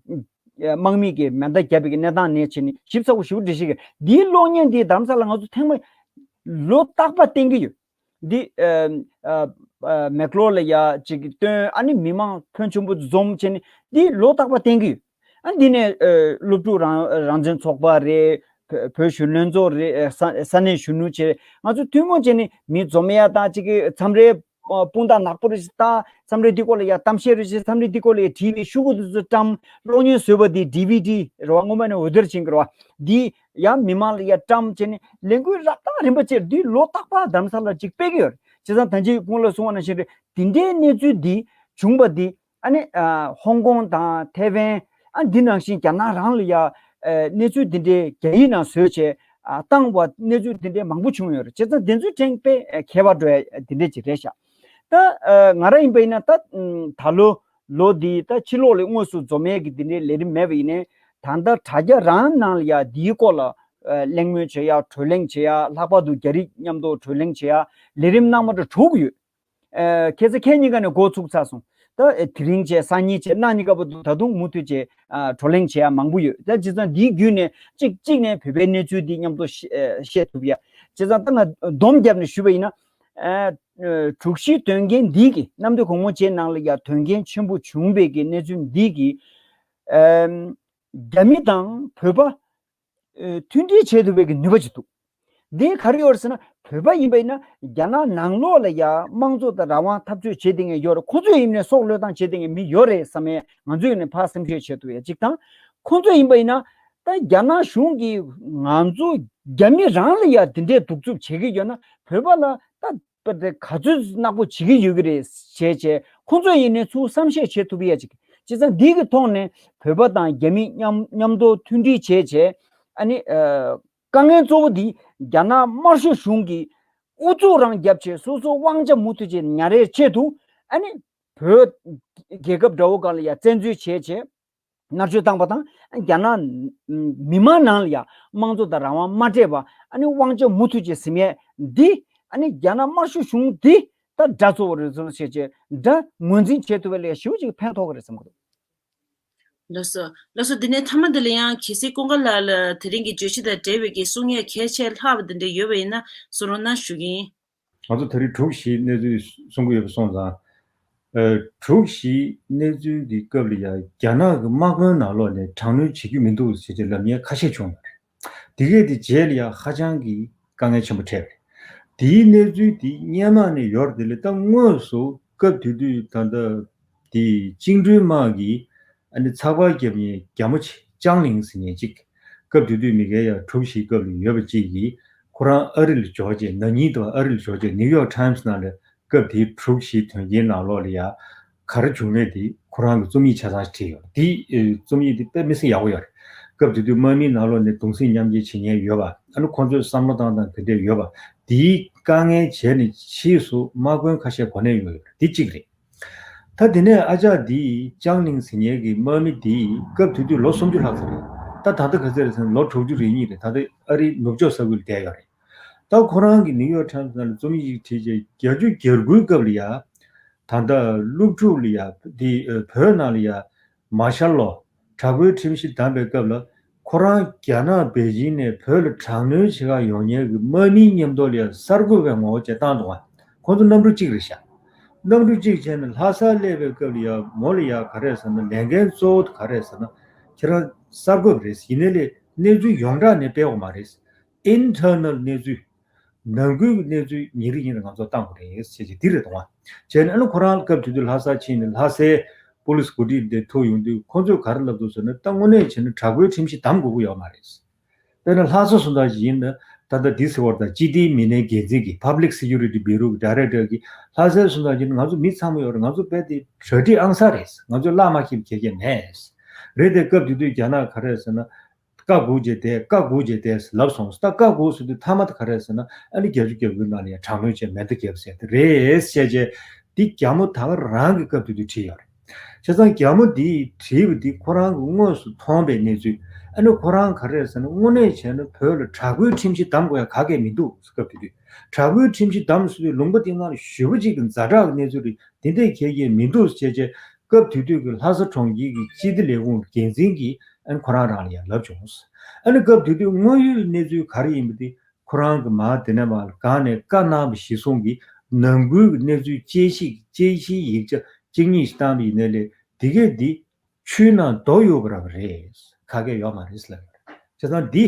དམག་མི་གི་མེ་མདའ་བརྒྱབ་པའི་གི་གནས་སྟངས་ནས་བྱས་ནས་ཞིབ་ཚགས་པོ་ཞེ་པོ་འགྲེལ་བཤད་གི་འདིའི་གློག་བརྙན་འདི་རྡ་རམ་ས་ལ་ང་ཚོ་ཐེངས་མ་ལོ་རྟག་པར་བསྟན་གྱི་ཡོད། འདི་ཨ། ཨ། ཨ། མེག་ལོར་ལ་ཡ་ཅིག་སྟོན། ཨ་ནི་མི་མང་ཕོན་ཆེན་པོ་འཛོམས་བྱས་ནས་འདི་ལོ་རྟག་པར་བསྟན་གྱི་ཡོད། ཨ། འདི་ནས་ཨ། སློབ་ཕྲུག་རང་རང་བཙན་ཚོགས་པ་རེད། བོད་བོད་གཞོན་ལྷན་ཚོགས་རེད། ས་ས་གནས་གཞོན་ནུ་བྱས་ང་ཚོ་ཐུན་མོང་བྱས་ནས་མི་འཛོམས་ཡ་དང་ཅིག་མཚམས་རེ་ཨ། དཔུང་རྟགས་ནག་པོ་རེ་ཞིག་བཏགས། མཚམས་རེ་འདི་སྐོར་ལ་ཡ་གཏམ་བཤད་རེ་ཞིག་མཚམས་རེ་འདི་སྐོར་ལ་ཡ་བྲིས་པའི་ཤོག་གུ་དེ་ཚོ་བཀྲམ། གློག་བརྙན་བཟོས་པ་འདི་ཌི་ཝི་ཌི་རེད་བ། སྔོན་མ་ནས་འོར་ཌར་བྱེད་ཀྱི་རེད་བ། འདི་ཡང་མི་མང་ལ་ཡ་བཀྲམ་བྱས་ནས་ལས་འགུལ་རབ་དང་རིམ་པ་བྱས། འདི་ལོ་རྟག་པར་རྡ་རམ་ས་ལ་ཅིག་སྤེལ་གྱི་ཡོད་རེད། བྱས་ཙང་ད་ཅི་ཀུན་ལ་གསུངས་པ་ནང་བཞིན་རེད། འདི་འདྲའི་གནས་ཚུལ་འདི་བྱུང་པ་འདི་ཨ་ནི་ཨ། ཧོང་ཀོང་དང་ཐའེ་ཝན། ཨ། འདི་ནང་བཞིན་རྒྱ་ནག་རང་ལ་ཡ་ཨ། གནས་ཚུལ་འདི་འདྲའི་རྒྱ་ཡིག་ནང་བཟོས་བྱས་ཨ། བཏང་བ་གནས་ཚུལ་འདི་འདྲའི་མང་པོ་བྱུང་ཡོད་རེད། བྱས་ཙང་འདི་ཚོའི་ཕྲན་དཔེ་ཨ། ཁྱད་པར་འགྲོ་ཡ་འདི་འདྲ་ཅིག་རེད་ཤག་ད་ཨ། ང་རང་ཡིན་པ་ཡིན་ན་ད་ཨམ། ད་ལོ་ལོ་འདི་ད་ཕྱི་ལོགས་ལ་དངོས་སུ་འཛོམས་ཡས་ཀྱི་འདི་འདྲའི་ལས་རིམ་མེད་པ་ཡིན་ནའི་ད་ལྟ་དྲ་རྒྱ་རང་ནང་ལ་ཡ་འདིའི་སྐོར་ལ་ཨ། གླེང་མོལ་བྱེད་ཡ། གྲོས་གླེང་བྱེད་ཡ། ལྷག་པར་དུ་རྒྱ་རིགས་མཉམ་དུ་གྲོས་གླེང་བྱེད་ཡ་ལས་རིམ་གནང་མ་འགྲོ་གྲུག་ཡོད། ཨ། ཁྱེད་ཚོ་ཁྱེད་གཉིས་ཀ་ནས་འགོ་ཚུགས་ཚར་སོང་། ད་ཨ། དེ་རིང་བྱས་སང་ཉིན་བྱས་གནངས་ཉིན་སྐབས་དུ་ད་དུང་མུ་མཐུད་བྱས་ཨ། བགྲོ་གླེང་བྱེད་ཡ་མང་པོ་ཡོད། ད་བྱས་ཙང་འདིའི་བརྒྱུད་ནས་གཅིག་གཅིག་ནས་བོད་པའི་གནས་ཚུལ་འདི་མཉམ་དུ་བཤད་ཨ། བཤད་ཐུབ་ཡ། བྱས་ཙང་ད་ང་སྡོམ་བརྒྱབ་ནས་ཞུས་པ་ཡིན་ན། ཨ། དྲུག་བཞིའི་དོན་རྐྱེན་འདི་གིས་གནམ་བདེ་སྒོ་མོ་ཆེའི་ནང་ལ་ཡ་དོན་རྐྱེན་ཆེན་པོ་བྱུང་བའི་གི་གནས་ཚུལ་འདི་གིས་ཨ། རྒྱ་མི་དང་བོད་པ་ཨ། མཐུན་སྒྲིལ་བྱེད་ཐུབ་པའི་གི་ནུས་པ་ཅིག་འདུག་འདི་ག་རེ་ཡོད་རེད་ཟེར་ན། བོད་པ་ཡིན་པ་ཡིན་ན་རྒྱ་ནག་ནང་ལོགས་ལ་ཡ་དམངས་གཙོ་དང་རང་དབང་འཐབ་རྩོད་བྱེད་བསྡད་མཁན་ཡོད་རེད། ཁོ་ཚོས་ཡིན་ནའི་སྲོག་བློས་བཏང་བྱེད་བསྡད་མཁན་མི་ཡོད་རེད་བསམ་ཡས་ང་ཚོས་ཡིན་ནའི་ཕར་སེམས་ཤུགས་བྱེད་ཐུབ་ཡ་གཅིག་དང་། ཁོ་ཚོས་ཡིན་པ་ཡིན་ན་ད་རྒྱ་ནག་གཞུང་གིས་ང་ཚོ་རྒྱ་མི་རང་ལ་ཡ་དེ་འདྲའི་གདུག་རྩུབ་བྱེད་ཀྱི་ཡོད་ན་བོད་པ་ལ་ད་པ་དེ་ག་ཚོད་ནག་པོ་བྱེད་ཀྱི་ཡོད་ཀྱི་རེད་བྱས་བྱས་ཁོ་ཚོས་ཡིན་ནའི་ཚུར་བསམ་ཤེས་བྱེད་ཐུབ་ཡ་ཅིག་བྱས་ཙང་འདི་གི་ཐོག་ནས་བོད་པ་དང་རྒྱ་མི་མཉམ་མཉམ་དུ་མཐུན་སྒྲིལ་བྱས་བྱས་ཨ་ནི་ཨ། དཀའ་ངལ་གཙོ་བོ་འདི་རྒྱ་ནག་དམར་ཤོག་གཞུང་གིས་ཨུ་ཚུགས་རང་བརྒྱབ་བྱས་སོ་སོ་དབང་ཆ་མུ་མཐུད་བྱས་ཉར་ཡའི་ཆེད་དུ་ཨ་ནི་བོད་རྒྱལ་ཁབ་འདྲ་བོ་སྒང་ལ་ཡ་བཙན་འཛུལ་བྱས་བྱས་མནར་གཅོད་བཏང་བ་དང་རྒྱ་ནག་མི་མང་ནང་ལ་ཡ་དམངས་གཙོ་དང་རང་དབང་མ་སྤྲད་པ་ཨ་ནི་དབང་ཆ་མུ་མཐུད་བྱས་ཟིན་ཡས་འདི་ཨ་ནི་རྒྱ་ནག་དམར་ཤོག་གཞུང་འདི་ད་དགྲ་གཙོ་བོ་རེད་ཟེར་བྱས་བྱས་དགྲ་ངོས་འཛིན་བྱེད་ཐུབ་པ་ལ་ཡ་ཞེ་པོ་ཅིག་ཕན་ཐོགས་ཀྱི་རེད་བསམ་གྱི་འདུག་ལགས་སོ། ལགས་སོ། འདི་ནས་མཐའ་མ་འདི་ལ་ཡང་གལ་སྲིད་ཀུན་དགའ་ལགས་ལ་དེ་རིང་གི་བརྗོད་གཞི་དང་འབྲེལ་བའི་གི་གསུང་ཡས་གལ་ཆེ་ལྷག་པ་འདི་འདྲ་ཡོད་པ་ཡིན་ན་གསུང་རོགས་གནང་ཞུ་གི་ཡིན། ང་ཚོ་ད་རེས་དྲུག་བཞིའི་གནས་ཚུལ་གསུང་གི་ཡོད་པ་སོང་ཙང་། ཨ། དྲུག་བཞིའི་གནས་ཚུལ་གྱི་སྐབས་ལ་ཡང་རྒྱ་ནག་གི་དམག་དཔོན་ནང་ལོགས་ནས་དྲག་གནོན་བྱེད་རྒྱུ་མི་འདུག་ཟེར་ཏེ་ལབ་མཁན་ཁ་ཤས་བྱུང་ཡོད་རེད། དེ་གས་དེ་རྗེས་ལ་ཡང་ཧ་ཅང་གི་དཀའ་ངལ་ཆེན་པོ་འཕྲད་པ་རེད། དེའི་གནས་ཚུལ་དེ་སྔོན་མ་ནས་ཡོད་རེད་དེ་ལས་ད་དངོས་སུ་སྐབས་དེ་དུས་ད་ལྟ་དེ་བཅིངས་འགྲོལ་དམག་གིས་ཨ་ནི་ཚགས་པར་བརྒྱབ་མཁན་རྒྱ་མོ་ཆེ་ཅང་ལིང་ཟེར་མཁན་ཅིག་སྐབས་དེ་དུས་མི་སྒེར་ཡ་དྲུག་བཞིའི་སྐབས་ལ་ཡོད་པ་ཅིག་གིས་ཁོ་རང་ཨ་རི་ལ་འབྱོར་རྗེས་ན་ནིང་དུ་ཨ་རི་ལ་འབྱོར་རྗེས་ནིའུ་ཡོག་ཊའིམ་སི་ནང་ལ་སྐབས་དེའི་དྲུག་བཞིའི་དོན་རྐྱེན་ནང་ལོགས་ལ་ཡ་ག་རེ་བྱུང་མེད་དེ་ཁོ་རང་གི་རྩོམ་ཡིག་ཆ་ཚང་ཞིག་བྲིས་ཡོད། དེའི་རྩོམ་ཡིག་དེ་དཔེ་མི་སྲིད་ཡག་པོ་ཡོད་རེད། སྐབས་དེ་དུས་དམག་མིའི་ནང་ལོགས་ནས་གདུང་སེམས་མཉམ་སྐྱེད་བྱེད་མཁན་ཡོད་པ་ཨ་ནི་ཁོང་ཚོས་བསམ་བློ་བཏང་སྟངས་ག་འདྲས་ཡོད་པ་དེའི་དཀའ་ངལ་བྱས་ནས་ཕྱིས་སུ་དམག་དཔོན་ཁ་ཤས་གོ་གནས་ཡོད་ཡོད་རེད། དེ་གཅིག་རེད། ད་དེ་ནས་ཨ་ཅག་འདིས་ཅང་ལིང་ཟེར་མཁན་གྱི་དམག་མི་འདིས་སྐབས་དེ་དུས་ལོ་སུམ་ཅུ་ལྷག་ཙམ་རེད། ད་ད་ལྟ་ག་ཚོད་རེད་ཟེར་ན་ལོ་དྲུག་ཅུ་རེ་གཉིས་རེད། ད་ལྟ་ཨ་རིའི་ནུབ་ཕྱོགས་ས་ཁུལ་བསྡད་ཡོད་རེད། ད་ཁོ་རང་གིས་ནིའུ་ཡོག་ཊའིམ་སི་ནང་ལ་རྩོམ་ཡིག་བྲིས་རྗེས་བརྒྱད་ཅུ་གྱ་དགུའི་སྐབས་ལ་ཡ་ད་ལྟ་སློབ་ཕྲུག་ལ་ཡ་དེ་བོད་ནང་ལ་ཡ་མར་ཤལ་ལོ་དྲག་པོའི་ཁྲིམས་གཞི་བསྡམས་པའི་སྐབས་ལ་ཁོ་རང་རྒྱ་ནག་པེ་ཅིང་ནས་བོད་ལ་དྲག་གནོན་བྱེད་ག་ཡོང་མཁན་གྱི་དམག་མིའི་མཉམ་དུ་ལ་ཡ་གསར་འགོད་པའི་ངོ་བོ་བྱས་བཏང་འདུག་ག་ཁོང་ཚོ་གནམ་གྲུ་གཅིག་རེད་ཤག་གནམ་གྲུ་གཅིག་བྱས་ནས་ལྷ་སར་སླེབས་པའི་སྐབས་ལ་ཡ་མོ་ལ་ཡ་ག་རེ་ཟེར་ན་ལས་འགན་གཙོ་བོ་ག་རེ་ཟེར་ན་ཁྱེད་རང་གསར་འགོད་པ་རེད། ཡིན་ནའི་ལས་གནས་ཚུལ་ཡོངས་གྲགས་ནས་སྤེལ་བ་མ་རེད། ཨིན་ཊར་ནལ་གནས་ཚུལ། ནང་ཁུལ་གྱི་གནས་ཚུལ་ཉིན་རེ་ཉིན་རེ་ང་ཚོ་བཏང་དགོས་རེད་ཟེར་གྱི་འདི་རེད་དང་། བྱས་ནས་ཨ་ནི་ཁོ་རང་སྐབས་དེ་དུས་ལྷ་སར་ཕྱིན་ནས་ལྷ་སའི་པུ་ལིས་འགོ་ཁྲིད་དེ་ཐུག་ཡོང་དུས་ཁོ་ཚོས་ག་རེ་ལབ་འདུག་ཟེར་ན་ད་དངོས་གནས་བྱས་ན་དྲག་པོའི་ཁྲིམས་གཞི་བསྡམ་དགོས་ཀྱི་ཡོད་མ་རེད། དཔེར་ན་ལྷ་ས་སུ་འདྲ་ཞིག་ཡིན་ན་ ད་ལྟ་འདི་ཟེར་བར་དང་སྤྱི་བདེའི་མི་སྣའི་འགན་འཛིན་གྱི་Public Security Bureau་གི་Director་གི་ལྷ་སའི་སོང་ཙང་ཡིན་ང་ཚོ་མི་ཚང་མ་ཡོད་རེད། ང་ཚོ་རྦད་དེ་གྲ་སྒྲིག་ཨང་གསར་རེད། ང་ཚོ་བླ་མ་ཁྱིམ་ཁྱེད་ཀྱི་མེད་རེད་དེ། སྐབས་དེ་དུས་རྒྱ་ནག་ག་རེ་ཟེར་ན་བཀའ་སྒུག་བྱས་ཏེ་བཀའ་སྒུག་བྱས་ཏེ་ལབ་སོང་། ད་བཀའ་སྒུག་ཟེར་དུས་མཐའ་མ་ད་ག་རེ་ཟེར་ན་ཨ་ནི་བརྒྱད་ཅུ་གྱ་དགུའི་ནང་ལ་ཡང་དྲག་གནོན་བྱས་མེ་མདའ་བརྒྱབ་ཟེར་དེ་རེད་ཟེར་བྱས། འདི་རྒྱ་མོ་ད་ག་རང་གི་སྐབས་དེ་དུས་བྲིས་ཡོད་རེད། བྱས་ཙང་རྒྱ་མོ་འདིས་བྲིས་པ་འདི་ཁོ་རང་གི་དངོས་སུ་མཐོང་པའི་གནས་ཚུལ། ཨ་ནི་ཁོ་རང་ག་རེ་ཟེར་ན་དངོས་གནས་བྱས་ན་བོད་ལ་དྲག་པོའི་ཁྲིམས་གཞི་བསྡམ་དགོས་ཡ་ག་གེ་མི་འདུག་སྐབས་དེ་དུས། དྲག་པོའི་ཁྲིམས་གཞི་བསྡམ་ཟེར་དུས་ལུང་པ་དེ་ནང་ལ་ཞེ་པོ་ཅིག་གི་ཛ་དྲག་གི་གནས་ཚུལ་རེད། དེ་འདྲས་ག་གེ་མི་འདུག་ཟེར་བྱས། སྐབས་དེ་དུས་ཀྱི་ལྷ་ས་གྲོང་ཁྱེར་གྱི་སྤྱི་བདེ་ལས་ཁུངས་འགན་འཛིན་གྱིས་ཨ་ནི་ཁོ་རང་རང་ལ་ཡང་ལབ་བྱུང་། ཨ་ནི་སྐབས་དེ་དུས་དངོས་ཡོད་གནས་ཚུལ་ག་རེ་ཡིན་པ་དེ་ཁོ་རང་གི་མར་དེ་ནས་མར་སྒང་ནས་བཀའ་གནང་བ་གཞིར་བཟུང་གིས་ནང་ཁུལ་གྱི་གནས་ཚུལ་དཔྱད་གཞི་དཔྱད་གཞིའི་ཡིག་ཆ་གཅིག་གཉིས་ཤིག་བཏང་བ་ཡིན་ནའི་ལས་དེ་གས་འདི་ཆུའི་ནང་རྡོ་གཡུག་པ་རང་རེད། ག་གེ་ཡོད་མ་རེད་ལབ་ཡོད་རེད། བྱས་ཙང་འདི་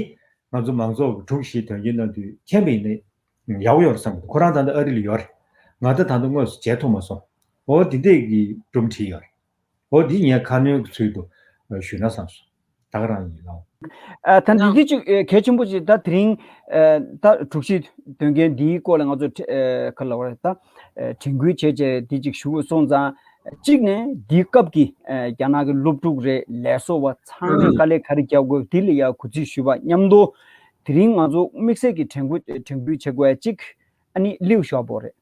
ང་ཚོ་མང་ཚོགས་ཀྱི་དྲུག་བཞི་དོན་རྐྱེན་གནང་དུས་མཁྱེན་པ་ཡིན་ནའི་ཡག་པོ་ཡོད་རེད་བསམ་གྱི་འདུག་ཁོ་རང་ད་ལྟ་ཨ་རི་ལ་ཡོད་རེད། ང་ད་ད་ལྟ་དངོས་སུ་མཇལ་ཐུབ་མ་སོང་། འོ་འདི་འདྲས་ཀྱི་སྒྲུང་བྲིས་ཡོད་རེད། འོ་འདི་ངས་ཁ་སྣོན་གྱི་ཚུལ་དུ་ཞུས་ན་བསམ་སོང་། ད་ག་རང་ཡིན་ལགས། ཨ་ད་འདི་ཡང་འདི་ཅིག་ཨ་གལ་ཆེན་པོ་ཅིག་ད་དེ་རིང་ཨ་ད་དྲུག་བཞི་དོན་རྐྱེན་འདིའི་སྐོར་ལ་ང་ཚོ་ཨ་ག་ལབ་དགོས་རེད། ད་ཨ་དྲན་སྐུལ་བྱས་བྱས་འདི་ཅིག་ཞུ་དགོས་སོང་ཙང་། གཅིག་ནས་འདིའི་སྐབས་ཀྱི་ཨ་རྒྱ་ནག་གི་སློབ་ཕྲུག་རེད། ལས་བཟོ་བ་ཚང་མས་དཀའ་ལས་ག་རེ་རྒྱག་དགོས་འདི་ལ་ཡང་གུས་བརྩི་ཞུས་པ་མཉམ་དུ། དེ་རིང་ང་ཚོ་དམིགས་བསལ་གྱི་དྲན་སྐུལ་དྲན་སྐུལ་བྱེད་དགོས་ཡ་གཅིག་ཨ་ནི་ལིའུ་ཞའོ་པོ་རེད།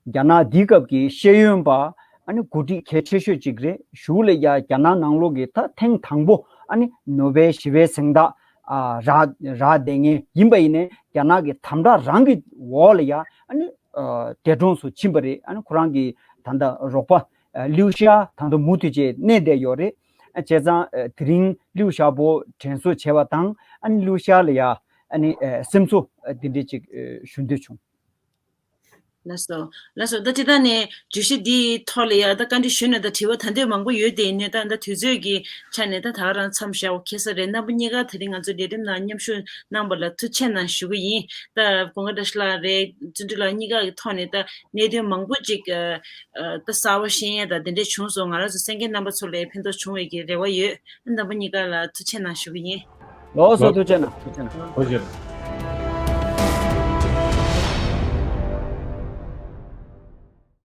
རྒྱ་ནག་འདིའི་སྐབས་ཀྱི་ཤེས་ཡོན་པ་ཨ་ནི་འགོ་ཁྲིད་གལ་ཆེ་ཤོས་གཅིག་རེད། གཞུག་ལ་ཡ་རྒྱ་ནག་ནང་ལོགས་ཀྱི་ད་ཐེངས་དང་པོ་ཨ་ནི་ནོ་བེལ་ཞི་བའི་གཟེངས་རྟགས་ཨ་རག་རག་བསྡད་མཁན་ཡིན་པ་ཡིན་ནའི་རྒྱ་ནག་གི་དམ་དྲག་རང་གི་འོག་ལ་ཡ་ཨ་ནི་ཨ་འདས་གྲོངས་སུ་ཕྱིན་པ་རེད། ཨ་ནི་ཁོ་རང་གི་ད་ལྟ་རོགས་པ་ཨ་ལིའུ་ཞའོ་ད་ལྟ་མུ་མཐུད་བྱས་གནས་བསྡད་ཡོད་རེད། ཨ་བྱས་ཙང་ཨ་དེ་རིང་ལིའུ་ཞའོ་པོ་དྲན་གསོ་བྱས་པ་དང་ཨ་ནི་ལིའུ་ཞའོ་ལ་ཡ་ཨ་ནི་ཨ་སེམས་གསོ་ཨ་འདི་འདྲས་ཅིག་ཨ་ཞུ་འདོད་བྱུང་། ལགས་སོ། ལགས་སོ། ད་ཅི་ད་ནས་བརྗོད་གཞི་འདིའི་ཐོག་ལ་ཡ་ད་བཀའ་འདྲི་ཞུས་ནས་ད་དྲི་བ་ད་འདོད་མང་པོ་ཡོད་དེ་ཡིན་ནའི་ད་ད་དུས་ཚོད་ཀྱི་ཆ་ནས་ད་ད་ག་རང་མཚམས་བཞག་པ་ཁེལ་ས་རེད། རྣམ་པ་གཉིས་ཀ་དེ་རིང་ང་ཚོའི་ལས་རིམ་ནང་མཉམ་ཞུགས་གནང་པ་ལ་ཐུགས་རྗེ་གནང་ཞུ་གི་ཡིན། ད་གུང་དགའ་བཀྲ་ཤིས་ལགས་རེད། བརྩོན་འགྲུས་ལགས་གཉིས་ཀ་གི་ཐོག་ནས་ད་གནད་དོན་མང་པོ་ཅིག་ཨ་ཨ་ད་གསར་པ་ཤེས་ཡ་ད་དེ་འདྲས་བྱུང་སོང་། ང་རང་ཚོ་གསན་མཁན་རྣམ་པ་ཚོ་ལ་ཕན་ཐོགས་བྱུང་བའི་གི་རེ་བ་ཡོད། རྣམ་པ་གཉིས་ཀ་ལ་ཐུགས་རྗེ་གནང་ཞུ་གི་ཡིན། ལགས་སོ། ཐུགས་རྗེ་གནང་། ཐུགས་རྗེ་གནང་། ཐུགས་རྗེ་གནང་།